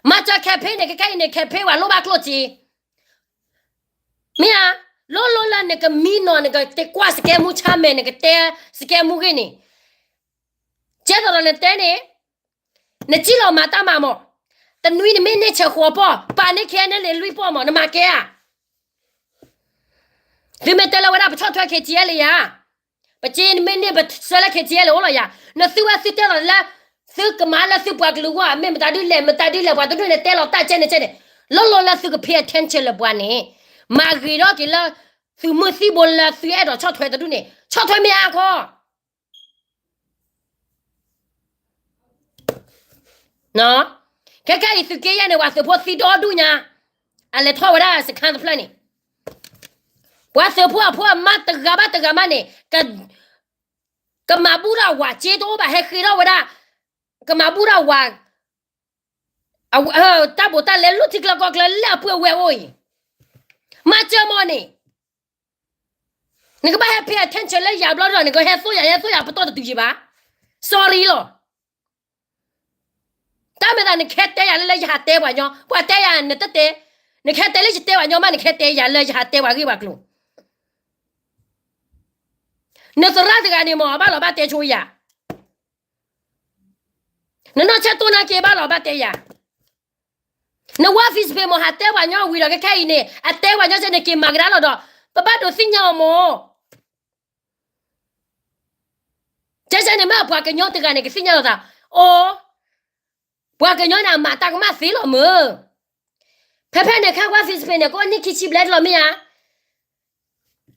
မၤစၢၤ campaign န့ၣ် ခဲခဲအံၤန့ၣ် campaign ဝဲလိၣ်ဘၣ်ကျိၣ်စ့, မ့ၢ်ဧါ, လိၣ်လိၣ်လၢနကမံနီၤ နကတဲကွၢ်စကဲမူဆါမဲာ် နကတဲစကဲမူဂ့ၢ်န့ၣ်, ကဲသိးဒီးနတဲန့ၣ်, နစံၣ်လီၤမၤတၢ်မၤမး, တနွံနမ့ၢ်န့ၢ်ဆဲးဃီၤပီၢ် ပာ်န့ၢ်ခဲအံၤန့ၣ်လၢလွံၢ်ပီၢ်မး နမၤကဲဧါ. သုမ့ၢ်တဲလၢဝဲဒၣ်ပဆီၣ်ထွဲ KTLA ယၤ, ပစ့နမ့ၢ်န့ၢ်ပဆၢလၢ KTLA အိၣ်လီၤယၤ, နသုဝဲသုတဲလီၤလၢ, သုကမၤလၢသုပှၤကလုာ်ဂီၢ် မ့ၢ်မတၤဒုလဲၣ် မတၤဒုလဲၣ် ပှၤတဒူၣ်န့ၣ်တဲလီၤတၢ်ကဲန့ၣ်ကဲန့ၣ်, လိၣ်လိၣ်လၢသုက pay attention လၢပှၤန့ၣ်, မၤဂ့ၤထီၣ်က့ၤလၢ, သုးမုၢ်သံၣ်ဘိလၢသုအဲၣ်ဒိးဆီၣ်ထွဲတဒူၣ်န့ၣ် ဆီၣ်ထွဲမ့ၢ်အါခီ ခဲခဲအံၤသုးက့ယဲၢ်န့ၣ် ပှၤသုးဖိသံဒီဒူၣ်ညါ, အလဲၤထီၣ်ဝဲဒၣ်စခန်းတဖျၢၣ်န့ၣ်, ပှၤသုးဖိအဖိအမါတဂၤဘၣ်တဂၤမးန့ၣ်, ကမၤဘူၣ်ထီၣ်ဝၤစ့တအိၣ်ဘၣ် ဟဲဃ့ထီၣ်ဝဲဒၣ်, ကမၤဘူၣ်ထီၣ်ဝၤ, တၢ်ဘိးတၢ်လဲလိၣ်ထံကျၢကီၢ်ကျၢလၢအပှဲၤဝဲအိၣ်အံၤ, မၤစၢၤမးန့ၣ် နကဘၣ်ဟဲ pay attention လၢယၤဘျီဒီး နကဟဲသိၣ်ယၤ ဟဲသိၣ်ယၤပတီၢ်တတုၤယံၤဘၣ်. Sorry လီၤ. တၢ်မ့ၢ်သးနကဟဲတဲယၤလၢလၢယဟးတဲပှၤညီ, ပှၤတဲယၤနတတဲ, နကဟဲတဲလၢယတဲပှၤညီမး နကဟဲတဲယၤလၢယဟးတဲပှၤဂ့ၢ်ပှၤကျိၤ. နသရၣ်တဂၤန့ၣ်မး အဘၣ်လီၤဘၣ်တဲဆိယၤ နနီၢ်ဆဲးတိၢ်နၢ်က့ဘၣ်လီၤဘၣ်တဲယၤ, နဝါ Facebook မး ဟးတဲပှၤညီဝံၤဒီး ခဲခဲအံၤန့ၣ် အတဲပှၤညီကဲန့ၣ် က့ၤမၤကဒါလီၤဒီး, ပဘၣ်ဒိးသ့ၣ်ညါအီၤမး. ကဲကဲန့ၣ်မ့ၢ်ပှၤကညီတဂၤန့ၣ် ကသ့ၣ်ညါလီၤသး, အိ, ပှၤကညီန့ၣ် အမၤတၢ်ကမၣ်သ့လီၤမး. ဖဲဖဲန့ၣ် ခဲဝါ Facebook န့ၣ် ကအိၣ်န့ၢ်ခံဆံဘျဲၣ်လီၤမ့ၢ်ဧါ.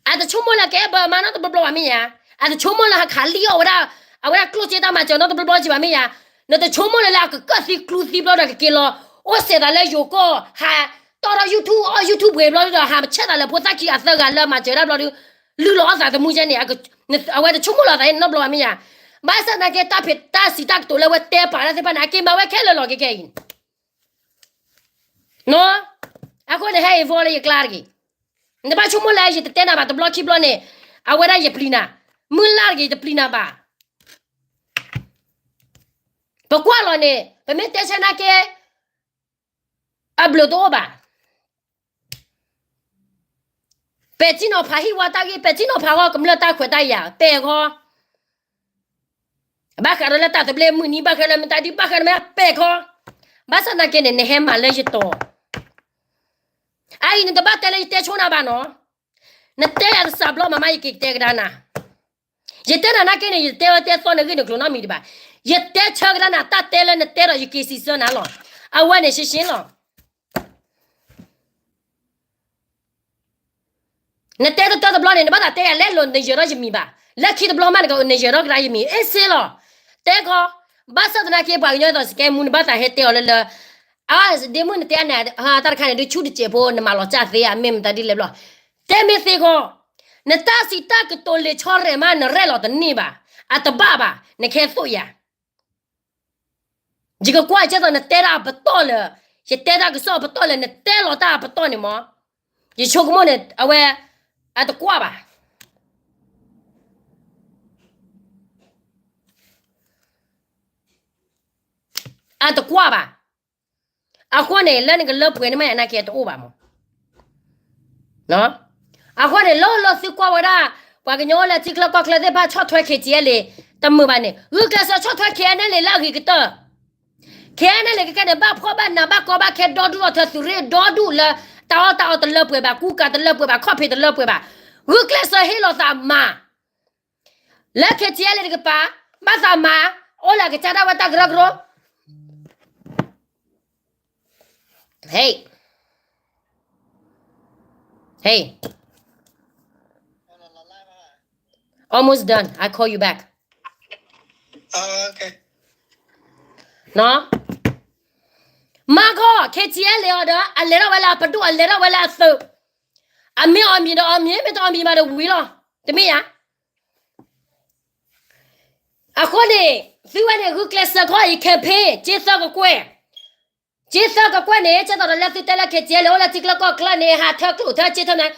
အတဆိကမိၣ်လၢကအဲၣ်ဘၢမါနီတဘျီဘျီဘၣ်မ့ၢ်ဧါ. အတဆိကမိၣ်လၢဟးခးလံၣ်အီၣ်ဝဲဒၣ်, အဝဲဒၣ်ကျိၣ်စ့တၢ်မၤစၢၤနီတဘျီဘျီက့ၤဘၣ်မ့ၢ်ဧါ. နတဆိကမိၣ်လၢလၢအကကၢၣ်သံကျူသံဘျီဒီးကက့ၤလီၤ, အိၣ်စဲးသးလၢယိၤကီၢ်, ဟးတီၢ်ထီၣ် YouTube အီၣ် YouTube ပှဲၤဘျီဒီး ဟးဆဲးသးလၢဖိသၣ်ခံအသၢဂၤလၢမၤစၢၤတၢ်ဘျီဒီး, လုၢ်လီၤအီၣ်သးသမူကဲန့ၣ်, အဝဲတဆိကမိၣ်လီၤသးနီတဘျီဘၣ်မ့ၢ်ဧါ. ဘၣ်ဆၣ်သနာ်က့ တၢ်ဖံးတၢ်စံးတၢ်ကတိၤလၢအဝဲတဲပာ်တၢ်သ့ၣ်တဖၣ်န့ၣ် အက့ၤမၤဝဲခဲလၢာ်လီၤ ခဲခဲအံၤ အဃိန့ၣ် ဟဲ involve လၢယကျါတဂ့ၤ. နတဘၣ်ဆိကမိၣ်လၢ ယတတဲနၤဘၣ်တဘျီခံဘျီန့ၣ်, အဝဲဒၣ်ယပျံၤနၤ, မုၢ်လၢ်တဂ့ၤ ယတပျံၤနၤဘၣ်. ပကွၢ်လီၤန့ၣ် ပမ့ၢ်တဲဆၢနာ်က့ အဘျုးတအိၣ်ဘၣ်. ပဲာ်ထံနီၤဖးဟံၣ်ဝါတၢ်ဂ့ၢ်, ပဲာ်ထံနီၤဖးဃီကမျၢၢ်တၢ်ခွဲးတၢ်ယာ်, ပဲာ်ဃီ ဘၣ်ဃးဒီးလၢတၢ်သဘျ့မုၢ်နံၤ, ဘၣ်ဃးလၢမတၤဒု, ဘၣ်ဃးလၢမတၤဒု, ပဲာ်ခီ. ဘၣ်ဆၣ်သနာ်က့န့ၣ် နဟဲမၤလၢယတီၤ. အအံၤ နတဘၣ်တဲလၢယတဲဆိနၤဘၣ်နီၤ. နတဲယၤတစးဘျီမးမး ယက့ၤတဲကဒါနၤ. ယတဲနၤနာ်က့န့ၣ် ယတဲဝဲတဲသီနဂ့ၢ်နကျိၤနီတမံၤဒံးဘၣ်. ယတဲဆၢကဒါနၤ တၢ်တဲလၢနတဲဒီး ယက့ၤစံးဆၢနၤလီၤ. အဝဲန့ၣ်ရှင်းရှင်းလီၤ. နတဲတတၢတဘျီန့ၣ် နဘၣ်သးတဲယၤလဲလိာ် နယၢၤထီၣ်ယမံၤဘၣ်. လၢခံတဘျီမး နကနယၢၤထီၣ်ကဒါယမံၤ အ့ၣ်စ့လီၤ. တဲခီ, ဘၣ်ဆၣ်သနာ်က့ ပှၤကညီသိးစကဲမူ နဘၣ်သးဟဲတဲအီၤလၢလၢ, အါ, ဒ့မုၣ်နတဲအန့ၣ် တၢ်တခါန့ၣ် ဒုးဆူၣ်တစဲးဖိ နမၤလီၤစၢ်သ့ဧါ မ့ၢ်မတၤဒ်လဲၣ်ဘျီ. တဲမ့ၢ်သ့ခီ, နတၢ်စံးတၢ်ကတိၤလံာ်ဆီရဲၣ်မး နရဲၣ်လီၤတန့ၢ်ဘၣ်. အတဘၣ်ဘၣ် နကဟဲသိၣ်ယၤ ယကကွၢ်ကဲသိးနတဲတၢ်အပတီၢ်လၢ, ယတဲတၢ်ကစီၣ်အပတီၢ်လၢနတဲလီၤတၢ်အပတီၢ်န့ၣ်မး, ယဆိကမိၣ်န့ၣ် အဝဲ, အတကွၢ်ဘၣ်. အတကွၢ်ဘၣ်. အဃိန့ၣ် လၢနကလၢပှဲၤန့ၣ်မ့ၢ်နာ်က့တအိၣ်ဘၣ်မး. အဃိန့ၣ် လၢလၢသုကွၢ်ဝဲဒၣ်, ပှၤကညီလၢထံချၢကီၢ်ချၢသ့ၣ်တဖၣ်ဆီၣ်ထွဲ KTLA တမုာ်ဘၣ်န့ၣ် ဂုာ်ကျဲးစၢးဆီၣ်ထွဲ KNLA လၢအဂ့ၤကတၢၢ်. KNLA ခဲခဲန့ၣ် ဘၣ်ဖှီၣ်ဘၣ်နးဘၣ်ကီဘၣ်ခဲ ဒီဒူၣ်ထီၣ်ထၢသုးရ့ၣ်ဒီဒူၣ်လၢ တၢ်အီၣ်တၢ်အီတလၢပှဲၤဘၣ် ကူကၤတလၢပှဲၤဘၣ် ခီၣ်ဖံးတလၢပှဲၤဘၣ်. ဂုာ်ကျဲးစၢးဟ့ၣ်လီၤသးမၤ လၢ KTLA တကပၤ, ဘၣ်သးမၤ, အိၣ်လၢအကစၢ်ဒၣ်ဝဲတၢ်ကရၢကရိ. Hey, hey, almost done. I call you back. မၤခီ KTLA အီၤဒီး အလဲၤထီၣ်ဝဲလၢအပဒိၣ် အလဲၤထီၣ်ဝဲလၢအသုး, အမ့ၢ်အီၣ်မံၤဒီးအီၣ်မံၤ မ့ၢ်တအီၣ်မံၤမးဒီးဝံၤလီၤ. တမ့ၢ်ဧါ. အဃိန့ၣ် သုဝဲန့ၣ် ဂုာ်ကျဲးစၢးခီအံၤ campaign က့သၢကကွဲၢ်, က့သၢကကွဲၢ်န့ၣ် ကဲသိးဒီးလၢသုတဲလၢ KTLA အိၣ်လၢထံချၢကီၢ်ချၢန့ၣ် ဟးထၢကျိၣ်ထၢစ့ထၢနၤ,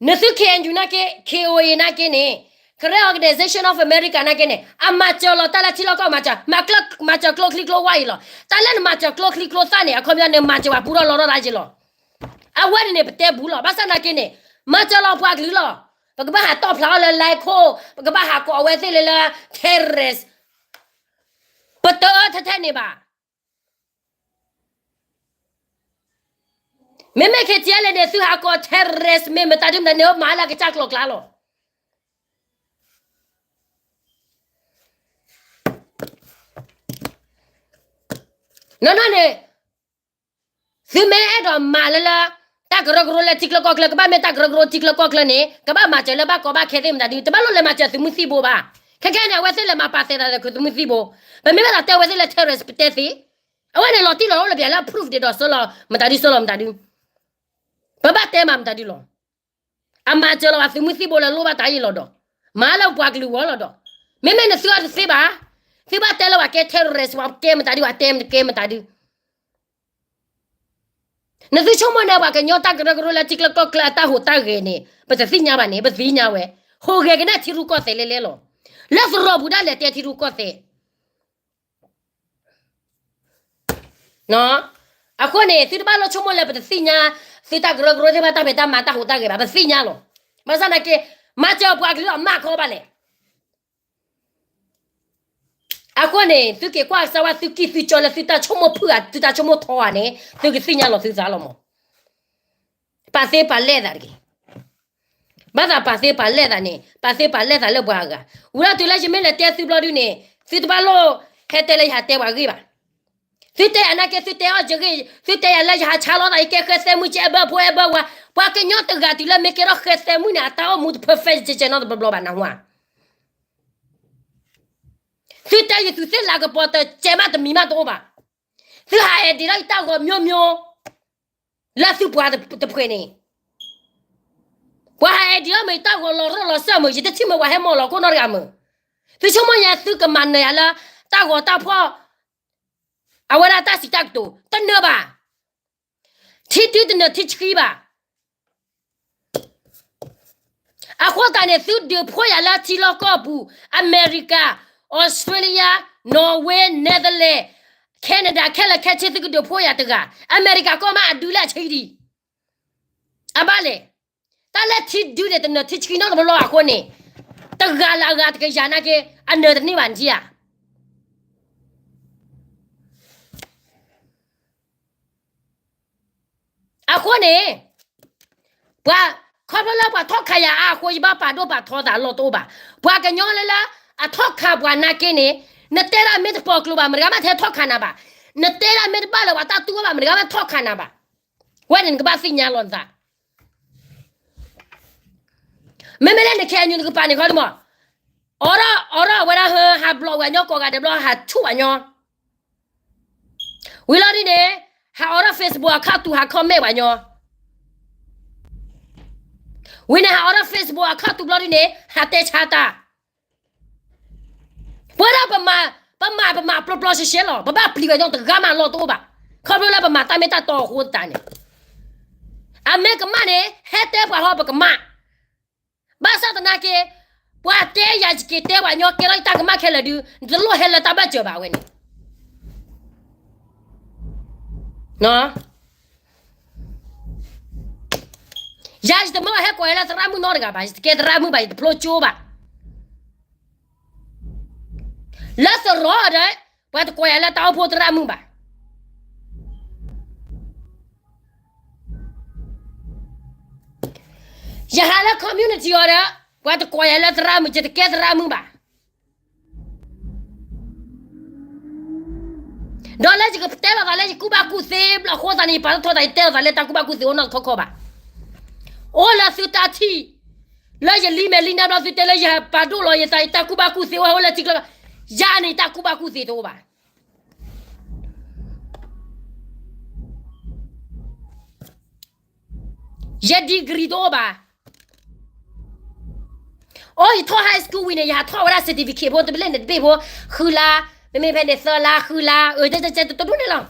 နသု K N U နာ်က့ K O A နာ်က့န့ၣ် Karen Organization of America နာ်က့န့ၣ် အမၤစၢၤလီၤတၢ်လၢထံလီၢ်ကီၢ်မၤစၢၤ မၤစၢၤကျိချံကျိဝါအံၤလီၤ. တၢ်လၢနမၤစၢၤကျိချံကျိသၣ်န့ၣ် အခီပညီနမၤစၢၤပှၤပူထီၣ်လီထီၣ်တၢ်က့လီၤ. အဝဲန့ၣ်န့ၣ် ပတဲဘူးလီၤ. ဘၣ်ဆၣ်နာ်က့န့ၣ် မၤစၢၤလီၤပှၤကလုာ်လီၤ. ပကဘၣ်ဟးတီၣ်ဖျါအီၤလၢ လဲခိၣ်, ပကဘၣ်ဟးကိးအဝဲသ့ၣ်လၢလၢ terrorist ပတအၢထဲထဲန့ၣ်ဘၣ်. မ့မ့ၢ် K T L A န့ၣ် သုဟးကိး terrorist မ့ၢ်မတၤဒုမတၤန့ၣ် မၤလၢအကစၢ်ကျိၤကျါလီၤ. နီၢ်နီၢ်န့ၣ် သုမ့ၢ်အဲၣ်ဒိးမၤလၢလၢ တၢ်ကရၢကရိလၢထံချၢကီၢ်ချၢ ကဘၣ်မ့ၢ်တၢ်ကရၢကရိထံချၢကီၢ်ချၢန့ၣ် ကဘၣ်မၤစၢၤလၢဘၣ်ကီဘၣ်ခဲသ့ၣ်မတၤဒု တဘၣ်လိၣ်လဲၤမၤစၢၤသုးမုၢ်သံၣ်ဘိဘၣ်. ခဲခဲန့ၣ် အဝဲသ့ၣ်လဲၤမၤပာ်သဲသးလၢသုးမုၢ်သံၣ်ဘိ, ပမ့ၢ်ဘၣ်သးတဲအဝဲသ့ၣ်လၢ terrorist ပတဲသ့, အဝဲန့ၣ်လီၤတံၢ်လီၤဆဲးလၢပျၢၤလၢ proof ဒ်သိးဆှၢလီၤမတၤဒုဆှၢလီၤမတၤဒု, ပဘၣ်တဲမၤမတၤဒုလီၤ. အမၤစၢၤလီၤပှၤသုးမုၢ်သံၣ်ဘိလၢလိၣ်ဘၣ်တၢ်အံၤလီၤဒီး, မၤလၢပှၤကလုာ်ဂီၢ်လီၤဒီး, မ့မ့ၢ်နသုအီၤတသ့ဘၣ်, သုဘၣ်တဲလၢပှၤကဲ terrorist ပှၤကဲမတၤဒု ပှၤတဲမတၤကဲမတၤဒု နသုဆိကမိၣ်န့ၣ် ပှၤကညီတၢ်ကရၢကရိလၢထံချၢကီၢ်ချၢအတၢ်ဟူးတၢ်ဂဲၤန့ၣ် ပတသ့ၣ်ညါဘၣ်န့ၣ် ပသ့ၣ်ညါဝဲ, ဟူးဂဲၤကနၣ်ထံရူၢ်ကီၢ်သဲးလဲၤလဲၤလီၤ. လၢသရိာ်ပူၤဒၣ်လဲာ်တဲထံရူၢ်ကီၢ်သဲး အဃိန့ၣ် သုတဘၣ်လိၣ်ဆိကမိၣ်လၢပတသ့ၣ်ညါ သုတၢ်ကရၢကရိသ့ၣ်တဖၣ်တၢ်ဖံးတၢ်မၤတၢ်ဟူးတၢ်ဂဲၤဘၣ်, ပသ့ၣ်ညါလီၤ. ဘၣ်ဆၣ်သနာ်က့ မၤစၢၤပှၤကလုာ်အီၤမးခီဘၣ်လဲၣ်. အဃိန့ၣ် သုက့ၤကွၢ်ကစၢ်ဝဲ သုကံၢ်သုကၠီလၢသုတၢ်ဆိကမိၣ်ဖုၣ်ဧါ သုတၢ်ဆိကမိၣ်ထီဧါန့ၣ် သုကသ့ၣ်ညါလီၤသုသးလီၤမး. ပာ်သ့ပာ်လဲၢ်သးတဂ့ၤ. ဘၣ်သးပာ်သ့ပာ်လဲၢ်သးန့ၣ် ပာ်သ့ပာ်လဲၢ်သးလၢပှၤအဂၤ, ဝံၤဒီးတုၤလၢယမ့ၢ်လဲၤတဲသုဘျီဒုန့ၣ် သုတဘၣ်လိၣ်ဟဲတဲလၢယဟးတဲပှၤဂ့ၢ်ဘၣ်. သုတဲအနာ်က့ သုတဲအီၤယဂ့ၢ်, သုတဲယၤလၢယဟးဆါလီၤသး ယကဲဃဲသဲမုၣ်ကဲအဲၣ်ဘၢဖိအဲၣ်ဘၢဝၤ, ပှၤကညီတဂၤတုၤလၢမ့ၢ်ကဲထီၣ်ဃဲသဲမုၣ်န့ၣ် အတၢ်အိၣ်မူတ perfect ကဲကဲနီတဘျီဘျီဘၣ်နၢ်ဟူဧါ. သုတဲယသူးသ့ၣ်လၤကပီၤတစဲးမးတမံၤမးတအိၣ်ဘၣ်. သုဟးအဲၣ်ဒိးလၢယတၢ်ဂီၤမျိုးမျိုး လၢသုပှၤတဖှဲးန့ၣ် ပှၤဟးအဲၣ်ဒိးအီၤမ့ၢ်ယတၢ်ဂီၤလီၤရၢၢ်လီၤစၢၢ်မ့ၢ် ယတထံၣ်မ့ၢ်ပှၤဟဲမီၢ်လီၤခိၣ်နီတဂၤမ့ၢ်, သုဆိကမိၣ်ညါသုကမၤနၢၤယၤလၢ တၢ်ဂီၤတၢ်ဖီၣ် အဝဲဒၣ်တၢ်စံးတၢ်ကတိၤ တနၢၤဘၣ်. ထံဒုတနၢၤထံဆှံဘၣ်. အဃိသတးန့ၣ် သုဒုးဖှိၣ်ယၤလၢထံလီၢ်ကီၢ်ပူၤ, အမဲရကၤ, Australia, Norway, Netherlands, Canada ခဲလၢာ်ခဲဆ့သုကဒုးဖှိၣ်ယၤတဂၤ, အမဲရကၤကီၢ်မးအဒုးလၢအဆံးဒံး, အဘၣ်လဲၣ်. တၢ်လၢထံဒုန့ၣ် တနၢၤထံဆှံနီတဘျီဘျီအဃိန့ၣ်, တဂၤလၢအဂၤတကယၤနာ်က့ အနၢၤတန့ၢ်ဘၣ်နထံၣ်ဧါ. အဃိန့ၣ် ပှၤ ခီဖျိလၢပှၤထီၣ်ခးယၤအါအဃိ ယဘၣ်ပာ်ဒိၣ်ပာ်ထီသးလီၢ်တအိၣ်ဘၣ်. ပှၤကညီလၢလၢ အထီၣ်ခးပှၤနာ်က့န့ၣ် နတဲဒၣ်မ့ၢ်တပိာ်ကျိၤဘၣ် မတဂၤမးထဲထီၣ်ခးနၤဘၣ်. နတဲဒၣ်မ့ၢ်တဘၣ်လၢၤပှၤတၢ်တူၢ်ဘၣ် မတဂၤမးထီၣ်ခးနၤဘၣ်. ဝဲန့ၣ်နကဘၣ်သ့ၣ်ညါလီၤနသး မ့မ့ၢ်လၢနခဲအံၤနကပာ်န့ၣ်ခီဒမး, အိးထီၣ် အိးထီၣ်ဝဲဒၣ်ဟၢ ဟးဘျီဝဲညီကိးဂၤဒဲးဘျီ ဟးဆူၣ်ပှၤညီ, ဝံၤလီၤဒ်န့ၣ် ဟးအိးထီၣ် Facebook အခီၣ်ထူး ဟး comment ပှၤညီ, ဝံၤန့ၣ် ဟးအိးထီၣ် Facebook အခီၣ်ထူးဘျီဒ်န့ၣ် ဟးတဲဆါတၢ် ပဝဲဒၣ်ပမၤ ပမၤပမၤပျီပျီရှဲရှဲလီၤ. ပဘၣ်ပျံၤဝဲညီတဂၤမးလီၢ်တအိၣ်ဘၣ်. ခီဖျိလၢပမၤတၢ်မ့ၢ်တၢ်တီအဃိသတးန့ၣ်, အမ့ၢ်ကမၣ်န့ၣ် ဟဲတဲပှၤဟီပကမၣ်. ဘၣ်ဆၣ်သနာ်က့ ပှၤတဲယၤယက့ၤတဲပှၤညီကဲထီၣ်ယတၢ်ကမၣ်ခဲလၢာ်ဒုး နတလိၣ်ဟဲလၢတၢ်ဘၢၣ်စၢၤဘၣ်ဝဲန့ၣ် ယၤယတမၢဟဲကိးယၤလၢသရၣ်မုၣ်နီတဂၤဘၣ်, ယတကဲသရၣ်မုၣ်ဘၣ်, ယတဖျိကၠိဘၣ်. လၢသရိာ်ဒီး ပှၤတကိးယၤလၢတၢ်အိၣ်ဖှိၣ်သရၣ်မုၣ်ဘၣ်. ယဟးလၢ community အီၤဒီး ပှၤတကိးယၤလၢသရၣ်မုၣ်, ယတကဲသရၣ်မုၣ်ဘၣ်. ဒီးလၢယကတဲလီၤသးလၢယကူၣ်ဘၣ်ကူၣ်သ့ဘျီအဃိသတးန့ၣ် ယပာ်ထီၣ်ထီသး ယတဲလီၤသးလၢတၢ်ကူၣ်ဘၣ်ကူၣ်သ့အိၣ်နီတခီခီဘၣ်. အိၣ်လၢသုတၢ်ထံၣ် လၢယလံမဲာ်လံနါဘျီ သုတဲလၢယပာ်ဒိၣ်လီၤယသး ယတၢ်ကူၣ်ဘၣ်ကူၣ်သ့အိၣ်ဟဲအိၣ်လၢထံကျါ, ယၤန့ၣ် ယတၢ်ကူၣ်ဘၣ်ကူၣ်သ့တအိၣ်ဘၣ်. ယ degree တအိၣ်ဘၣ်. အိၣ် ယထီၣ် high school ဝံၤန့ၣ် ယဟးထီၣ်ဝဲဒၣ် certificate ဖိ တဘျ့န့ၣ်တဘ့ၣ်ဖိ ဃုလါ, မ့မ့ၢ်ဖဲန့ၣ်သၢလါ ဃုလါ, အၢ ကဲကဲကဲ တဒိၣ်န့ၣ်လီၤ.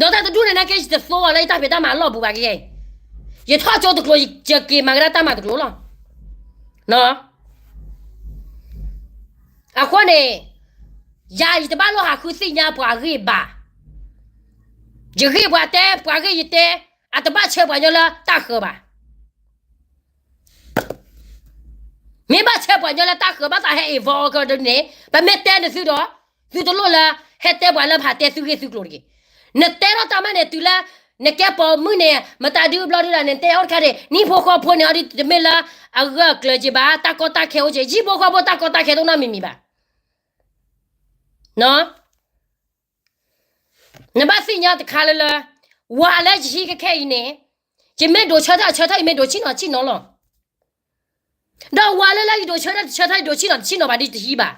ဒီးတၢ်တဒူၣ်န့ၣ် နာ်က့ ယတသိလီၤလၢယတၢ်ဖံးတၢ်မၤအလီၢ်ပူၤဘၣ်ကယဲၢ်, ယထီၣ်ကၠိတကျိၤ ယက့ၤမၤကဒါတၢ်မၤတကျိၤလီၤ. အဃိန့ၣ် ယၤယတဘၣ်လိၣ်ဟးဃုသ့ၣ်ညါပှၤဂ့ၢ်ဘၣ်. ယဂ့ၢ်ပှၤတဲ ပှၤဂ့ၢ်ယတဲ, အတဘၣ်ဆၢပှၤကညီလၢတၢ်ဃၢၤဘၣ်. မ့ၢ်ဘၣ်ဆၢပှၤကညီလၢတၢ်ဃၢၤ ဘၣ်သးဟဲ involve အီၤကဒီးန့ၣ် ပမ့ၢ်တဲနသုဒီး သုတလိၣ်လၢ ဟဲတဲပှၤလၢဖးတဲသုဂ့ၢ်သုကျိၤတဂ့ၤ. နတဲထီၣ်တၢ်မးန့ၣ် တုၤလၢ နကဲပိာ်မုၣ်န့ၣ် မတၤဒုဘျီဒုဒီး နတဲအီၤတခါန့ၣ် နဟံၣ်ဖိဃီဖိန့ၣ် အီၤဒ်တမ့ၢ်လၢ အဂၢၢ်အကျၢၤက့ၤဘၣ်, တၢ်ကီတၢ်ခဲအိၣ်က့ၤ, ယဟံၣ်ဖိဃီဖိတၢ်ကီတၢ်ခဲတအိၣ်နီတမံၤမံၤဘၣ်. နဘၣ်သ့ၣ်ညါတခါလၢလၢ ဝၤလၢယဟံးခဲခဲအံၤန့ၣ် ယမ့ၢ်ဒိးဆၢထၢၣ်ဆၢထၢၣ်, ယမ့ၢ်ဒိးဆံၣ်နီၤဆံၣ်နီၤလီၤ. ဒီးဝၤလၢလၢယဒိးဆၢထၢၣ်တဆၢထၢၣ် ယဒိးဆံၣ်နီၤတဆံၣ်နီၤဘၣ်ဒီးတဟံးဘၣ်.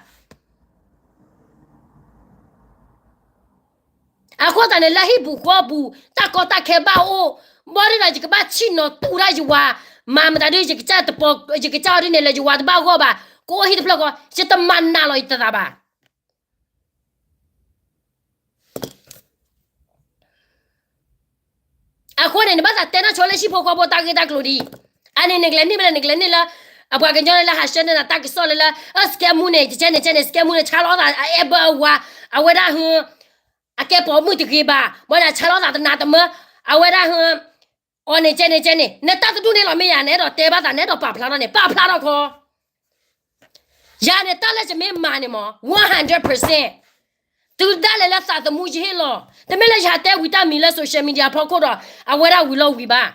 အဃိသတးန့ၣ် လၢဟံၣ်ပူၤဃီပူၤ တၢ်ကီတၢ်ခဲဘၣ်အိၣ်, ဘၣ်ဒ်ဒီး ယကဘၣ်ဆံၣ်နီၤတူၢ်တၢ်ယဝၤ, မၤမတၤဒ် ယကစၢ်တပီၤ ယကစၢ်အီၤဒ်န့ၣ်လၢယဝၤတဘၣ်ဂီၢ်ဘၣ်, ကအိၣ်ဟံၣ်တဖျၢၣ်ဃီ, ယတမၤနးလီၤယသးဘၣ်. အဃိန့ၣ် နဘၣ်သးတဲနီၢ်ဆိလၢဟံၣ်ဖိဃီဖိတၢ်ဂ့ၢ်တၢ်ကျိၤဒ်အံၤ, အန့ၣ်နကလဲၤန့ၢ်မ့ၢ်လဲၣ်, နကလဲၤန့ၢ်လၢ အပှၤကညီလၢဟးဆှၢန့ၢ်နၤတၢ်ကစီၣ်လၢလၢ အ scam မူန့ၣ် ကကဲန့ၣ်ကဲန့ၣ် scam မူန့ၣ် ဆါလီၤသးအအဲၣ်ဘၢအဝၤ, အဝဲဒၣ်ဟ အကဲပိာ်မုၣ်တဂ့ၤဘၣ်, ဘၣ်န့ၣ်ဆါလီၤသးတနးတမၢ, အဝဲဒၣ်ဟ အီၤန့ၣ်ကဲန့ၣ်ကဲန့ၣ် နတၢ်တဒူၣ်န့ၣ်လီၤမ့ၢ်ယၤ နအဲၣ်ဒိးတဲဘၣ်သး နအဲၣ်ဒိးပာ်ဖျါထီၣ်န့ၣ် ပာ်ဖျါထီၣ်ခီ ယၤန့ၣ် တၢ်လၢယမ့ၢ်မၤန့ၣ်မး one hundred percent တုၤဒၣ်လဲာ်လၢသးသမူယဟ့ၣ်လီၤ, တမ့ၢ်လၢယဟးတဲဝံၤတၢ်မံၤလၢ social media ဖီခိၣ်ဒီး အဝဲဒၣ်ဝံၤလီၤဝံၤဘၣ်.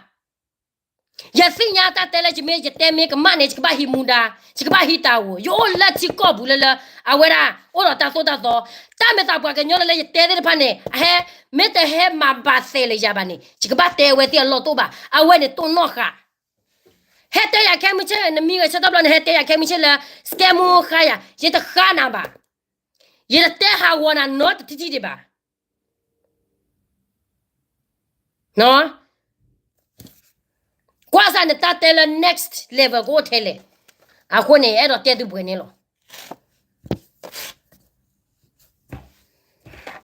ယသ့ၣ်ညါတၢ်တဲလၢယမ့ၢ်ယတဲမ့ၢ်ကမၣ်န့ၣ် ယကဘၣ်ဟံးမူဒါ, ယကဘၣ်ဟံးတၢ်ဧိၤ, ယအိၣ်လၢထံကီၢ်ပူၤလၢလၢ အဝဲဒၣ် အိၣ်ဒီးတၢ်သိၣ်တၢ်သီ, တၢ်မ့ၢ်သးပှၤကညီလၢလၢယတဲသ့ၣ်တဖၣ်န့ၣ် အဟဲ မ့ၢ်တဟဲမၤဘၣ်သဲးလၢယၤဘၣ်န့ၣ် ယကဘၣ်တဲအဝဲသ့ၣ်အလီၢ်တအိၣ်ဘၣ်, အဝဲန့ၣ်တိၢ်နီၣ်ဃာ် ဟဲတဲယၤခဲမုၢ်ဆ့ၣ် နမံဂဲၤဆၢထၢၣ်ဘျီ နဟဲတဲယၤခဲမုၢ်ဆ့ၣ်လၢ scam မူဃါယၤ ယတဃါနၤဘၣ်, ယတတဲဟးဂီၤနၤနီတထံၣ်ထံၣ်ဒံးဘၣ်. ကွၢ်စၢ်နတၢ်တဲလၢ next level ကအိၣ်ထဲလဲၣ်. အဃိန့ၣ် အဲၣ်ဒိးတဲသုပှဲၤန့ၣ်လီၤ.